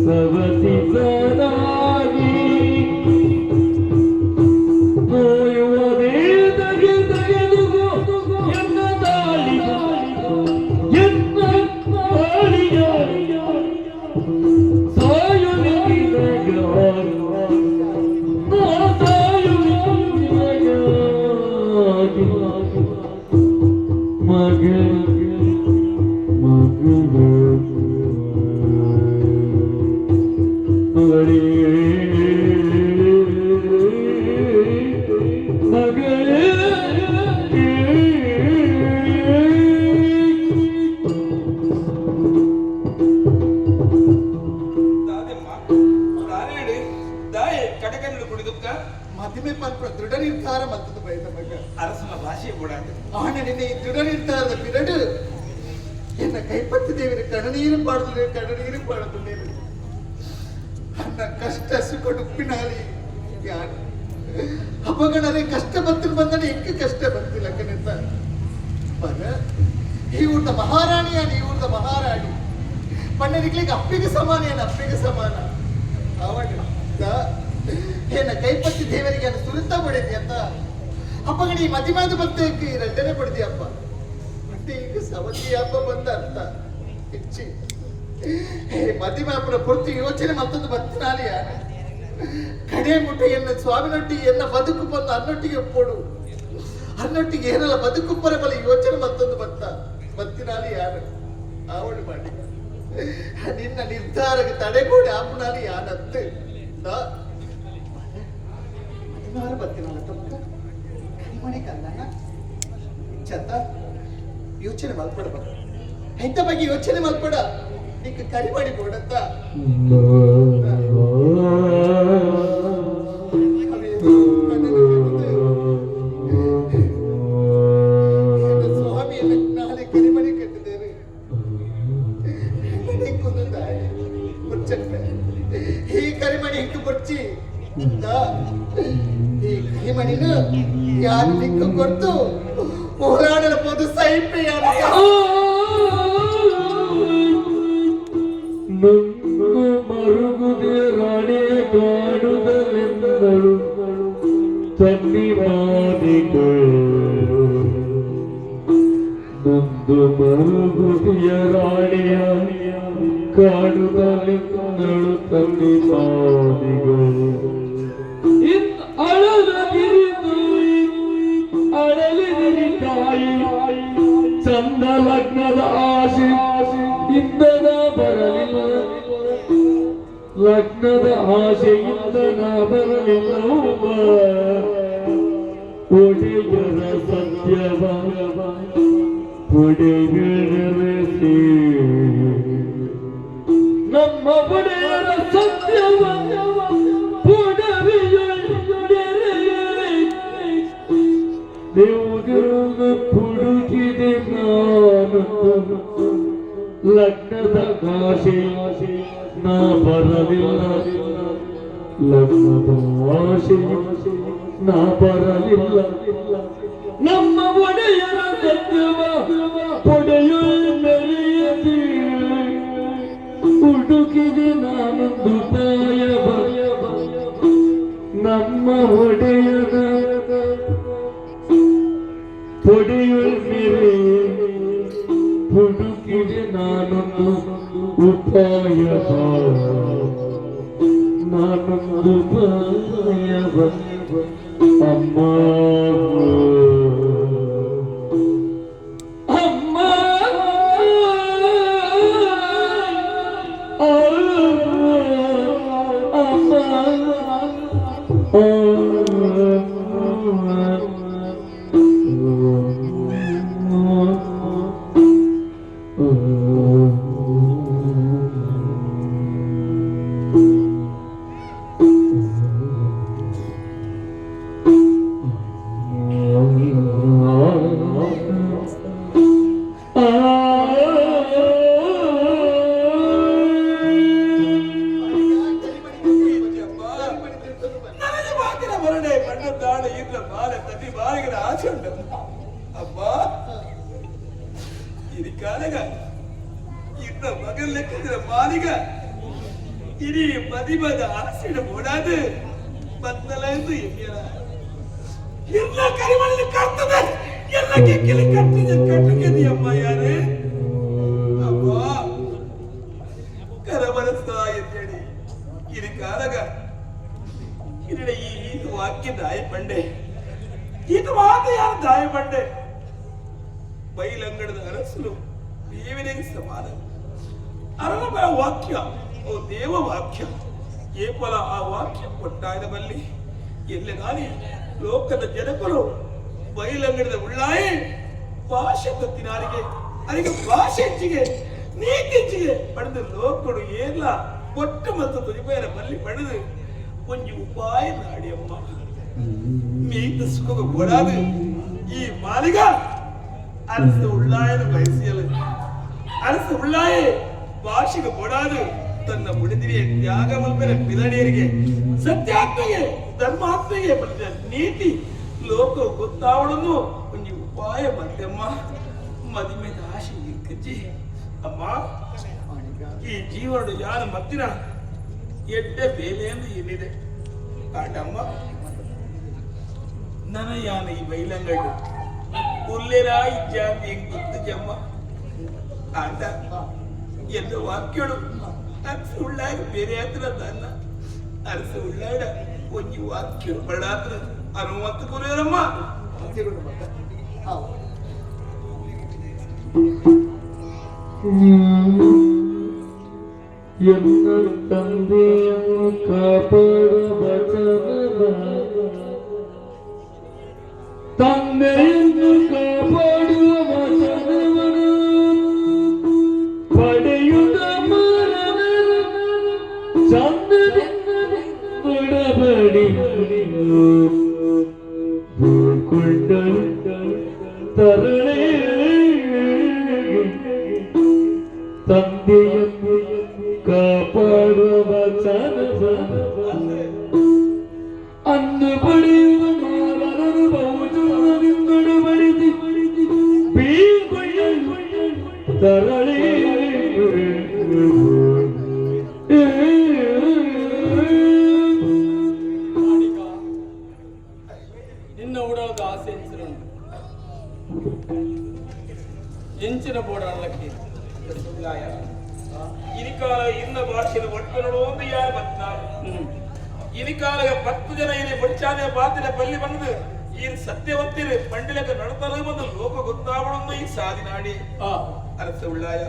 [SPEAKER 1] ಸವತಿ ಸದಾಗಿ ನೋಯುವುದೇ ತಗೆ ತಗೆದುಗೋ ಎನ್ನ ತಾಳಿ ಎನ್ನ ತಾಳಿಯ ಸಾಯುವೆ ನಿನಗಾಗಿ ನಾ ಸಾಯುವೆ ನಿನಗಾಗಿ ಮಗಳ ಮಗಳ ಮಗಳೇ ಮಗಳೇ.
[SPEAKER 5] ದಾದೆಮ್ಮ ದಾನೇಡು ದಾಯೆ ಕಟಕನ್ನು ಕುಡಿದುಕ್ಕ.
[SPEAKER 7] ಮದಿಮೆ ಪನ್ಪ ದೃಢ ನಿರ್ಧಾರ ಮತ್ತದ ಬೈದ ಮಗ.
[SPEAKER 5] ಅರಸನ ಭಾಷೆ ಬೋಡಾಂಡ್.
[SPEAKER 7] ಆಣ ನಿನ್ನೆ ಈ ದೃಢ ನಿರ್ಧಾರದ ಪಿರಡು ಎನ್ನ ಕೈಪತ್ತಿ ದೇವಿನ ಕಣ್ಣನೀರು ಪಾಡುತ್ತದೆ, ಕಣ್ಣನೀರು ಪಾಡುತ್ತದೆ. ಅನ್ನ ಕಷ್ಟ ಸುಖ ಉಪ್ಪಿನಾಲಿ ಯಾರು ಅಪಗಣರೆ ಕಷ್ಟ ಬತ್ತಿನ ಬಂದನೆ ಎಕ್ಕ ಕಷ್ಟ ಬರ್ತಿಲ್ಲ ಕಣಂತ ಬರ. ಈ ಊರ್ದ ಮಹಾರಾಣಿಯ, ಈ ಊರ್ದ ಮಹಾರಾಣಿ ಪಣ್ಣನಿಗ್ಲಿಕ್ಕೆ ಅಪ್ಪಿಗೆ ಸಮಾನ ಏನು, ಅಪ್ಪಿಗೆ ಸಮಾನ ಅವಾಗ ಏನ ಕೈಪತ್ತಿ ದೇವರಿಗೆ ಅನ್ನು ಸುರಿತಾ ಬಡಿದಿ ಅಂತ ಅಪ್ಪಗಡಿ ಮದಿಮಾದ ಬರ್ತೇಕೆ ಈ ರಡ್ಡನೆ ಬಡಿದಿ ಅಪ್ಪ. ಮತ್ತೆ ಈಗ ಸವತಿ ಹಬ್ಬ ಬಂದ ಅರ್ಥ ಹೆಚ್ಚಿ ಹೇ ಮದಿಮಾಪನ ಪೂರ್ತಿ ಯೋಚನೆ ಮತ್ತೊಂದು ಬತ್ತಿನಾಲಿ ಯಾರು ಕಡೆ ಮುಟ್ಟೆ ಎನ್ನ ಸ್ವಾಮಿನೊಟ್ಟಿಗೆ ಎನ್ನ ಬದುಕು ಬಂದು ಅನ್ನೊಟ್ಟಿಗೆ ಒಪ್ಪೋಡು, ಅನ್ನೊಟ್ಟಿಗೆ ಏನಲ್ಲ ಬದುಕು ಪರ ಬಲ ಯೋಚನೆ ಮತ್ತೊಂದು ಬತ್ತ ಬತ್ತಿನಾಲಿ ಯಾರು ಆವಡು ಮಾಡಿ ನಿನ್ನ ನಿರ್ಧಾರಕ್ಕೆ ತಡೆಗೋಡೆ ಆಪುನಾಲಿ ಯಾನತ್ತು ಮದಿಮಾರ ಬತ್ತಿನಾಲ ತಮ್ಮ ಕರಿಮಣಿ ಕಂದಣ್ಣ ಚಂದ ಯೋಚನೆ ಮಲ್ಪಡ ಮಗ, ಎಂತ ಬಗ್ಗೆ ಯೋಚನೆ ಮಲ್ಪಡ, ನಿಕ್ಕ ಕರಿ ಮಾಡಿ ಕೊಡತ್ತ. ಸ್ವಾಮಿಯನ್ನು ನಾಳೆ ಕರಿಮಣಿ ಕಟ್ಟಿದ್ದೇನೆ. ಈ ಕರಿಮಣಿ ಹಿಂಗೆ ಬುರ್ಚಿ, ಈ ಕರಿಮಣಿನ ಯಾರು ನಿಕ್ಕ ಕೊಡ್ತು ಹೋರಾಡಲು ಪೋದು ಸೈಪೆ ಯಾರು.
[SPEAKER 1] ನನ್ನ ಮರುಗುದೆ ರಾಣಿಯ ಕಾಡುದಲೆಂದಳು ತನ್ನಿ ಮಾನಿಗಳು. ನೊಂದು ಮರುಗುದಿಯ ರಾಣಿಯ ಕಾಡುದಲೆಂದಳು ತನ್ನಿ ಮಾನಿಗಳು. ಇನ್ ಅಳಲದಿರಿದು ಅಳಲಿದಿರಿ ತಾಯಿ, ಚಂದ ಲಗ್ನದ ಆಸೆ ಇಂದನ ಬರಲಿಲ್ಲ, ಲಗ್ನದ ಆಸೆಯಿಂದ ನಾ ಬರಲಿಲ್ಲ. ಒಡೆಯರ ಸತ್ಯವ ಒಡೆಯರೆಸಿ, ನಮ್ಮ ಒಡೆಯರ ಸತ್ಯವ ದೇವುದಿರುಗ ಹುಡುಕಿದೆ ನಾನು ಲಗ್ನದ ಆಸೆ ನಾ ಬರಲಿಲ್ಲ, ಲಗ್ನದ ಆಸೆ ನಾ ಬರಲಿಲ್ಲ. ನಮ್ಮ ಒಡೆಯರ ಸತ್ಯವ ಒಡೆಯು ಮೆರೆಯದಿ ಹುಡುಕಿದೆ ನಾನೊಂದು ಪಾಯವ, ನಮ್ಮ ಒಡೆಯನ ಪೊಡೆಯುಳ್ ಮೇರೆ ಹುಡುಕಿದೆ ನಾನೊಂದು ಉಪಾಯ, ನಾನೊಂದು ಉಪಾಯವ. ಅಮ್ಮ ಅಮ್ಮ ಅಮ್ಮ.
[SPEAKER 5] ಇಲ್ಲ ಬಾಲೆ ತನ್ನಿ ಬಾಲಿಗೆ ಆಸೆ ಉಂಟಮ್ಮ. ಅಮ್ಮ, ಇರಿಕಾಲಗ ಇನ್ನ ಮಗನ್ ಲೆಕ್ಕದ ಮಾಲಿಗ ಇಡೀ ಮದಿಮದ ಆಸೆಡ ಬೋಡಾದು ಬತ್ತಲೆಂದು ಎಣ್ಣಿಯಲ. ಎಲ್ಲ ಕರಿಮಲ್ಲಿ ಕರ್ತದೆ, ಎಲ್ಲ ಕೆಕ್ಕಿಲಿ ಕಟ್ಟಿದೆ ಕಟ್ಟುಗೆದಿ ಅಮ್ಮ. ಯಾರೇ ಅಮ್ಮ ಕರಮನಸ್ಸ ಎಂದೇಳಿ ಇರಿಕಾಲಗ ಹಿರಡೆ ಈ ಈತ ವಾಕ್ಯ ದಾಯ ಪಂಡೆ, ಈತ ಮಾತು ಯಾರು ದಾಯ ಪಂಡೆ. ಬೈಲಂಗಡದ ಅರಸರು ದೇವರಿಗೆ ಸಮಾನ. ಅರನ ವಾಕ್ಯ ಓ ದೇವ ವಾಕ್ಯ ಏಪಲ ಆ ವಾಕ್ಯ ಕೊಟ್ಟಾಯದ ಬಲ್ಲಿ ಎಲ್ಲೆದಾನಿ ಲೋಕದ ಜನಕರು ಬೈಲಂಗಡದ ಉಳ್ಳಾಯಿ ಭಾಷೆ ತತ್ತಿನಾರಿಗೆ ಅದಕ್ಕೆ ಭಾಷೆ ಹೆಚ್ಚಿಗೆ ನೀತಿ ಹೆಚ್ಚಿಗೆ ಪಡೆದು ಲೋಕಡು ಏರ್ಲ ಒಟ್ಟು ಮತ್ತು ತುದಿಪೇರ ಬಲ್ಲಿ ಪಡೆದು ಒಂಜಿ ಉಪಾಯ ನಾಡಿ ಅಮ್ಮ. ಮೀತ ಸುಖ ಕೊಡಾದು ಈ ಮಾಲಿಗ ಅರಸು ಉಳ್ಳಾಯನ ಬಯಸಿಯಲು ಅರಸು ಉಳ್ಳಾಯೆ ಭಾಷೆಗೆ ಕೊಡಾದು ತನ್ನ ಮುಡಿದಿರಿಯ ತ್ಯಾಗ ಮಲ್ಪೆರ ಪಿಲಡಿಯರಿಗೆ ಸತ್ಯಾತ್ಮೆಗೆ ಧರ್ಮಾತ್ಮೆಗೆ ಬಂದ ನೀತಿ ಲೋಕ ಗೊತ್ತಾವಳನ್ನು ಒಂಜಿ ಉಪಾಯ ಬಂತೆಮ್ಮ. ಮದಿಮೆದ ಆಶೆ ಇಕ್ಕಜ್ಜಿ ಅಮ್ಮ. ಈ ಜೀವನದ ಯಾರ ಮತ್ತಿನ ಎಡ್ಡೆ ಬೇಲೆ ಎಂದು ಏನಿದೆ ಕಾಂಡಮ್ಮ. ನನ ಯಾನ ಈ ಬೈಲಂಗಡು ಉಲ್ಲೆರಾ ಇಜ್ಜಾಂತಿ ಹೆಂಗ್ ಗೊತ್ತು ಜಮ್ಮ. ಆಂಡ ಎಲ್ಲ ವಾಕ್ಯಡು ಅರಸು ಉಳ್ಳಾಗ ಬೇರೆ ಹತ್ರ ನನ್ನ ಅರಸು ಉಳ್ಳಾಡ ಒಂಜಿ ವಾಕ್ಯ ಬಡಾತ್ರ ಅನುಮತ ಗುರುರಮ್ಮ.
[SPEAKER 1] ಎನ್ನ ತಂದೆಯನ್ನು ಕಾಪಾಡುವ ವಚನವ, ತಂದೆಯನ್ನು ಕಾಪಾಡುವ ವಚನವನ್ನು ಪಡೆಯುತ್ತ ಮರಣ ಚಂದದಿಂದ ಒಡಬಡಿ ಕೊಂಡಳು ತರಳೆ. ತಂದೆಯನ್ನು ಕಾಪಾಡುವ ವಚನವ ಅನ್ನು ಪಡೆಯುವ ಮಾರರನು ಬಹುಜನರಿಂದೊಡಬಡಿಸಿ ಬೀಳ್ಕೊಳ್ಳಲು ತರಳೆ.
[SPEAKER 2] ಮಾಣಿಕ, ನಿನ್ನ ಉಡಲದ ಆಸೆ ಎಂಚಿನ ಎಂಚಿನ ಬೋಡ ಅಲ್ಲಕ್ಕೆ.
[SPEAKER 5] ಉಳ್ಳಾಯ ಇನಿಕಾಲ ಇನ್ನ ಭಾಷೆದ ಒಟ್ಟು ನೋಡುವಂದು ಯಾರು ಬತ್ನಾರು. ಇನಿಕಾಲಗ 10 ಜನ ಇನಿ ಬೊಡ್ಚಾನೆ ಬಾತಿನ ಪಲ್ಲಿ ಬಂದು ಈ ಸತ್ಯವಂತಿರು ಪಂಡಿಲಕ ನಡತಲು ಬಂದು ಲೋಕ ಗೊತ್ತಾವಳೊಂದು ಈ ಸಾದಿನಾಡಿ. ಅರಸ ಉಳ್ಳಾಯ,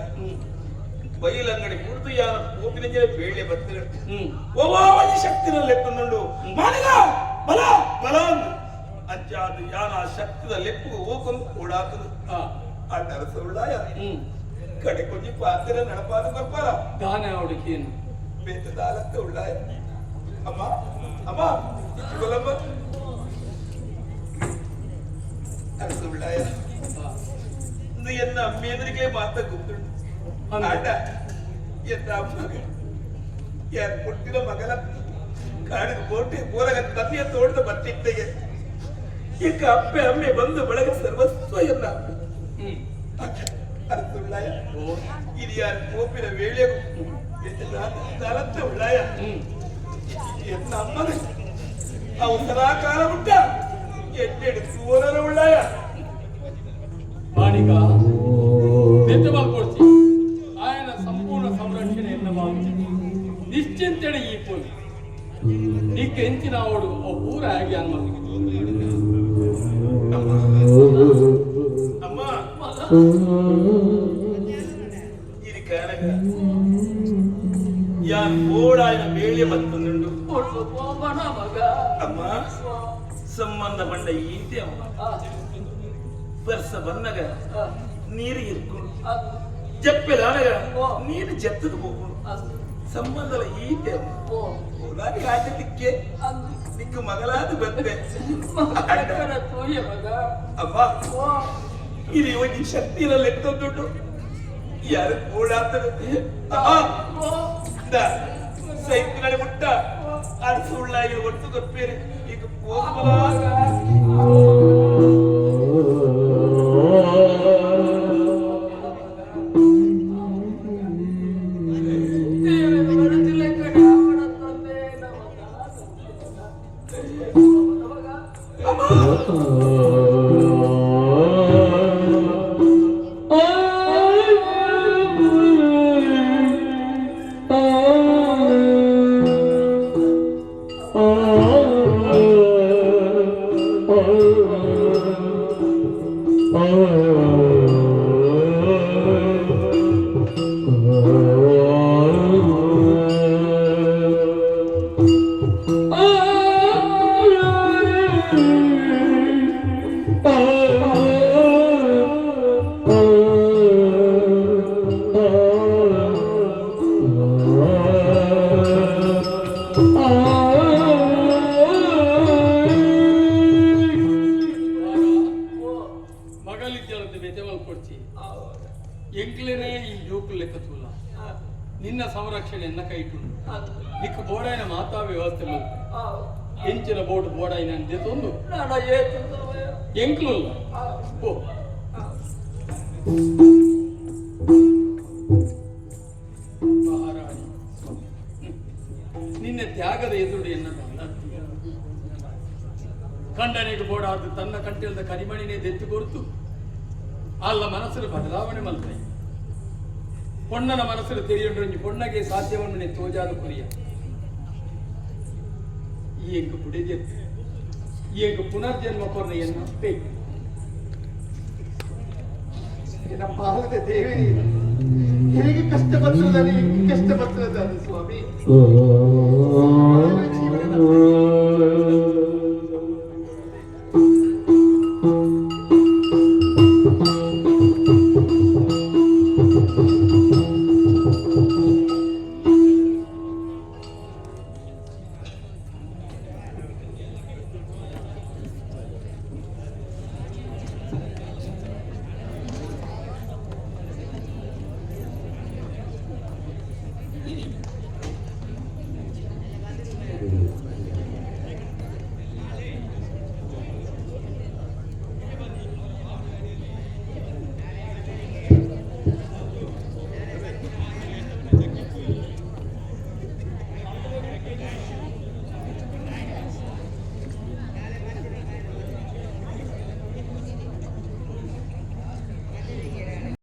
[SPEAKER 5] ಬೈಲಂಗಡಿ ಕುಡ್ದು ಯಾರ ಕೋಪಿನ ಜನ ಬೇಳೆ ಬತ್ತಿರ ಒವಾವಲಿ ಶಕ್ತಿನಲ್ಲಿ ಎತ್ತಂದುಂಡು ಮಾನಿಗ ಬಲ ಬಲ ಅಂದು ಅಂಚಾದ ಯಾನ ಆ ಶಕ್ತಿದ ಲೆಪ್ಪು ಓಕೊಂದು ಓಡಾತದು. ಆ ಅರಸ ಉಳ್ಳಾಯ, ಕಡೆ ಕೊಂಚ ಪಾತ್ರ ನಡಪಾದ ಬರ್ಪಾರ.
[SPEAKER 2] ದಾನ ಅವಡಿಕೇನು
[SPEAKER 5] ಬೇತ ದಾಲತ್ತ ಉಳ್ಳಾಯ. ಅಮ್ಮ ಅಮ್ಮ ಇಚ್ಚಿಕೊಲ್ಲಮ್ಮ. ಅರಸ ಉಳ್ಳಾಯ, ಇದು ಎನ್ನ ಅಮ್ಮೇಂದ್ರಿಗೆ ಮಾತ ಗೊತ್ತುಂಟು. ಆಟ ಎನ್ನ ಅಮ್ಮಗ ಯಾರು ಹುಟ್ಟಿದ ಮಗನ ಕಾಡಿದ ಕೋಟೆ ಊರಗ ತಂದೆಯ ತೋಟದ ಬತ್ತಿತ್ತೆಗೆ ಈಗ ಅಪ್ಪೆ ಅಮ್ಮೆ ಬಂದು ಬಳಗ ಸರ್ವಸ್ವ ಎನ್ನ ಅರಸ ಉಳ್ಳಾಯ. ಇದು ಯಾರು ಕೋಪಿನ ವೇಳೆಗೂ ದಾಲತ್ತ ಉಳ್ಳಾಯ ಎನ್ನ ಅಮ್ಮನ ಅವು ಸದಾಕಾಲ ಉಂಟ ಎಡ್ಡೆಡು ಸೂರರ ಉಳ್ಳಾಯ.
[SPEAKER 2] ಮಾಣಿಕ, ಬೆತ್ತಬಾಲ್ಕೊಡ್ಸಿ ఆయన ಸಂಪೂರ್ಣ ಸಂರಕ್ಷಣೆಯನ್ನು ಭಾವಿಸಿ ನಿಶ್ಚಿಂತೆಡೆ ಈ ಪೋಲಿ ನಿಕ್ಕ ಎಂಚಿನ ಅವಡು ಅವು ಪೂರ ಆಗಿ ಅನ್ಮ.
[SPEAKER 5] ಅಮ್ಮ, ಇದು ಕಾರಣ ಯಾನ್ ಓಡಾಯನ ಬೇಳೆ ಬತ್ತಂದುಂಡು.
[SPEAKER 4] ಒಳ್ಳು ಕೋಪನ ಮಗ.
[SPEAKER 5] ಅಮ್ಮ, ಸಂಬಂಧ ಪಂಡ ಈತೆ ಅಮ್ಮ. ವರ್ಷ ಬಂದಾಗ ನೀರು ಇರ್ಕೊಂಡು ಜಪ್ಪೆದಾನಗ ನೀರು ಜತ್ತದ ಹೋಗುಡು. ಸಂಬಂಧಲ ಈತೆ ಅಮ್ಮ. ಓಡಾಡಿ ಆಟದಿಕ್ಕೆ ನಿಕ್ಕ ಮಗಲಾದ ಬಂದೆ.
[SPEAKER 4] ತೂಯ ಮಗ.
[SPEAKER 5] ಅಮ್ಮ, ಇದು ಒಂಜಿ ಶಕ್ತಿಯಲ್ಲಿ ಎತ್ತೊಂದುಂಟು ಯಾರು ಓಡಾತದೆ ಸೈತಿನ ಮುಟ್ಟ ಅರಸು ಉಳ್ಳಾಗಿ ಒಟ್ಟು ಕೊಪ್ಪೇರಿ ಈಗ.
[SPEAKER 2] ಎಂಕ್ಲೇನೆ ಈ ಜೋಕು ಲೆಕ್ಕ ತೂಲ. ನಿನ್ನ ಸಂರಕ್ಷಣೆಯನ್ನ ಕೈಟುಂಡು ನಿಕ್ಕ ಬೋಡಾಯಿನ ಮಾತಾ ವ್ಯವಸ್ಥೆ ಮಲ್ತೆ. ಎಂಚಿನ ಬೋರ್ಡ್ ಬೋಡಾಯಿನ ಅಂದೆ ತೊಂದು ಎಂಕ್ಲುಲ್ಲ ಓ ಮಹಾರಾಣಿ, ನಿನ್ನ ತ್ಯಾಗದ ಎದುರು ಎನ್ನ ಕಂಡನಿಗೆ ಬೋಡಾದ ತನ್ನ ಕಂಟಿಲ್ದ ಕರಿಮಣಿನೇ ದೆತ್ತು ಕೊರ್ತು ಅಲ್ಲ ಮನಸ್ಸು ಬದಲಾವಣೆ ಮಲ್ತೈ. ಪೊಣ್ಣನ ಮನಸ್ಸು ತಿಳಿಯುಂಡ್ರಂಜಿ ಪೊಣ್ಣಗೆ ಸಾಧ್ಯವನ್ನು ತೋಜಾದ ಕೊರಿಯ. ಈ ಎಂಕ್ ಪುಡೆಜೆತ್ತು, ಈ ಎಂಕ್ ಪುನರ್ಜನ್ಮ ಕೊರ್ನ ಎನ್ನ ಅಪ್ಪೆ.
[SPEAKER 7] ನಮ್ಮ ಭಾವದ ದೇವರೇ, ಹೇಗೆ ಕಷ್ಟ ಬರ್ತದಾನೆ, ಕಷ್ಟ ಬರ್ತದಾನೆ ಸ್ವಾಮಿ. ಜೀವನದ